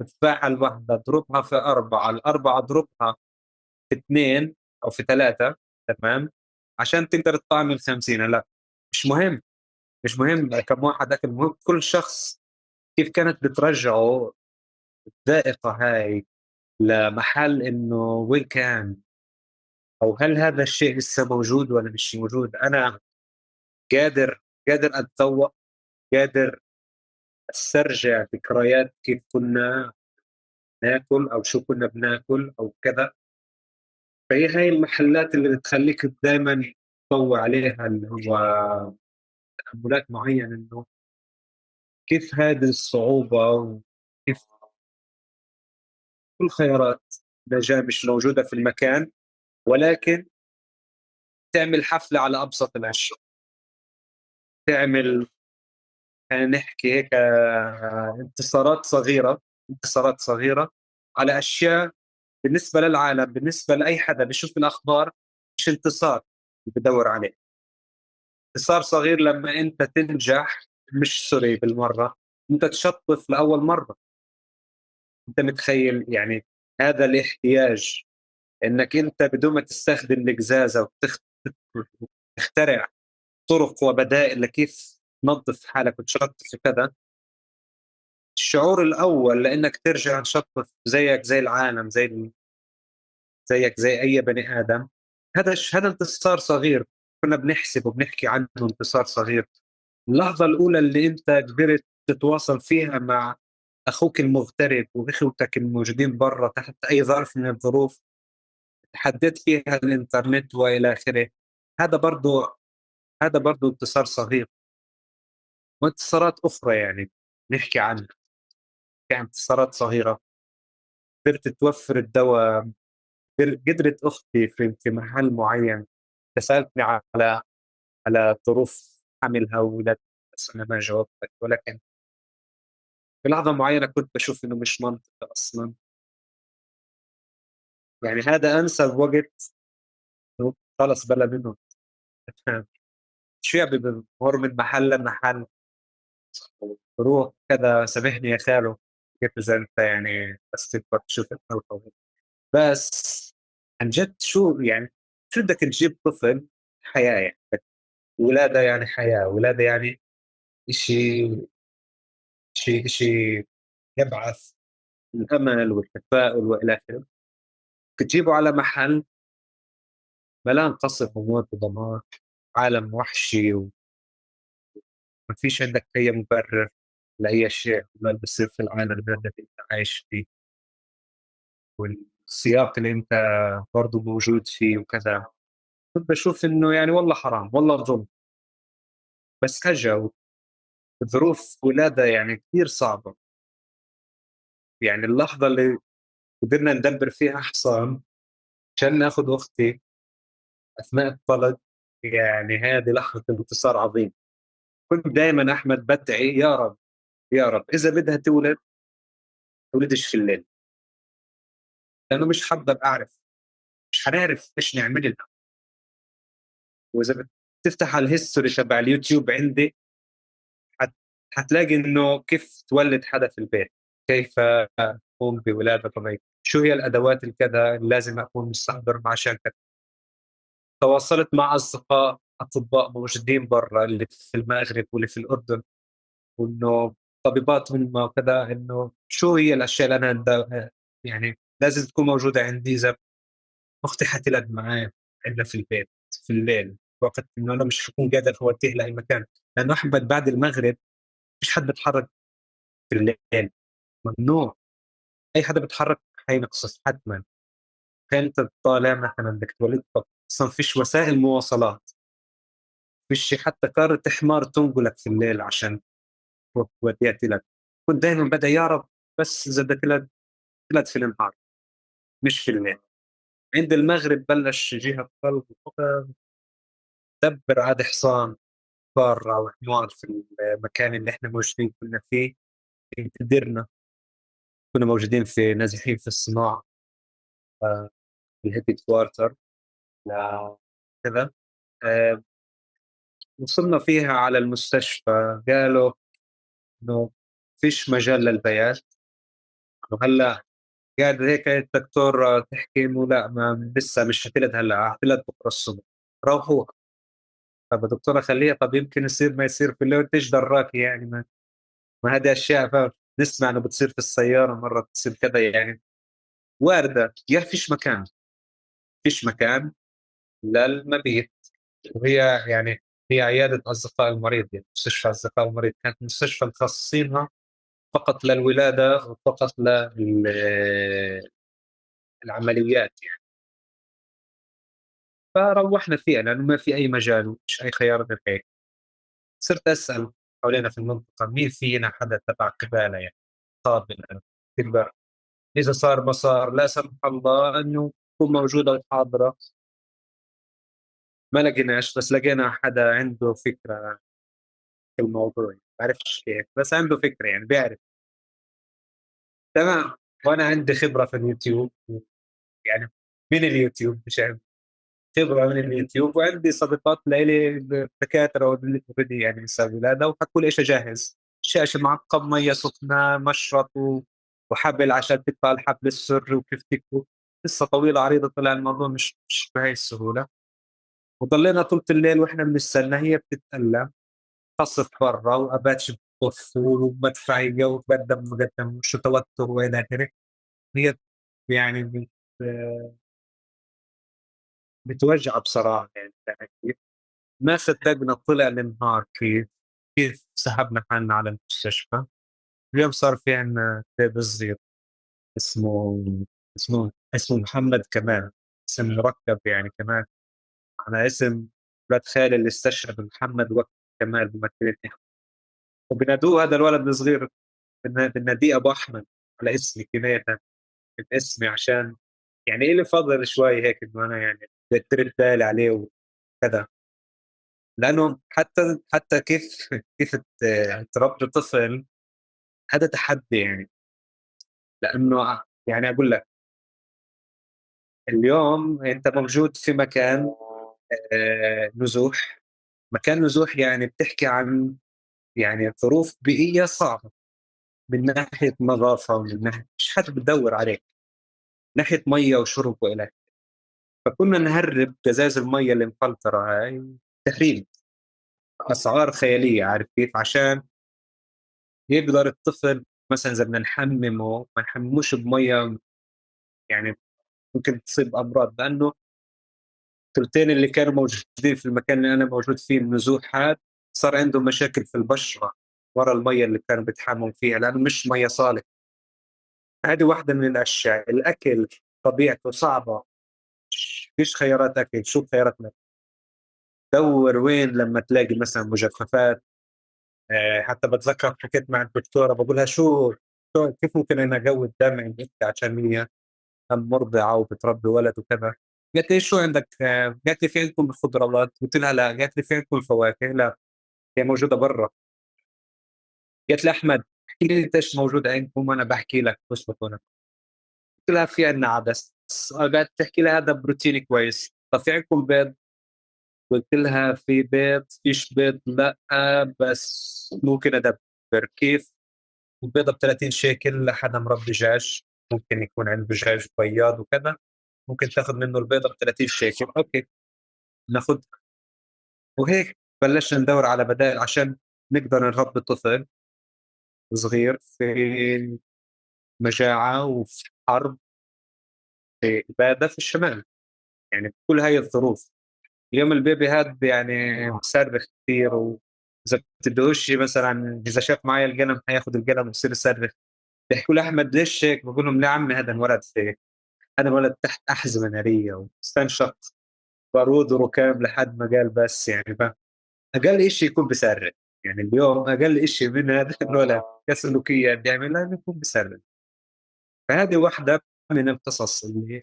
التفاحة الواحدة اضربها في 4، الأربعة اضربها في 2 أو في 3، تمام، عشان تقدر تطعم 50. لا مش مهم، مش مهم كم واحد أكل، المهم كل شخص كيف كانت بترجعه الذائقة هاي لمحل إنه وين كان، أو هل هذا الشيء لسه موجود ولا مش موجود. أنا قادر أتذوق، قادر أسترجع ذكريات كيف كنا ناكل أو شو كنا بناكل أو كذا. فهي هاي المحلات اللي بتخليك دايماً تطوع عليها، اللي هو تأملات معينة إنه كيف هذه الصعوبة وكيف كل خيارات نجاة مش موجودة في المكان، ولكن تعمل حفلة على أبسط الأشياء، تعمل يعني نحكي هيك انتصارات صغيرة، انتصارات صغيرة على أشياء بالنسبة للعالم، بالنسبة لأي حدا بيشوف الأخبار مش انتصار بدور عليه. انتصار صغير لما أنت تنجح، مش سوري بالمرة، أنت تشطف لأول مرة. أنت متخيل يعني هذا الاحتياج إنك أنت بدون ما تستخدم القزازة وتخترع طرق وبدائل لكيف تنظف حالك وتشطف وكذا. الشعور الأول لأنك ترجع تشطف زيك زي العالم، زيك زي أي بني آدم، هذا انتصار صغير كنا بنحسب وبنحكي عنه انتصار صغير. اللحظة الأولى اللي أنت قدرت تتواصل فيها مع أخوك المغترب وإخوتك الموجودين برا تحت أي ظرف من الظروف، تحديت فيها الإنترنت وإلى آخره، هذا برضو انتصار صغير. وانتصارات أخرى يعني نحكي عنها، يعني انتصارات صغيرة. قدرت توفر الدواء، قدرت أختي في محل معين سألتني على ظروف حملها وولادتها، بس أنا ما جاوبتك، ولكن في لحظة معينة كنت بشوف إنه مش منطقي أصلاً. يعني هذا أنسب وقت خلص بلا منه. شو يعني بمر من محل لمحل، روح كذا، سامحني يا خالو، كيف إذا أنت يعني بس تكبر تشوف الحلقة. بس عن جد شو يعني شو بدك تجيب طفل حياة يعني ولادة، يعني حياة، ولادة يعني إشي شيء إشي يبعث الأمل والتفاؤل وإلى آخره، بتجيبه على محل ملان قصف وموت ودمار، عالم وحشي، وما فيش عندك أي مبرر لأي شيء ما بصير في العالم هذا اللي أنت عايش فيه والسياق اللي أنت برضه موجود فيه وكذا. كنت بشوف إنه يعني والله حرام، والله ظلم، بس أجا ظروف ولادة يعني كثير صعبة. يعني اللحظة اللي قدرنا ندبر فيها حصان عشان ناخذ أختي أثناء الطلق، يعني هذه لحظة انتصار عظيم. كنت دائما أحمد بدعي يا رب يا رب إذا بدها تولد تولدش في الليل، لأنه مش حقدر أعرف، مش حنعرف إيش نعمل لها. وإذا بتفتح على ال history تبع اليوتيوب عندي حتلاقي إنه كيف تولد حدا في البيت، كيف أقوم بولادة طبيعية، شو هي الأدوات الكذا اللي لازم أكون مستحضرها عشان كذا. تواصلت مع أصدقاء أطباء موجودين برا، اللي في المغرب واللي في الأردن، وإنه طبيبات هم وكذا، إنه شو هي الأشياء اللي أنا يعني لازم تكون موجودة عندي إذا أختي حتلد معي عندنا في البيت في الليل، وقت إنه أنا مش حكون قادر أوديه لأي مكان، لأنه أحمد بعد المغرب مش حد بيتحرك في الليل، ممنوع أي حدا بيتحرك حينقصف حتما. كان أنت طالع مثلا بدك تولد، أصلا فيش وسائل مواصلات، فيش حتى كارة حمار تنقلك في الليل عشان توديها تلد. كنت دايما بدأ يا رب بس إذا بدك تلد تلد في النهار مش في الليل. عند المغرب بلش يجيها الطلق، دبر عاد حصان برا وحمار في المكان اللي احنا موجودين كنا فيه، قدرنا كنا موجودين في نازحين في الصناعة في ال headquarter كذا. وصلنا فيها على المستشفى، قالوا إنه فيش مجال للبيات، وهلا قاعد هيك الدكتور تحكي إنه لا ما لسه مش حتلد هلا، حتلد بكره الصبح، روحوها. طب يا دكتورة خليها، طب يمكن يصير ما يصير في الليل، ايش دراكي يعني، ما هذه اشياء نسمع انه بتصير في السيارة مرة بتصير كذا، يعني وارده. يا فيش مكان، فيش مكان للمبيت، وهي يعني هي عيادة اصدقاء المريض، يعني مستشفى اصدقاء المريض كانت مستشفى مخصصينها فقط للولاده وفقط للعمليات يعني. فروحنا فيها لانه ما في اي مجال ومش اي خيار غير هيك. صرت اسال حوالينا في المنطقة مين فينا حدا تبع قباله يعني قابل تقدر اذا صار ما صار لا سمح الله انه تكون موجودة وحاضره. ما لقيناش، بس لقينا حدا عنده فكرة في الموضوع، ما بعرفش كيف بس عنده فكرة يعني بيعرف. تمام. وانا عندي خبره في اليوتيوب، يعني من اليوتيوب مش عندي خبره من اليوتيوب، وعندي صديقات لإلي دكاترة already يعني بيسوي ولاده، وحكوا لي ايش اجهز، شاشة معقم، مية سخنة، مشرط وحبل عشان تقطع الحبل السري وكيف تكوي، قصة طويلة عريضة. طلع الموضوع مش بهي السهولة، وضلينا طول الليل واحنا بنستنى، هي بتتألم، قصف برا واباتش بتطف ومدفعيه وتقدم مقدم شو توتر والى اخره. هي يعني بتوجع بصراحة يعني. ما صدقنا طلع النهار كيف سحبنا حالنا على المستشفى. اليوم صار في عندنا بيبي صغير اسمه محمد كمال، اسم مركب يعني كمان على اسم ولاد خالي اللي استشهد محمد وقت كمال بمثلتني، وبنادوه هذا الولد الصغير بناديه ابو احمد على اسمي كناية من اسمي، عشان يعني إلي فضل شوي هيك انه انا يعني بدي بالي عليه وكذا. لانه حتى كيف تربي طفل هذا تحدي يعني. لانه يعني اقول لك اليوم انت موجود في مكان نزوح، مكان نزوح يعني بتحكي عن يعني ظروف بيئية صعبة من ناحية نظافة ومن ناحية مش حد بتدور عليك، من ناحية مية وشرب والى. فكنا نهرب قزاز المية اللي مفلترة هاي تهريب، أسعار خيالية، عارف كيف؟ عشان يقدر الطفل مثلا إذا بدنا نحممه ما نحمموش بمية يعني ممكن تصيب أمراض، لأنه الثلثين اللي كانوا موجودين في المكان اللي أنا موجود فيه النزوح هذا صار عندهم مشاكل في البشرة ورا المية اللي كانوا بيتحمموا فيها، لأنه مش مية صالح. هذه واحدة من الأشياء. الأكل طبيعته صعبة، فيش خيارات أكل. شو خياراتنا؟ دور وين لما تلاقي مثلا مجففات. حتى بتذكر حكيت مع الدكتورة بقولها شو كيف ممكن أنا أقوي الدم عند أختي عشان هي مرضعة وبتربي ولد وكذا. قالت لي شو عندك؟ قالت لي في عندكم خضروات؟ قلت لها لا. قالت لي في عندكم فواكه؟ لا، هي موجودة برا. قالت لي أحمد احكي لي إيش موجود عندكم وأنا بحكي لك بس بكون. قلت لها في عندنا عدس. قالت تحكي لها هذا بروتين كويس. طب في عندكم بيض؟ قلت لها في بيض. فيش بيض؟ لا بس ممكن أدبر. كيف؟ البيضة ب 30 شيكل لحدا مربي دجاج، ممكن يكون عنده دجاج بياض وكذا، ممكن تاخذ منه البيضة ب 30 شيكل. okay ناخذ. وهيك بلشنا ندور على بدائل عشان نقدر نربي طفل صغير في مجاعة وفي حرب في إبادة في الشمال، يعني كل هاي الظروف. اليوم ال baby هاد يعني بصرخ كثير، وإذا بتدوش مثلا إذا شاف معي القلم حياخذ القلم ويصير يصرخ. بيحكوا لي أحمد ليش هيك؟ بقول لهم لا عمي هذا انولد في، هذا انولد تحت أحزمة نارية واستنشق بارود وركام لحد ما قال بس، يعني أقل إشي يكون بصرخ. يعني اليوم أقل إشي من هذا الولد كسلوكية بيعملها يكون بصرخ. فهذه واحدة من القصص اللي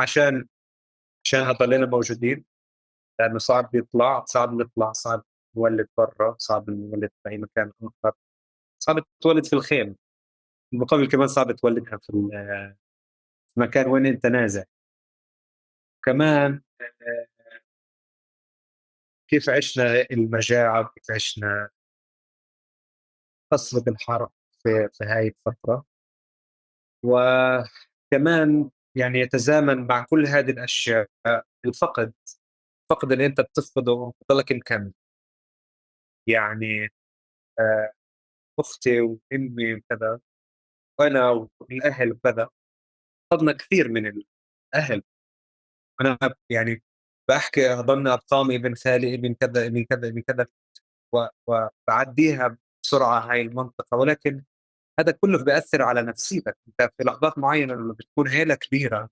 عشان هضلينا موجودين، لأنه صعب يطلع، صعب نطلع، صعب نولد برا، صعب نولد في أي مكان آخر، صعب تولد في الخيم، بالمقابل كمان صعب تولدها في مكان وين أنت نازع. كمان كيف عشنا المجاعة، كيف عشنا قسوة الحرب في هاي الفترة، وكمان يعني يتزامن مع كل هذه الأشياء الفقد، الفقد اللي أنت بتفقده وبتضلك مكمل. يعني أختي وأمي وكذا وأنا والأهل وكذا، فقدنا كثير من الأهل. أنا يعني بحكي ضلنا أرقام ابن خالي ابن كذا ابن كذا ابن كذا وبعديها بسرعة هاي المنطقة، ولكن هذا كله بيأثر على نفسيتك. أنت في لحظات معينة لما بتكون عيلة كبيرة،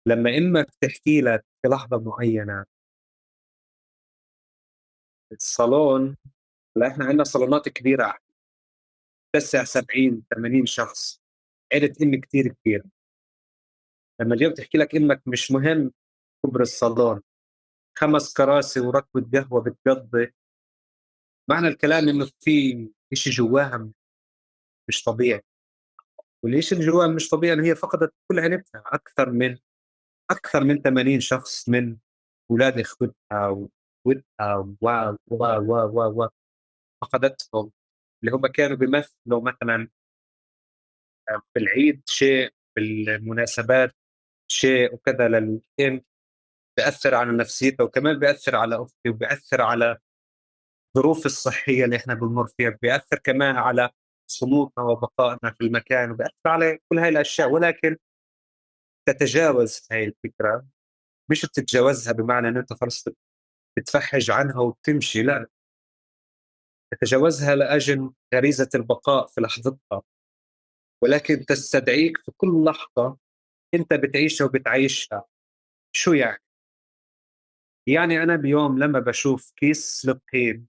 لما إمك تحكي لك في لحظة معينة الصالون، لا إحنا عندنا صالونات كبيرة تسع 70 80 شخص، عيلة أمي كتير كبيرة. لما اليوم تحكي لك إمك مش مهم كبر الصالون، 5 كراسي وركبة قهوة بتقضي، معنى الكلام إنه في إشي جواها مش طبيعي. والإشي اللي جواها مش طبيعي إنه هي فقدت كل عيلتها، أكثر من 80 شخص من أولاد إخوتها وودها و و و و و فقدتهم، اللي هم كانوا بيمثلوا مثلا بالعيد شيء، بالمناسبات شيء وكذا للأم، بيأثر على نفسيتها وكمان بيأثر على أختي وبيأثر على الظروف الصحية اللي إحنا بنمر فيها، بيأثر كمان على صمودنا وبقائنا في المكان، وبيأثر على كل هاي الأشياء. ولكن تتجاوز هاي الفكرة، مش بتتجاوزها بمعنى إنه أنت خلص بتفحج عنها وبتمشي، لا، تتجاوزها لأجل غريزة البقاء في لحظتها، ولكن تستدعيك في كل لحظة أنت بتعيشها وبتعيشها. شو يعني؟ يعني أنا بيوم لما بشوف كيس الطحين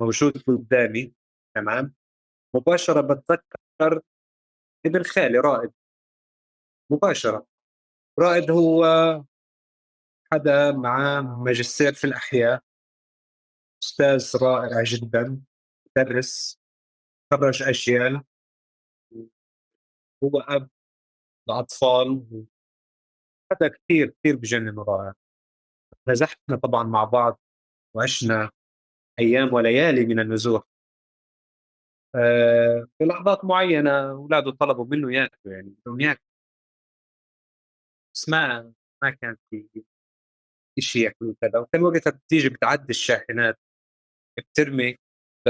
موجود قدامي، تمام، مباشرة بتذكر ابن خالي رائد. مباشرة رائد هو حدا معاه ماجستير في الأحياء، أستاذ رائع جدا، درس، خرج أجيال، هو أب لأطفال، هذا كثير كثير بجنن رائع. نزحنا طبعا مع بعض وعشنا أيام وليالي من النزوح. في لحظات معينة أولاده طلبوا منه ياكلوا، يعني بدهم ياكلوا. بس ما كان في شيء ياكلوه كذا. وكان وقتها بتيجي بتعدي الشاحنات بترمي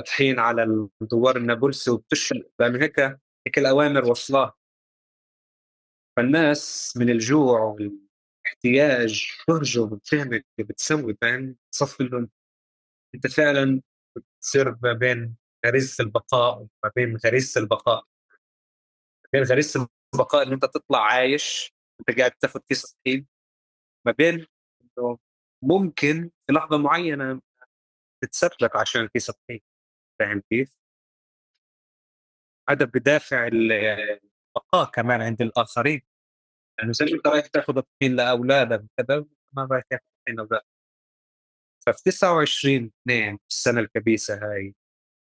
طحين على الدوار النابلسي وبتشرب، لأنه هيك الأوامر وصلاها. فالناس من الجوع والاحتياج تهجم بتعمل بتسوي، فاهم؟ تصفي لهم. انت فعلا بتصير ما بين غريزة البقاء وما بين غريزة البقاء، بين غريزة البقاء اللي انت تطلع عايش انت قاعد تاخذ كيس طحين، ما بين انه ممكن في لحظة معينة تتسلك عشان كيس طحين، فاهم كيف؟ هذا بدافع البقاء كمان عند الآخرين، لأنه زي ما أنت رايح تاخذ طحين لأولادك وكذا، ما رايح تاخذ طحين لأولادك. ففي 29/2 السنة الكبيسة هاي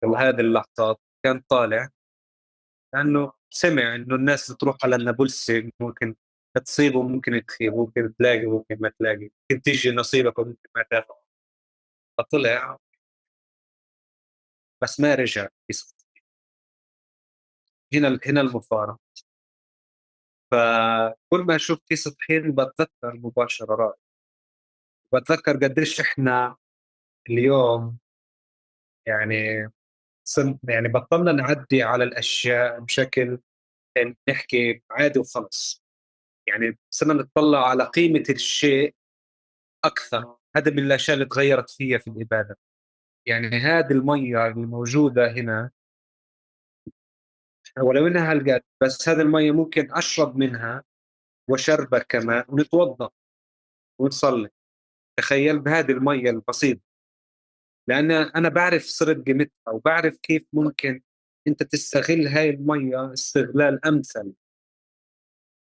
وهذه اللحظات كان طالع، لأنه سمع إنه الناس بتروح على النابلسي ممكن تصيب وممكن تخيب، ممكن تلاقي وممكن ما تلاقي، ممكن تيجي نصيبك وممكن ما تاخذ. فطلع بس ما رجع. هنا المفارقة. فكل ما أشوف كيس طحين بتذكر مباشرة رائد، بتذكر قديش إحنا اليوم يعني يعني بطلنا نعدي على الأشياء بشكل نحكي عادي وخلص، يعني صرنا نطلع على قيمة الشيء أكثر. هذا من الأشياء اللي تغيرت فيها في الإبادة. يعني هذه المية اللي موجودة هنا ولو إنها هالقد، بس هذه المية ممكن أشرب منها وشربك كمان ونتوضأ ونصلي. تخيل بهذه المية البسيطة، لأن أنا بعرف صرت قيمتها وبعرف كيف ممكن أنت تستغل هاي المية استغلال أمثل.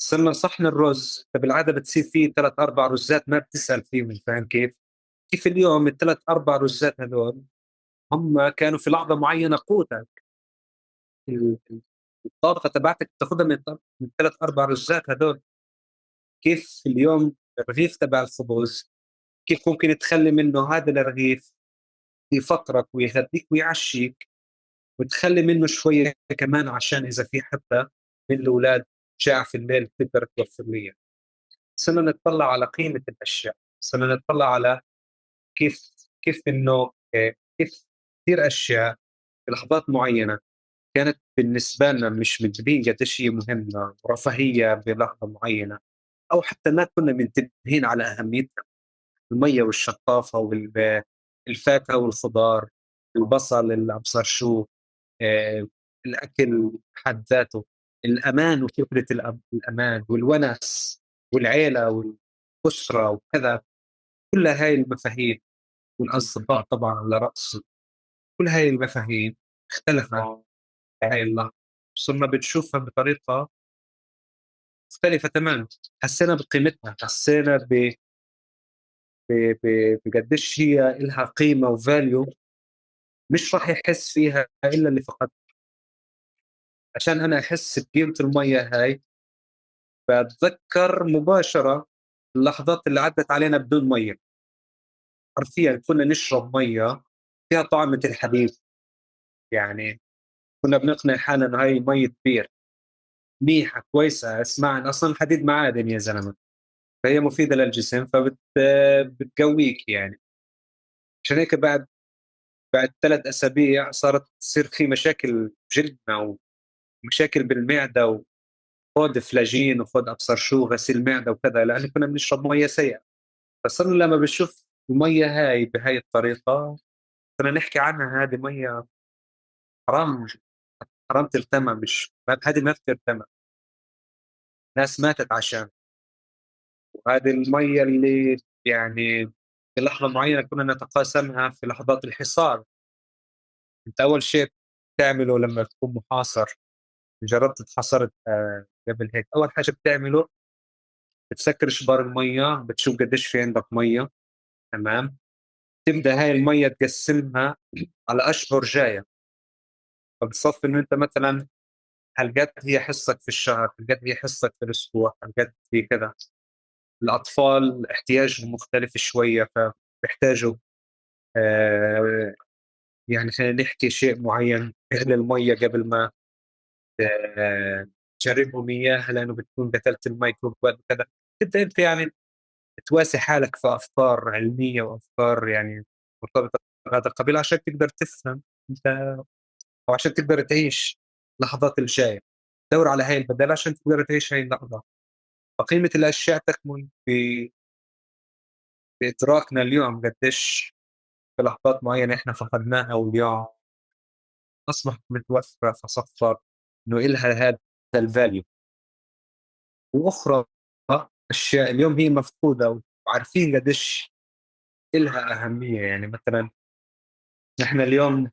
صرنا صحن الرز فبالعادة بتصير فيه 3-4 رزات ما بتسأل فيهم، فاهم كيف؟ كيف اليوم 3-4 رزات هذول هم كانوا في لحظة معينة قوتك، الطاقة تبعتك تاخذها من 3-4 رزات هذول. كيف اليوم الرغيف تبع الخبز كيف ممكن تخلي منه هذا الرغيف يفطرك ويغذيك ويعشيك، وتخلي منه شوية كمان عشان إذا في حتى من الأولاد جاع في الليل تقدر توفر ليه. صرنا نطلع على قيمة الأشياء، صرنا نطلع على كيف إنه كيف كثير أشياء في لحظات معينة كانت بالنسبة لنا مش منتبهين قديش هي مهمة ورفاهية بلحظة معينة، أو حتى ما كنا منتبهين على أهميتها. المية والشطافة والفاكهة والخضار، البصل، الأبصر شو، الأكل بحد ذاته، الأمان وفكرة الأمان والونس والعيلة والأسرة وكذا، كل هاي المفاهيم والأصدقاء طبعا على رأسه، كل هاي المفاهيم اختلفت هاي اللحظة، صرنا بنشوفها بطريقة مختلفة تماما. حسينا بقيمتها، حسينا بقديش هي إلها قيمة وفاليو مش راح يحس فيها إلا اللي فقدها. عشان أنا أحس بقيمة المية هاي بتذكر مباشرة اللحظات اللي عدت علينا بدون مية. حرفيا كنا نشرب مية فيها طعمة الحديد، يعني كنا بنقنع حالنا إنه هاي مية بير منيحة كويسة، اسمع أصلا الحديد معادن يا زلمة، فهي مفيدة للجسم فبتقويك يعني. عشان هيك بعد 3 أسابيع صارت تصير في مشاكل بجلدنا ومشاكل بالمعدة وخد فلاجين وخد أبصر شو غسيل معدة وكذا، لأنه كنا بنشرب مية سيئة. فصرنا لما بنشوف المية هاي بهاي الطريقة صرنا نحكي عنها هذه مية حرام، حرام ترتمى، مش هذه ما بترتمى، ناس ماتت عشان. وهذه المية اللي يعني في لحظة معينة كنا نتقاسمها في لحظات الحصار. انت أول شيء بتعمله لما تكون محاصر، جربت تحاصرت قبل هيك، أول حاجة بتعمله بتسكر شبار المية، بتشوف قديش في عندك مية، تمام، تبدأ هاي المية تقسمها على أشهر جاية. فبتصفي إنه أنت مثلاً هالقد هي حصتك في الشهر، هالقد هي حصتك في الأسبوع، هالقد هي كذا. الأطفال احتياجهم مختلف شوية، فبيحتاجوا يعني خلينا نحكي شيء معين، اغلي المية قبل ما تجربهم إياها لأنه بتكون قتلت الميكروبات وكذا. تبدأ أنت يعني تواسي حالك في أفكار علمية وأفكار يعني مرتبطة بهذا القبيل عشان تقدر تفهم أنت، أو عشان تقدر تعيش لحظات الجاية. دور على هاي البدائل عشان تقدر تعيش هاي اللحظة. فقيمة الأشياء تكمن بإدراكنا اليوم قديش في لحظات معينة إحنا فقدناها واليوم أصبحت متوفرة، فصفر إنه إلها هذا ال value. وأخرى أشياء اليوم هي مفقودة وعارفين قديش إلها أهمية. يعني مثلاً نحن اليوم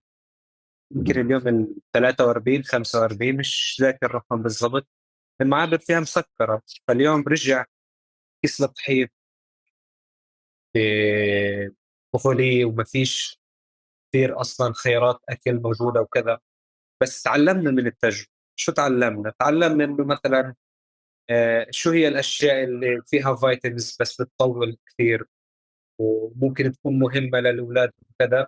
يمكن اليوم ال 43، 45، مش ذاكر الرقم بالضبط، المعابر فيها مسكرة. فاليوم رجع كيس الطحين بطفولية وما فيش كثير أصلاً خيارات أكل موجودة وكذا. بس تعلمنا من التجربة. شو تعلمنا؟ تعلمنا إنه مثلاً، شو هي الأشياء اللي فيها vitamins بس بتطول كثير وممكن تكون مهمة للأولاد وكذا.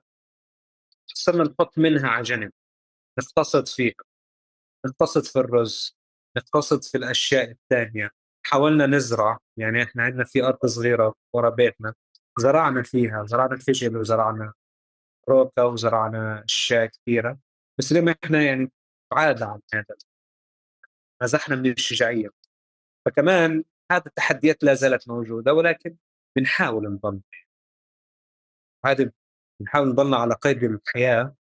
صرنا نحط منها على جنب، نقتصد فيها، نقتصد في الرز، نقتصد في الأشياء الثانية. حاولنا نزرع، يعني إحنا عندنا في أرض صغيرة ورا بيتنا زرعنا فيها، زرعنا الفجل وزرعنا روكا وزرعنا أشياء كثيرة. بس لما إحنا يعني عادة عن هذا، نزحنا من الشجاعية. فكمان هذه التحديات لا زالت موجودة، ولكن بنحاول نضل، هذه بنحاول نضلنا على قيد الحياة،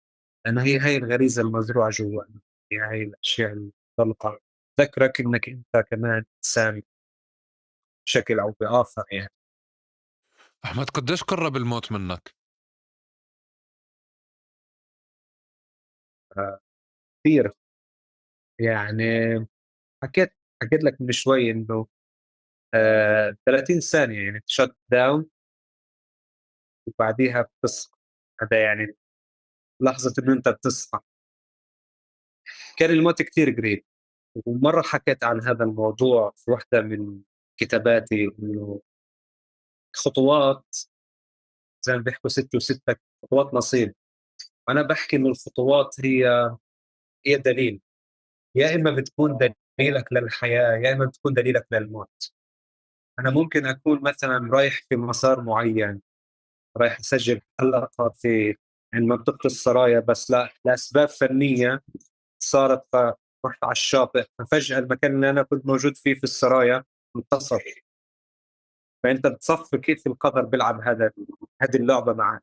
لأنه هي هاي الغريزة المزروعة جوانا، هي هاي الأشياء اللي تضلها تذكرك إنك أنت كمان إنسان بشكل أو بآخر. يعني أحمد، قديش قرب الموت منك؟ كثير. يعني حكيت لك من شوي إنه 30 ثانية يعني shut down وبعديها بتصحى. هذا يعني لحظة إنه أنت بتصحى. كان الموت كثير قريب. ومرة حكيت عن هذا الموضوع في واحدة من كتاباتي، إنه خطوات زي ما بيحكوا 6 و6 خطوات نصيب. وأنا بحكي إنه الخطوات هي دليل، يا إما بتكون دليلك للحياة يا إما بتكون دليلك للموت. أنا ممكن أكون مثلاً رايح في مسار معين، رايح أسجل حلقة في عند منطقة السرايا، بس لا، لأسباب فنية صارت فرحت على الشاطئ، ففجأة المكان اللي أنا كنت موجود فيه في السرايا انتصف. فأنت بتصفي كيف القدر بيلعب هذه اللعبة معك.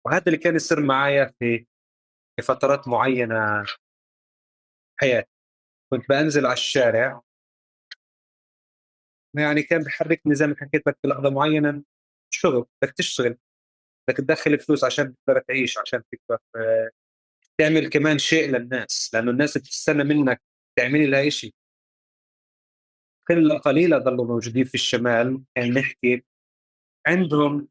وهذا اللي كان يصير معايا في فترات معينة حياتي. كنت بنزل على الشارع، يعني كان بحركني زي ما حكيت لك في لحظة معينة شغل، بدك تشتغل، بدك تدخل فلوس عشان تقدر تعيش، عشان تقدر تعمل كمان شيء للناس، لأنه الناس بتستنى منك تعملي لها إشي. قلة قليلة ضلوا موجودين في الشمال، يعني نحكي عندهم،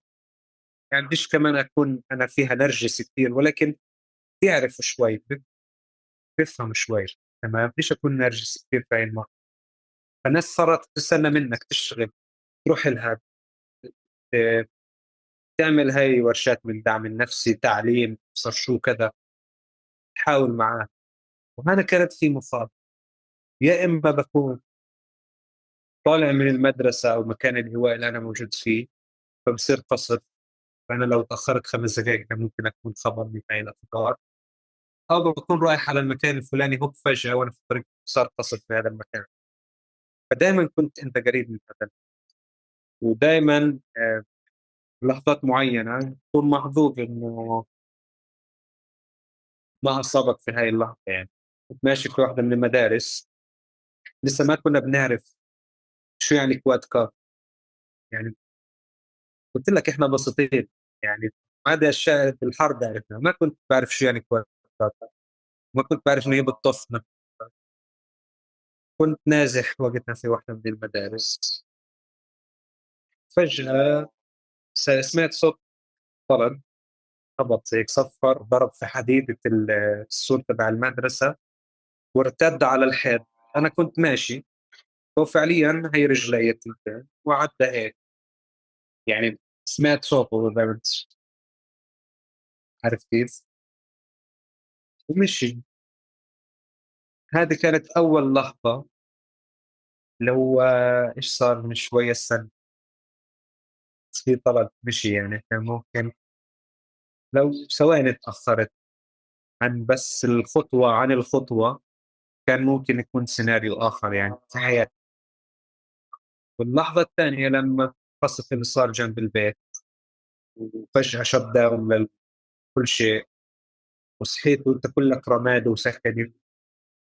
يعني بديش كمان أكون أنا فيها نرجس كثير، ولكن بيعرفوا شوي، بيفهموا شوي، تمام؟ بديش أكون نرجس كثير في المرة. فالناس صارت تستنى منك تشتغل، تروح لها، تعمل هاي ورشات من دعم النفسي، تعليم، صار شو كذا، تحاول معاه. وهنا كانت في مخاطرة، يا إما بكون طالع من المدرسة أو مكان الهواء اللي أنا موجود فيه فبصير قصف، فأنا لو تأخرت 5 دقائق كان ممكن أكون خبر من هاي الأفكار، أو بكون رايح على المكان الفلاني هوب فجأة وأنا في الطريق صار قصف في هذا المكان. فدايماً كنت أنت قريب من هذا، ودايماً، لحظات معينة تكون محظوظ إنه ما أصابك في هاي اللحظة. كنت ماشي في واحدة من المدارس، لسه ما كنا بنعرف شو يعني كواد كار، قلت لك إحنا بسيطين، هذا الشيء في الحرب عرفنا، ما كنت بعرف شو يعني كواد كار، ما كنت بعرف إنه هي بتطفنا. كنت نازح وقتها في واحدة من المدارس، فجأة سمعت صوت طلق خبط هيك، صفر، ضرب في حديدة السور تبع المدرسة وارتد على الحيط. أنا كنت ماشي، هو فعلياً هي رجلي التنتين وعدى هيك، سمعت صوته بالضبط، عارف كيف، ومشي. هذه كانت أول لحظة اللي هو إيش صار من شوية السنة في طلب مشي، يعني إحنا ممكن لو ثواني تأخرت عن بس الخطوة عن الخطوة كان ممكن يكون سيناريو آخر يعني في حياتي. واللحظة الثانية لما قصف اللي صار جنب البيت وفجأة shut down لكل شيء، وصحيت وانت كلك رماد وسخنة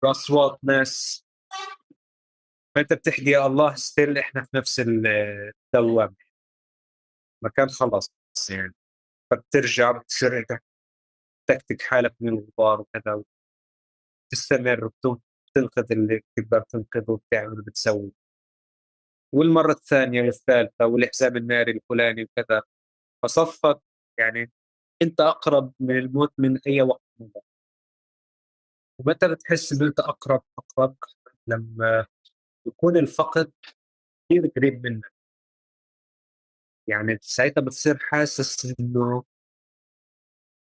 وأصوات ناس، فأنت بتحكي يا الله still إحنا في نفس الدوامة، مكان خلص يعني. فبترجع بتصير أنت تكتك حالك من الغبار وكذا، وتستمر وتنقذ اللي بتقدر تنقذه وبتعمل وبتسوي. والمرة الثانية والثالثة والحزام الناري الفلاني وكذا، فصفت يعني أنت أقرب من الموت من أي وقت مضى. ومتى بتحس إنه أنت أقرب؟ لما يكون الفقد كثير قريب منك، يعني ساعتها بتصير حاسس إنه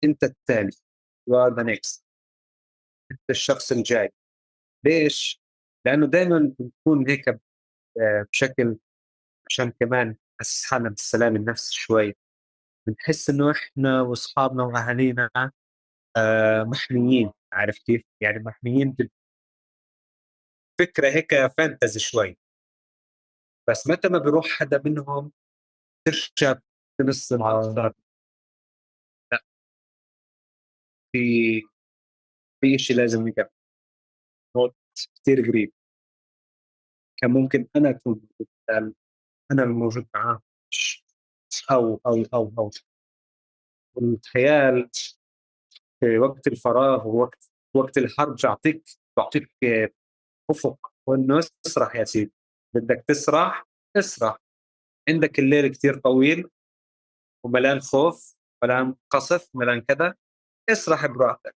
أنت التالي، you are the next، أنت الشخص الجاي. ليش؟ لأنه دايماً بنكون هيك بشكل، عشان كمان نحس حالنا بالسلام النفسي شوي، بنحس إنه إحنا وأصحابنا وأهالينا محميين، عارف كيف؟ يعني محميين فكرة هيك فانتزي شوي، بس متى ما بيروح حدا منهم ترجع تنص الأفكار. لا، في شيء لازم يكمل، موت كثير قريب، كان ممكن أنا أكون موجود، أنا الموجود معاه، أو، أو، أو، أو. والخيال في وقت الفراغ ووقت وقت الحرب بيعطيك أفق، وإنه اسرح يا سيدي، بدك تسرح اسرح، عندك الليل كتير طويل وملان خوف، ملان قصف، ملان كذا، اسرح براحتك.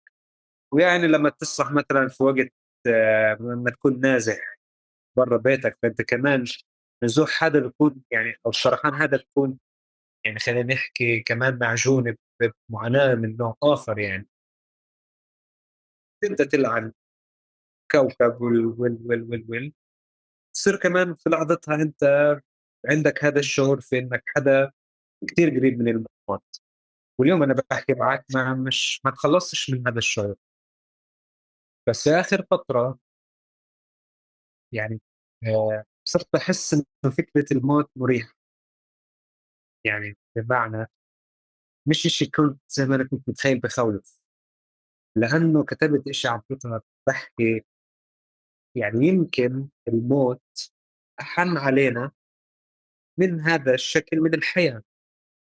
ويعني لما تسرح مثلا في وقت لما تكون نازح برا بيتك، فأنت كمان نزوح هذا بيكون يعني، أو السرحان هذا بيكون يعني خلينا نحكي كمان معجون بمعاناة من نوع آخر. يعني تبدأ تلعن كوكب وال وال وال وال وال تصير كمان في لحظتها أنت عندك هذا الشعور في إنك حدا كتير قريب من الموت. واليوم أنا بحكي معك ما تخلصتش من هذا الشعور، بس آخر فترة يعني صرت بحس إنه فكرة الموت مريحة، يعني بمعنى مش إشي كنت زي ما أنا كنت متخيل بخوف، لأنه كتبت إشي على تويتر بحكي يعني يمكن الموت أحن علينا من هذا الشكل من الحياة.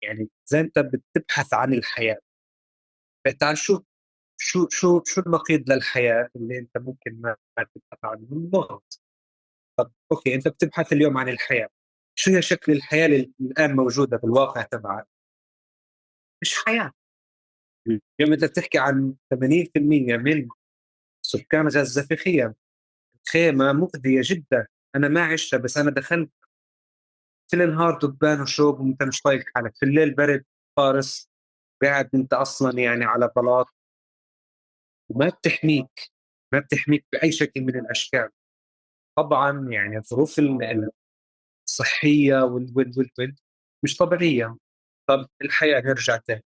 يعني زي أنت بتبحث عن الحياة، فتعال شو شو شو شو النقيض للحياة اللي أنت ممكن ما تبحث عنه؟ الموت. طب أوكي، أنت بتبحث اليوم عن الحياة، شو هي شكل الحياة اللي الآن موجودة بالواقع تبعك؟ مش حياة. اليوم أنت بتحكي عن 80% من سكان غزة في خيام، خيمة مؤذية جدا، أنا ما عشتها بس أنا دخلت في النهار دبان وشوب وأنت مش طايق حالك، في الليل برد قارس، قاعد أنت أصلا يعني على بلاط، وما بتحميك، ما بتحميك بأي شكل من الأشكال. طبعا يعني الظروف الصحية وال وال وال وال مش طبيعية. طب الحياة نرجع تاني،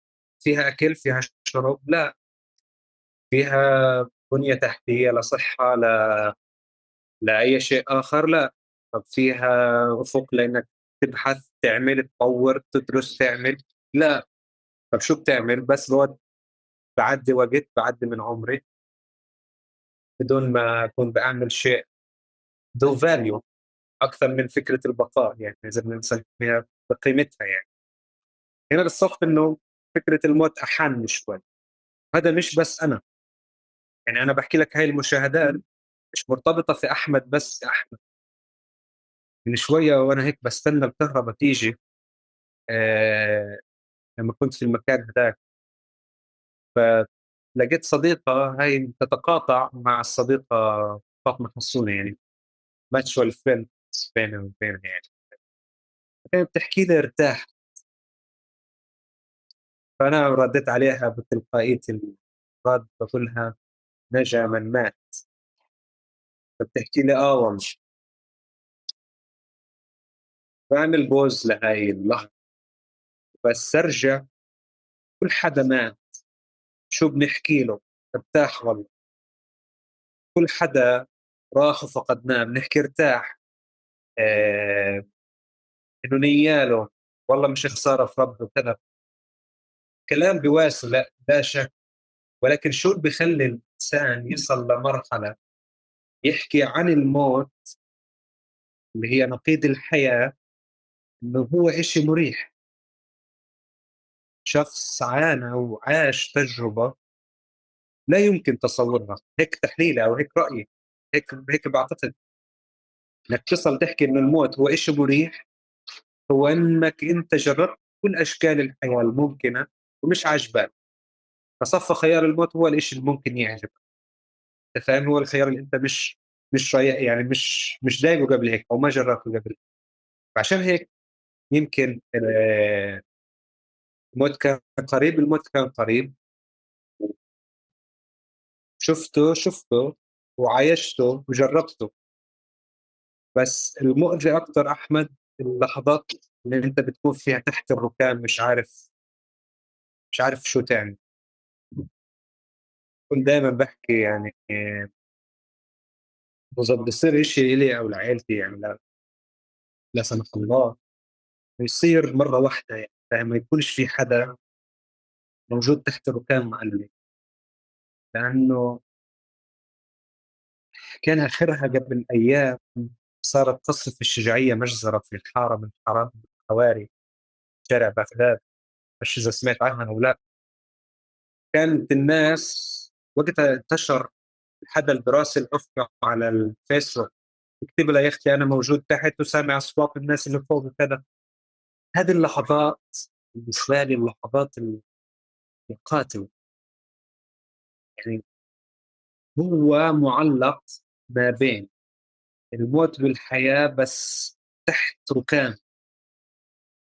فيها أكل، فيها شرب؟ لا. فيها بنية تحتية لصحة لأي شيء آخر؟ لا. طب فيها أفق لأنك تبحث، تعمل، تطور، تدرس، تعمل؟ لا. طب شو بتعمل؟ بس بقعد بعدي وقت، بعدي من عمري بدون ما أكون بعمل شيء ذو فاليو أكثر من فكرة البقاء، يعني إذا بدنا نسميها بقيمتها. يعني هنا بالصف إنه فكرة الموت أحن شوي. هذا مش بس أنا، يعني أنا بحكي لك هاي المشاهدات مش مرتبطة في أحمد بس. أحمد من شوية وأنا هيك بستنى الكهرباء تيجي، لما كنت في المكان هذاك، فلقيت صديقة هاي تتقاطع مع الصديقة فاطمة حسونة، يعني mutual friend بيني وبينها، يعني كانت بتحكي لي ارتاح، فأنا رديت عليها بتلقائية الرد بقول لها نجا من مات، فبتحكي لي آه والله. بعمل pause لهاي اللحظة، بسترجع كل حدا مات شو بنحكي له، ارتاح والله. كل حدا راح وفقدناه بنحكي ارتاح، إنه نياله والله مش خسارة في ربه كذا. كلام بواسي لا شك، ولكن شو اللي بخلي الإنسان يصل لمرحلة يحكي عن الموت اللي هي نقيض الحياة إنه هو إشي مريح؟ شخص عانى وعاش تجربة لا يمكن تصورها، هيك تحليلي أو هيك رأيي، هيك بعتقد. إنك تصل تحكي إنه الموت هو إشي مريح، هو إنك أنت جربت كل أشكال الحياة الممكنة ومش عاجبك، فصفى خيار الموت هو الإشي اللي ممكن يعجبك. أنت فاهم؟ هو الخيار اللي أنت مش رايق، يعني مش دايقه قبل هيك أو ما جربته قبل. فعشان هيك يمكن الموت كان قريب، الموت كان قريب، شفته وعايشته وجربته. بس المؤذي أكتر أحمد اللحظات اللي أنت بتكون فيها تحت الركام، مش عارف شو تعمل. كنت دايماً بحكي إذا بصير إشي إلي أو لعيلتي، لا سمح الله، يصير مرة واحدة، فما يكونش في حدا موجود تحت الركام معلم، لأنه كان آخرها قبل أيام صارت تصف الشجاعية مجزرة في الحارة من حارات الحواري شارع بغداد، مش إذا سمعت عنها أو لا. كانت الناس وقتها انتشر حدا براس الأفق على الفيسبوك يكتب لها يا أختي أنا موجود تحت وسامع أصوات الناس اللي فوق وكذا. هذه اللحظات بالنسبة لي اللحظات القاتلة، هو معلق ما بين الموت والحياة، بس تحت ركام،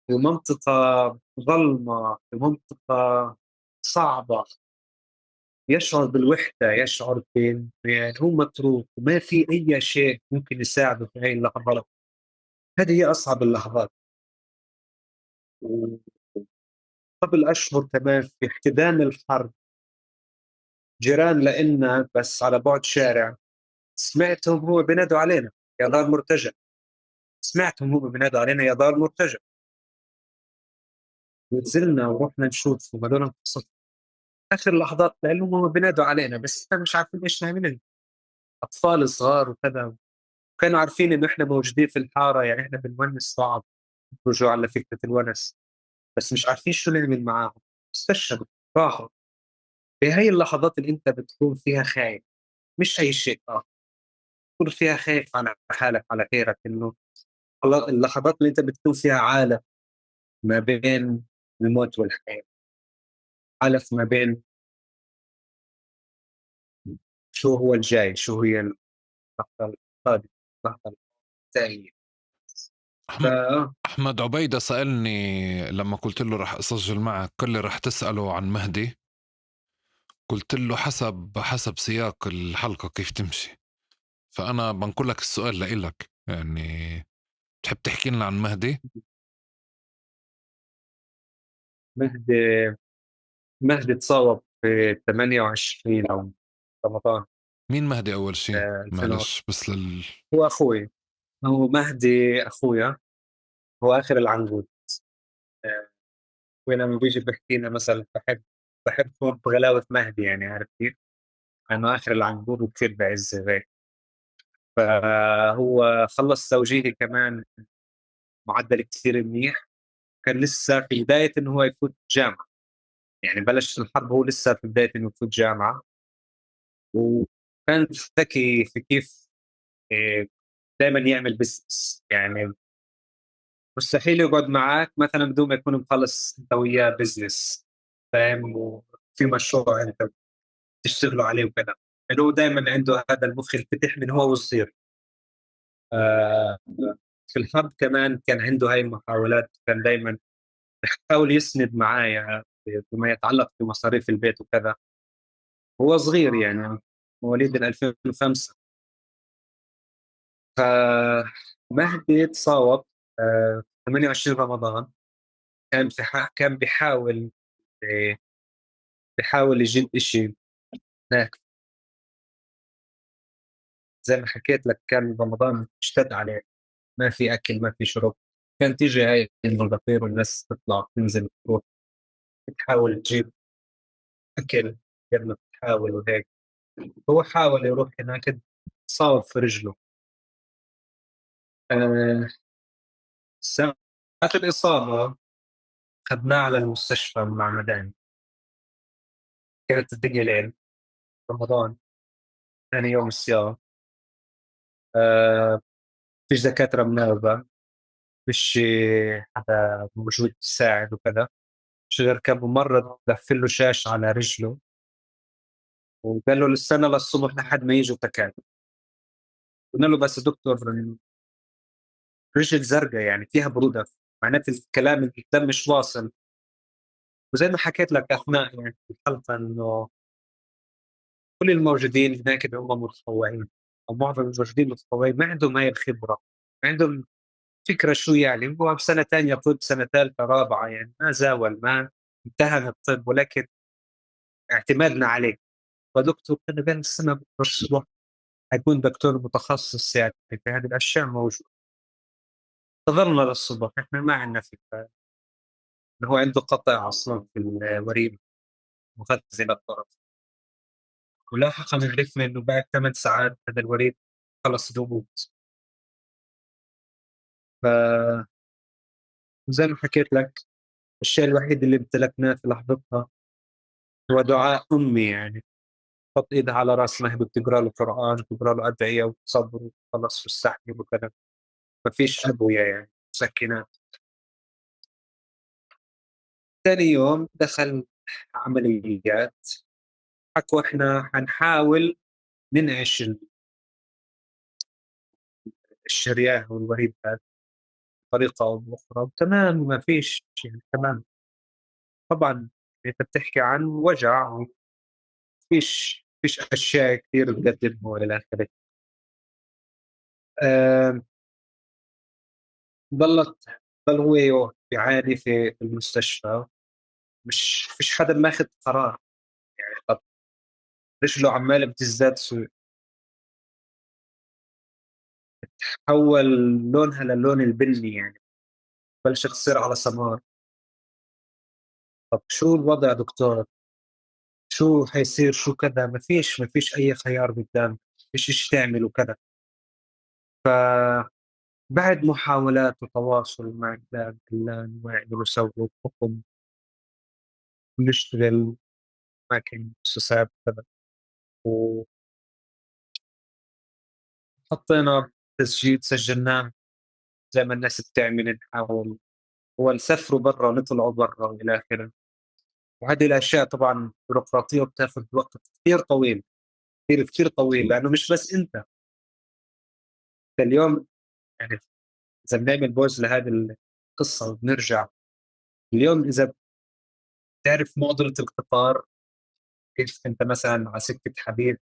في منطقة ظلمة، في منطقة صعبة، يشعر بالوحدة، يشعر بأنه هو متروك وما في أي شيء ممكن يساعده في هاي اللحظات. هذه هي أصعب اللحظات. وقبل أشهر كمان في احتدام الحرب، جيران لإلنا بس على بعد شارع، سمعتهم هو بينادوا علينا يا دار مرتجى، سمعتهم هو بينادوا علينا يا دار مرتجى. ونزلنا ورحنا نشوف وبدونا نقصف آخر لحظات لأنهم هم بينادوا علينا بس إحنا مش عارفين إيش نعمل، أطفال صغار وكذا، وكانوا عارفين إنه إحنا موجودين في الحارة، إحنا بنونس بعض، رجوع على فكرة الونس، بس مش عارفين شو نعمل معاهم. استشهدوا راحوا. في هاي اللحظات اللي أنت بتكون فيها خايف، مش أي شيء آخر، تكون فيها خايف على حالك على غيرك، إنه اللحظات اللي أنت بتكون فيها عالق ما بين الموت والحياة، عالق ما بين شو هو الجاي، شو هي اللحظة القادمة، اللحظة الثانية. أحمد عبيدة سألني لما قلت له رح أسجل معك، قال لي رح تسأله عن مهدي، قلت له حسب سياق الحلقة كيف تمشي، فأنا بنقول لك السؤال لإلك، بتحب تحكي لنا عن مهدي؟ مهدي تصاوب في 28 أو رمضان. مين مهدي أول شيء؟ ألفين معلش بس لل هو أخوي، هو مهدي أخويا، هو آخر العنقود. وين لما بيجي بحكي لنا مثلاً بحب بغلاوة مهدي، عارف كيف؟ أنه آخر العنقود وكثير بعز هيك. فهو خلص توجيهي كمان معدل كثير منيح، كان لسه في بداية إنه هو يفوت جامعة، بلش الحرب هو لسه في بداية إنه يفوت جامعة، وكان ذكي في كيف، دايماً يعمل بزنس، مستحيل يقعد معاك مثلاً بدون ما يكون مخلص أنت وياه بزنس، فاهم؟ وفي مشروع أنت تشتغلوا عليه وكذا، لأنه هو دايماً عنده هذا المخ الفتح من هو وصغير. في الحرب كمان كان عنده هاي المحاولات، كان دايماً بيحاول يسند معايا بما يتعلق بمصاريف البيت وكذا. هو صغير مواليد 2005. فمهدي تصاوب 28 رمضان كان بيحاول يجيب إشي هناك. زي ما حكيت لك كان رمضان اشتد عليه، ما في أكل ما في شرب، كان تيجي هاي الغفير والناس تطلع تنزل تروح تحاول تجيب أكل قبل ما تحاول وهيك. هو حاول يروح هناك، صاب في رجله. ساعة الإصابة خدناه على المستشفى مع مدام، كانت الدنيا ليل، رمضان، ثاني يوم الصيام. فيش دكاترة مناوبة، فيش حدا موجود يساعد وكذا، مش غير كم ممرض لف له شاش على رجله وقال له استنى للصبح لحد ما يجوا دكاترة. قلنا له بس دكتور رجل زرقاء يعني فيها برودة، معناته الكلام الدم مش واصل. وزي ما حكيت لك أثناء يعني الحلقة إنه كل الموجودين هناك هم متطوعين، أو معظم الموجودين متطوعين، ما عندهم هاي الخبرة، ما عندهم فكرة شو يعني. هو بسنة تانية طب، سنة ثالثة رابعة، يعني ما زاول، ما انتهى الطب، ولكن اعتمادنا عليه. فدكتور كان بين السنة بكرة الصبح حيكون دكتور متخصص يعني في هذه الأشياء موجود. انتظرنا للصبح، إحنا ما عندنا فكرة إنه هو عنده قطع أصلاً في الوريد مغذي للطرف. ولاحقاً عرفنا إنه بعد 8 ساعات هذا الوريد خلص بيموت. زي ما حكيت لك الشيء الوحيد اللي امتلكناه في لحظتها هو دعاء أمي، يعني حط إيدها على رأس مهدي وبتقرأ له قرآن وبتقرأ له أدعية وتصبر وخلص في السحب وكذا. ما فيش أدوية يعني مسكنات. ثاني يوم دخل عمليات، حكوا إحنا حنحاول ننعش الشريان والوريد هذا بطريقة أو بأخرى. تمام، ما فيش يعني تمام. طبعاً أنت بتحكي عن وجع، فيش أشياء كثير تقدمها وإلى آخره. ضل هو يعاني في المستشفى، مش فيش حدا ماخذ قرار يعني. طب رجله عمالة بتزداد سوء، تحول لونها للون البني، يعني بلشت تصير على سمار. طب شو الوضع دكتور؟ شو حيصير؟ شو كذا؟ ما فيش أي خيار قدام، ما فيش إيش تعمل وكذا. فبعد محاولات وتواصل مع فلان فلان وعملوا وسووا وحكم ونشتغل أماكن مؤسسات وكذا، و حطينا تسجيل، سجلناه زي ما الناس بتعمل، نحاول هو نسافروا برا ونطلعوا برا وإلى آخره. وهذه الأشياء طبعاً بيروقراطية وبتاخذ وقت كثير طويل، كثير كثير طويل، لأنه مش بس أنت. اليوم إذا بنعمل بوز لهذه القصة وبنرجع اليوم، إذا بتعرف معضلة القطار، كيف أنت مثلاً على سكة حديد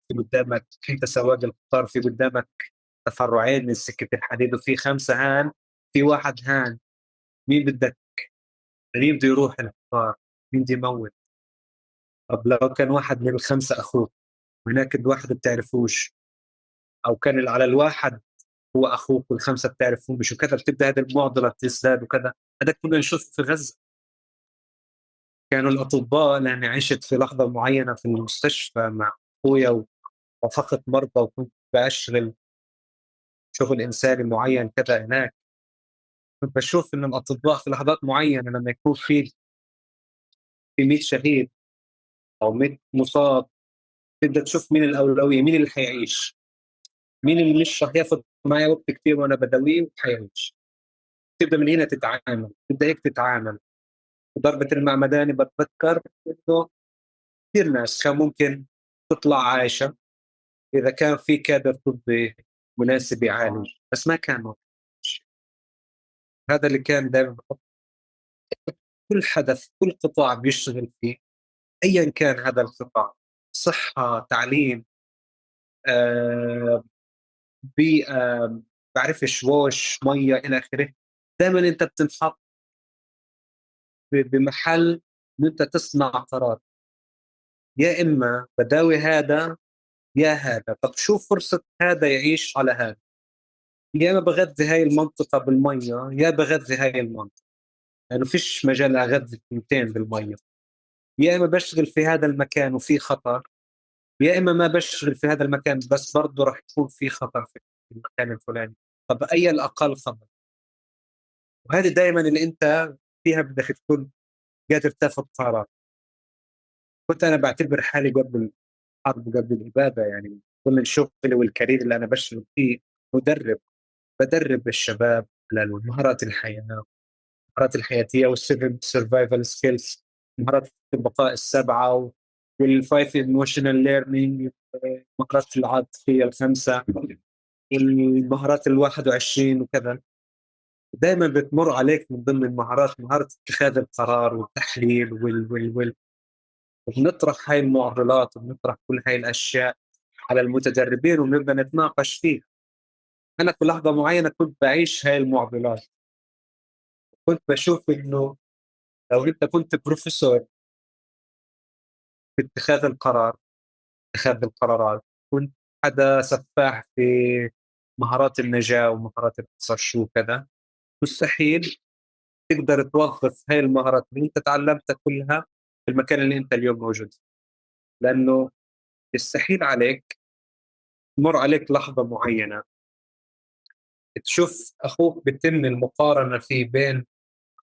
في قدامك أنت سواق القطار، في قدامك تفرعين من سكة الحديد، وفي 5 هان، في 1 هان، مين بدك؟ مين بده يروح القطار؟ مين بده يموت؟ طب لو كان واحد من ال5 أخوك، وهناك الواحد بتعرفوش، أو كان على الواحد هو أخوك وال5 بتعرفوش وكذا، بتبدأ هذه المعضلة تزداد وكذا. هذا كنا نشوف في غزة، كانوا الأطباء، لأني عشت في لحظة معينة في المستشفى مع أخويا ووافقت مرضى وكنت بأشغل شغل إنساني معين كذا هناك، كنت بشوف إنه الأطباء في لحظات معينة لما يكون في 100 شهيد أو 100 مصاب، تبدأ تشوف مين الأولوية، مين اللي حيعيش، مين اللي مش رح ياخذ معي وقت كتير وأنا بداويه وحيعيش. تبدأ من هنا تتعامل، تبدأ هيك تتعامل. ضربة المعمداني بتذكر إنه كثير ناس كان ممكن تطلع عايشة إذا كان في كادر طبي مناسب يعالج، بس ما كان موجود. هذا اللي كان دائما بحط كل حدث، كل قطاع بيشتغل فيه أيا كان هذا القطاع، صحة، تعليم، بيئة، بعرفش، ووش، مية، إلى آخره. دائما انت بتنحط بمحل ان انت تصنع قرار، يا اما بداوي هذا يا هذا. طب شو فرصة هذا يعيش على هذا؟ يا اما بغذي هاي المنطقة بالمية يا بغذي هاي المنطقة، لأنه فيش مجال أغذي الثنتين بالمية. يا إما بشتغل في هذا المكان وفي خطر، يا إما ما بشتغل في هذا المكان بس برضه رح يكون في خطر في المكان الفلاني. طب أي الأقل خطر؟ وهذه دائما اللي أنت فيها بدك تكون قادر تاخذ قرار. كنت أنا بعتبر حالي قبل الحرب وقبل الإبادة، يعني ضمن شغلي والكارير اللي أنا بشتغل فيه مدرب، بدرب الشباب على مهارات الحياة، المهارات الحياتية وال survival skills، مهارات البقاء السبعة وال five emotional learning، المهارات العاطفية الخمسة والمهارات 21 وكذا. دائما بتمر عليك من ضمن المهارات مهارة اتخاذ القرار والتحليل وال وال وال وبنطرح هاي المعضلات وبنطرح كل هاي الأشياء على المتدربين وبنبدأ نتناقش فيها. أنا في لحظة معينة كنت بعيش هاي المعضلات، كنت بشوف إنه لو أنت كنت بروفيسور في اتخاذ القرار، اتخاذ القرارات، كنت حدا سفاح في مهارات النجاة ومهارات الأبصر شو كذا، مستحيل تقدر توظف هاي المهارات اللي أنت تعلمتها كلها في المكان اللي أنت اليوم موجود فيه، لأنه يستحيل عليك تمر عليك لحظة معينة تشوف أخوك بتم المقارنة فيه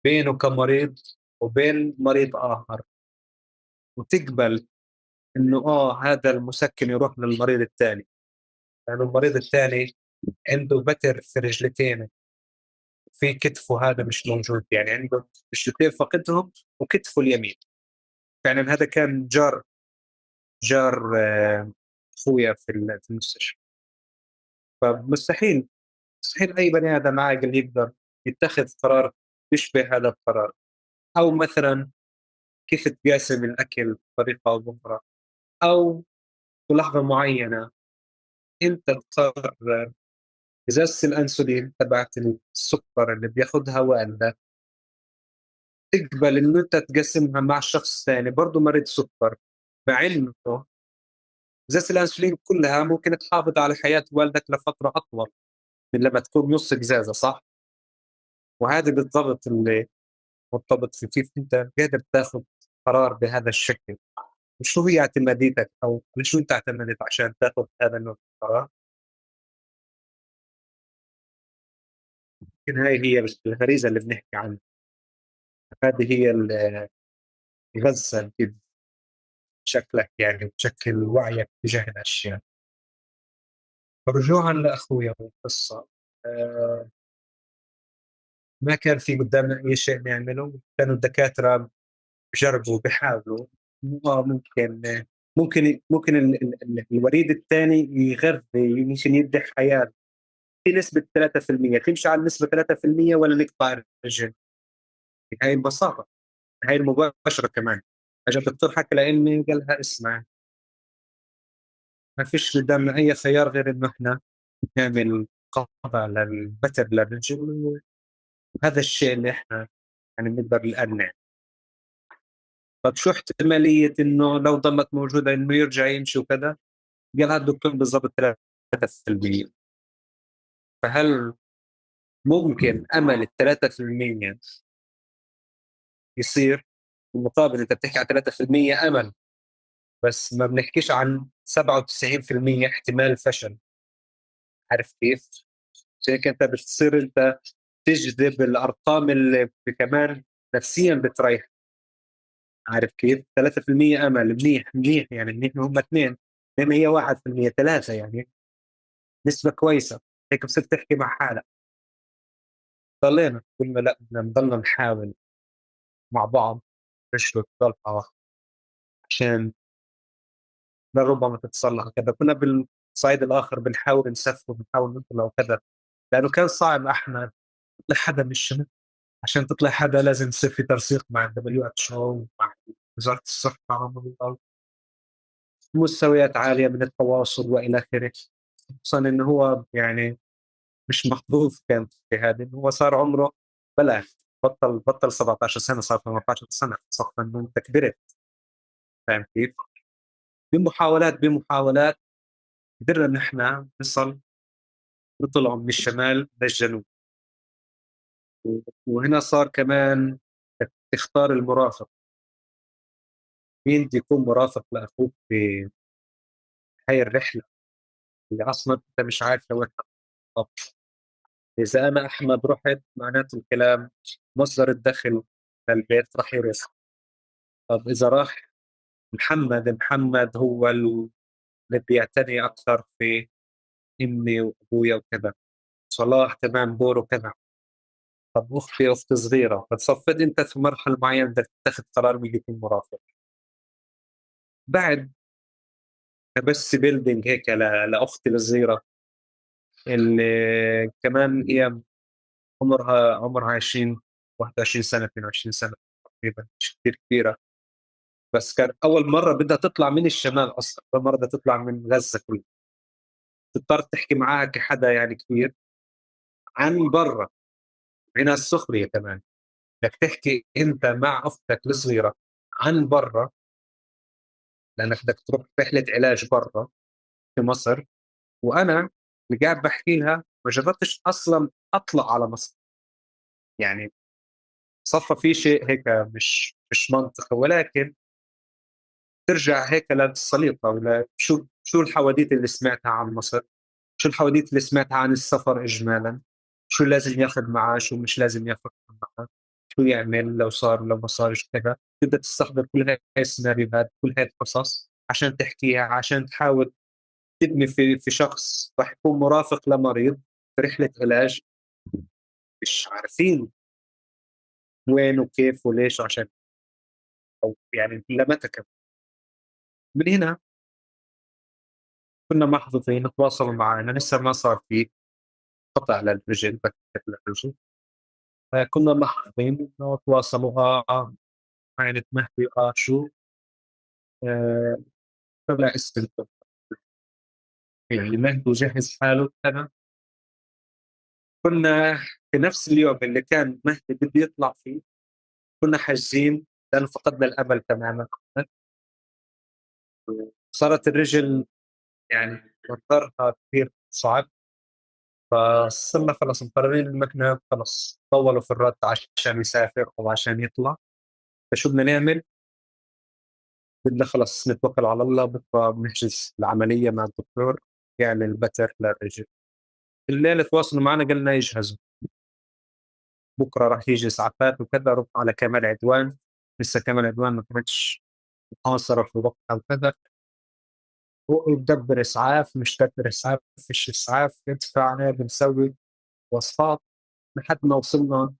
بينه كمريض وبين مريض آخر، وتقبل إنه هذا المسكن يروح للمريض الثاني، لأنه المريض الثاني عنده بتر في رجلتين، في كتفه هذا مش موجود، يعني عنده رجلتين فقدهم وكتفه اليمين. فعلا هذا كان جار أخويا في المستشفى. فمستحيل مستحيل أي بني آدم عاقل يقدر يتخذ قرار يشبه هذا القرار. أو مثلا كيف تقاسم الأكل بطريقة أو بأخرى، أو في لحظة معينة أنت تقرر إزازة الأنسولين تبعت السكر اللي بياخدها والدك تقبل إنه أنت تقسمها مع شخص ثاني برضه مريض سكر، مع إنه إزازة الأنسولين كلها ممكن تحافظ على حياة والدك لفترة أطول من لما تكون نص إزازة، صح؟ وهذا بالضبط اللي مرتبط في كيف أنت قادر تاخذ قرار بهذا الشكل، وشو هي اعتماديتك أو شو أنت اعتمدت عشان تاخذ هذا النوع من القرار. يمكن هاي هي بس الغريزة اللي بنحكي عنها، هذه هي الغزة كيف شكلك يعني بشكل وعيك تجاه الأشياء. رجوعا لأخويا والقصة، ما كان في قدامنا أي شيء نعمله، كانوا الدكاترة بجربوا بيحاولوا ممكن ممكن ممكن الوريد الثاني يغذي، ممكن يدي حياة في نسبة 3%، تمشي على النسبة 3% ولا نقطع الرجل. هاي البساطة، هاي المباشرة كمان. أجا الدكتور حكى لأمي قال لها اسمع، ما فيش قدامنا أي خيار غير إنه إحنا نعمل قطع للبتر للرجل، وهذا الشيء اللي إحنا يعني بنقدر الآن نعمل. طب شو احتمالية إنه لو ضلت موجودة إنه يرجع يمشي وكذا؟ قال الدكتور بالضبط 3%. فهل ممكن أمل 3% يصير؟ بالمقابل أنت بتحكي عن 3% أمل، بس ما بنحكيش عن 97% احتمال فشل. عارف كيف؟ عشان هيك أنت بتصير أنت تجذب الأرقام اللي كمان نفسياً بتريح. عارف كيف؟ 3% أمل، منيح منيح يعني منيح، هم 2، لأن هي 1%، 3 يعني نسبة كويسة. هيك بصير تحكي مع حالك. ضلينا قلنا لا، بدنا نضلنا نحاول مع بعض نشرب طلقة عشان لربما تتصلح كذا. كنا بالصعيد الآخر بنحاول نسفر وبنحاول نطلع وكذا، لأنه كان صعب أحمد تطلع حدا من الشمال. عشان تطلع حدا لازم يصير في تنسيق مع ال WHO ومع وزارة الصحة، مستويات عالية من التواصل وإلى آخره. خصوصاً إنه هو يعني مش محظوظ كان في هذا، هو صار عمره بلغ، بطل 17 سنة، صار 18 سنة، صف إنه أنت كبرت، فاهم كيف؟ بمحاولات قدرنا نحن نصل، نطلعوا من الشمال للجنوب. وهنا صار كمان تختار المرافق، مين بده يكون مرافق لأخوك في هاي الرحلة اللي أصلاً أنت مش عارف لوين بالضبط. إذا أنا أحمد رحت معناته الكلام مصدر الدخل للبيت راح يروح. طب إذا راح محمد هو اللي بيعتني أكثر في أمي وأبويا وكذا، صلاح تمام دوره كذا. طب أختي صغيرة، فتصفد أنت في مرحلة معينة بدك تاخذ قرار مين يكون مرافق. بعد بس بيلدينج هيك لأختي الصغيرة اللي كمان هي عمرها 20، 21 سنة، 22 سنة تقريباً، مش كثير كبيرة، بس كان أول مرة بدها تطلع من الشمال أصلاً، أول مرة بدها تطلع من غزة كلها. تضطر تحكي معاها كحدا كبير عن برا. هنا السخرية كمان، بدك تحكي أنت مع أختك الصغيرة عن برا، لأنك بدك تروح رحلة علاج برا في مصر، وأنا اللي قاعد بحكي لها ما جربتش أصلاً أطلع على مصر. صفى في شيء هيك مش منطقي، ولكن ترجع هيك للسليقة ولا شو الحواديت اللي سمعتها عن مصر، شو الحواديت اللي سمعتها عن السفر إجمالاً، شو لازم ياخذ معاه، شو مش لازم ياخذ معاه، شو يعمل لو صار لو ما صارش كذا. تبدأ تستحضر كل هاي السيناريوهات، كل هاي القصص عشان تحكيها، عشان تحاول تبني في شخص راح يكون مرافق لمريض في رحلة علاج مش عارفين وين وكيف وليش وعشان أو لمتى كمان. من هنا كنا محظوظين تواصلوا معنا، لسه ما صار في قطع للرجل، بكتر للرجل، فكنا محظوظين إنه تواصلوا عائلة مهدي، شو، طلع اسم الطب. مهدي جهز حاله كذا. كنا في نفس اليوم اللي كان مهدي بده يطلع فيه كنا حاجزين، لأنه فقدنا الأمل تماما. صارت الرجل منظرها كثير صعب، فصرنا خلص مقررين المكنة، خلص طولوا في الرد عشان يسافر أو عشان يطلع. فشو بدنا نعمل؟ بدنا خلص نتوكل على الله، بكرة بنحجز العملية مع الدكتور يعمل بتر للرجل. الليلة تواصلوا معنا قالنا يجهزوا، بكرة راح يجي إسعافات وكذا، روح على كمال عدوان، لسه كمال عدوان ما كانتش محاصرة في وقتها وكذا. وتدبر إسعاف، مش تدبر إسعاف، فيش إسعاف، ندفع، بنسوي وصفات لحد ما وصلنا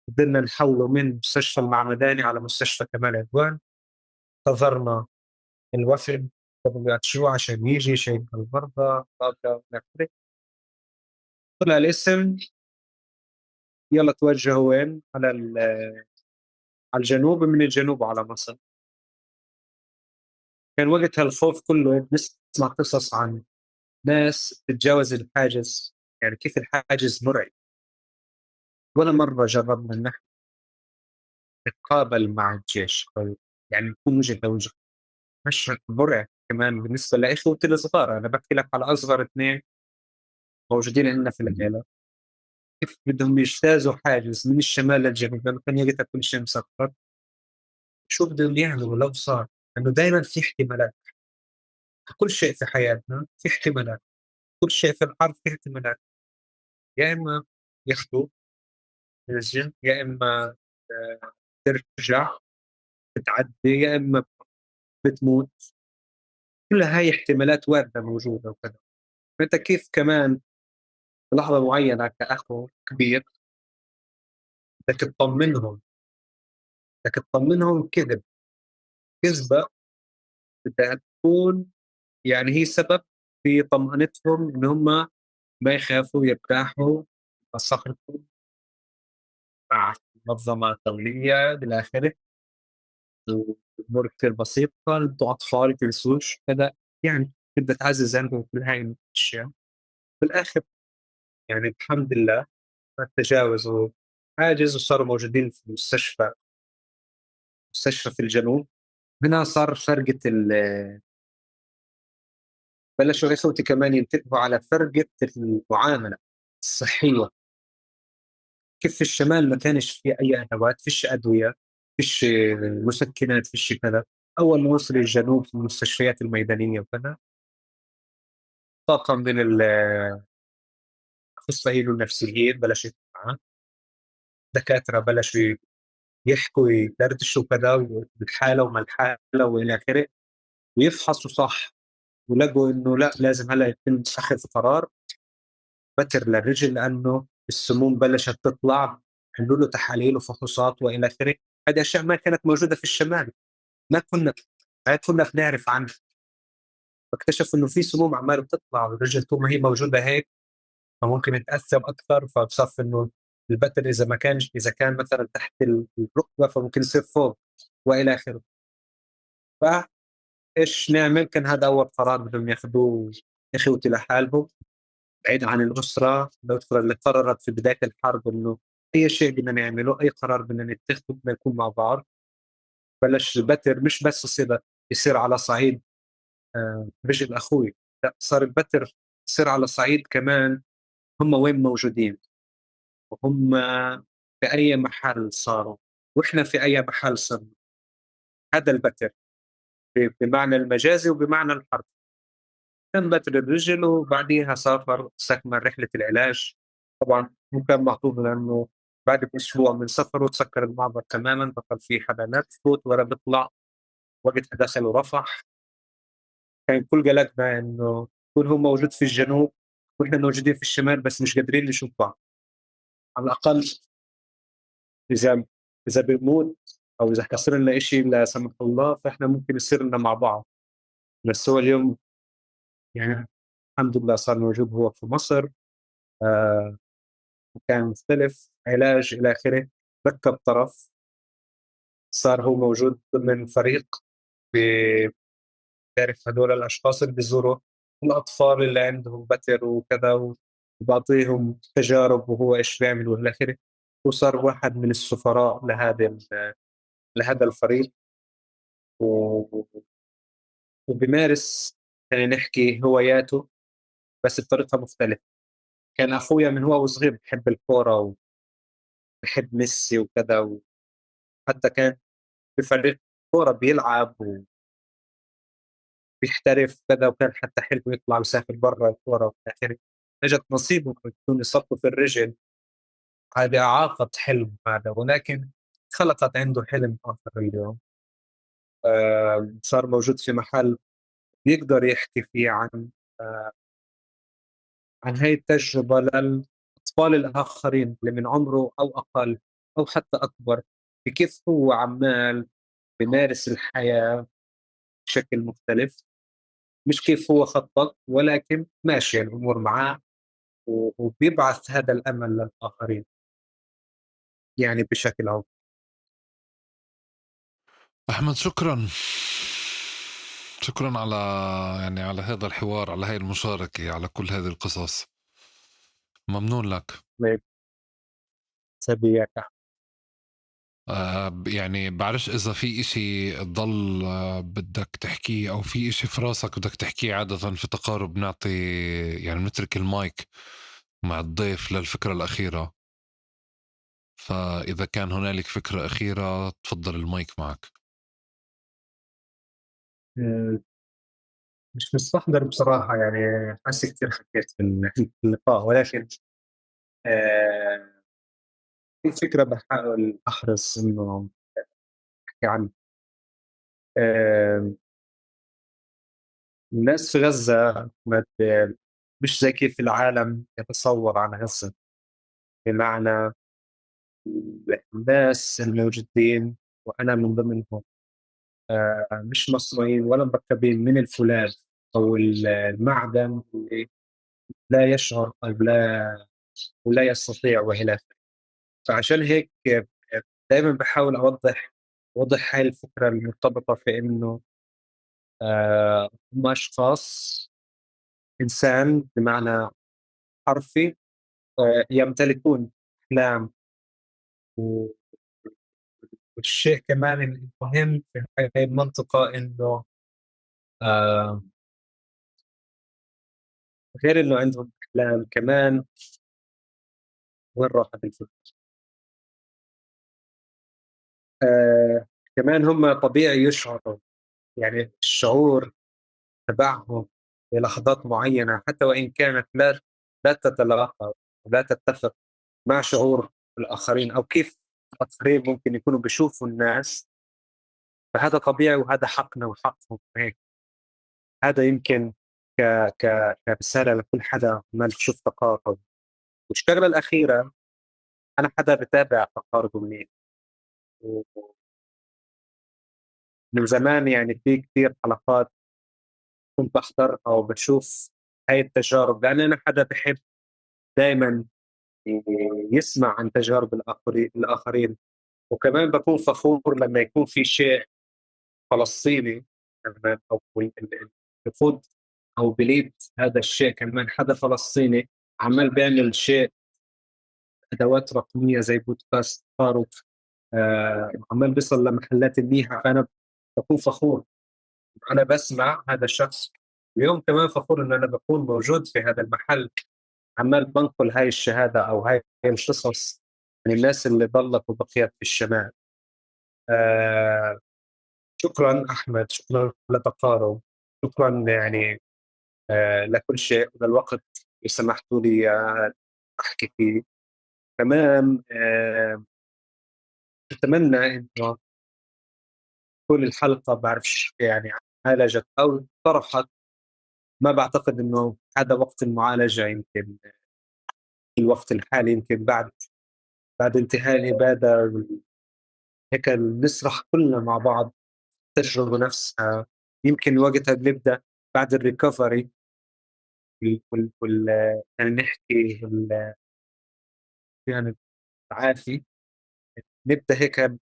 قدرنا نحوله من مستشفى المعمداني على مستشفى كمال عدوان. انتظرنا الوفد دبليو عشان يجي شيء المرضى، طلع الاسم، يلا توجهوا وين؟ على الجنوب، من الجنوب على مصر. كان وقتها الخوف كله نسمع قصص عن ناس تتجاوز الحاجز، كيف الحاجز مرعب. ولا مرة جربنا إن نحن نتقابل مع الجيش، نكون وجه لوجه. مشهد مرعب كمان بالنسبة لإخوتي الصغار. أنا بحكي لك على أصغر اثنين موجودين عندنا في العيلة، كيف بدهم يجتازوا حاجز من الشمال للجنوب، لأنه كان يقتل كل شيء مسكر. شو بدهم يعملوا لو صار؟ لأنه دايماً في احتمالات، كل شيء في حياتنا في احتمالات، كل شيء في الحرب في احتمالات. يا إما ياخذوا الجن، يا إما ترجع بتعدي، يا إما بتموت. كل هاي احتمالات واردة موجودة وكذا. فأنت كيف كمان لحظة معينة كأخو كبير بدك تطمنهم، بدك تطمنهم كذب، كذبة بدها تكون هي سبب في طمأنتهم إن هم ما يخافوا، يرتاحوا، يصحوا مع منظمة دولية إلى آخره. الأمور كتير بسيطة، أنتوا أطفال تنسوش كذا، تبدأ تعزز عندهم كل هاي الأشياء. بالآخر الحمد لله تجاوزوا الحاجز وصاروا موجودين في مستشفى في الجنوب. هنا صار فرقة بلشوا إخوتي كمان ينتبهوا على فرقة المعاملة الصحية، كيف في الشمال ما كانش في أي أدوات، فيش أدوية، فيش مسكنات، فيش كذا. أول ما وصل الجنوب في المستشفيات الميدانية وكذا، طاقم من الأخصائيين النفسيين بلش معه، دكاترة بلشوا يحكوا يدردشوا كذا بالحالة وما الحالة وإلى آخره، ويفحصوا صح، ولقوا إنه لا لازم هلا يتم أخذ قرار بتر للرجل لأنه السموم بلشت تطلع، عملوا له تحاليل وفحوصات وإلى آخره. هذه أشياء ما كانت موجودة في الشمال، ما كنا بنعرف عنها. فاكتشفوا إنه في سموم عمالة بتطلع والرجل طول ما هي موجودة هيك فممكن تأثر أكثر، فبصف إنه البتر إذا ما كانش، إذا كان مثلا تحت الركبة فممكن يصير فوق وإلى آخره. فإيش نعمل؟ كان هذا أول قرار بدهم ياخذوه إخوتي لحالهم بعيد عن الأسرة. الأسرة اللي قررت في بداية الحرب إنه أي شيء بدنا نعمله، أي قرار بدنا نتخذه بدنا نكون مع بعض. بلش البتر مش بس يصير على صعيد رجل أخوي، لا صار البتر يصير على صعيد كمان هم وين موجودين، وهم في أي محل صاروا، وإحنا في أي محل صرنا. هذا البتر بمعنى المجازي وبمعنى الحرف. كان بتر الرجل، وبعديها سافر استكمل رحلة العلاج. طبعا مو كان معطوب لأنه بعد أسبوع من سفره تسكر المعبر تماما، بطل في حدا لا بفوت ولا بيطلع. وقتها دخلوا رفح. كان كل قلقنا إنه يكون هو موجود في الجنوب وإحنا موجودين في الشمال، بس مش قادرين نشوف بعض. على الأقل إذا بنموت أو إذا حصل لنا إشي لا سمح الله فإحنا ممكن يصير لنا مع بعض. بس هو اليوم يعني الحمد لله صار موجود هو في مصر، كان مختلف، علاج إلى آخره، ركب طرف، صار هو موجود ضمن فريق بيعرف هدول الأشخاص اللي بيزوروا الأطفال اللي عندهم بتر وكذا، وبعطيهم تجارب وهو إيش بيعمل وإلى آخره. وصار واحد من السفراء لهذا الفريق، وبيمارس يعني نحكي هواياته بس بطريقة مختلفة. كان أخويا من هو وصغير بحب الكورة وبحب ميسي وكذا، وحتى كان بفريق كورة بيلعب وبيحترف كذا، وكان حتى حلو يطلع ويسافر برا الكورة وإلى آخره. اجت نصيبه تكون إصابته في الرجل، هذه أعاقت حلم هذا، ولكن خلقت عنده حلم آخر اليوم. صار موجود في محل بيقدر يحكي فيه عن هاي التجربة للأطفال الآخرين اللي من عمره أو أقل أو حتى أكبر، كيف هو عمال بيمارس الحياة بشكل مختلف، مش كيف هو خطط، ولكن ماشي الأمور معاه، وبيبعث هذا الأمل للآخرين يعني بشكل عام. أحمد، شكرا شكرا على يعني على هذا الحوار، على هاي المشاركة، على كل هذه القصص. ممنون لك. سبيك. يعني بعرفش إذا في إشي تضل بدك تحكيه أو في إشي في راسك بدك تحكيه. عادة في تقارب نعطي يعني نترك المايك مع الضيف للفكرة الأخيرة، فإذا كان هنالك فكرة أخيرة تفضل المايك معك. مش مستحضر بصراحة، يعني حاسس كتير حكيت في اللقاء، ولكن في فكرة بحاول أحرص إنه أحكي عنها. الناس في غزة مش زي كيف العالم يتصور عن غزة، بمعنى الناس الموجودين وأنا من ضمنهم مش مصنوعين ولا مركبين من الفولاذ أو المعدن اللي لا يشعر أو ولا يستطيع وإلى آخره. فعشان هيك دايماً بحاول أوضح هاي الفكرة المرتبطة في إنه هم أشخاص، إنسان بمعنى حرفي، يمتلكون أحلام والشيء كمان المهم في هاي المنطقة إنه غير إنه عندهم أحلام كمان، وين راحت الفكرة؟ كمان هم طبيعي يشعروا، يعني الشعور تبعهم في لحظات معينة حتى وإن كانت لا تتلاقى ولا تتفق مع شعور الآخرين أو كيف الآخرين ممكن يكونوا بيشوفوا الناس، فهذا طبيعي وهذا حقنا وحقهم. هيك هذا يمكن كرسالة لكل حدا ما تشوف تقارب. والشغلة الأخيرة، أنا حدا بتابع تقارب منيح من زمان، في كثير حلقات كنت بحضرها وبشوف هاي التجارب، لأن أنا حدا بحب دايماً يسمع عن تجارب الآخرين، وكمان بكون فخور لما يكون في شيء فلسطيني كمان، أو بفوت أو بليد هذا الشيء، كمان حدا فلسطيني عمال بيعمل شيء، أدوات رقمية زي بودكاست تقارب، عمال بيصل لمحلات منيحة، فأنا بكون فخور أنا بسمع هذا الشخص. اليوم كمان فخور إنه أنا بكون موجود في هذا المحل، عمال بنقل هاي الشهادة أو هاي القصص من الناس اللي ضلت وبقيت في الشمال. شكراً أحمد، شكراً لتقارب، شكراً لكل شيء وللوقت اللي سمحتوا لي أحكي فيه. كمان أتمنى إنه كل الحلقة بعرفش عالجت أو طرحت، ما بعتقد إنه هذا وقت المعالجة، يمكن في الوقت الحالي، يمكن بعد انتهاء الإبادة هيك نسرح كلنا مع بعض التجربة نفسها، يمكن وقتها بنبدأ بعد الريكفري يعني نحكي يعني التعافي، نبدأ هيك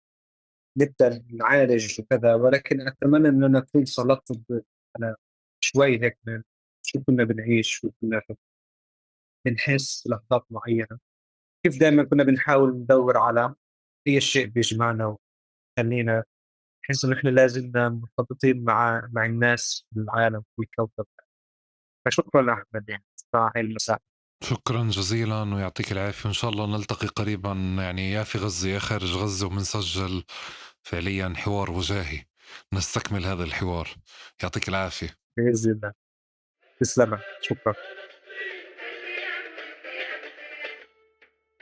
نبدأ نعالج وكذا. ولكن أتمنى إنه نكون سلطت على شوي هيك من شو كنا بنعيش، شو كنا بنحس في لحظات معينة، كيف دايماً كنا بنحاول ندور على أي شيء بيجمعنا وخلينا نحس إنه إحنا لازلنا مرتبطين مع الناس في العالم والكوكب. فشكراً أحمد على هاي المساحة. شكراً جزيلاً ويعطيك العافية، وإن شاء الله نلتقي قريباً يا في غزة يا خارج غزة، وبنسجل فعلياً حوار وجاهي نستكمل هذا الحوار. يعطيك العافية. بإذن الله. تسلم. شكراً.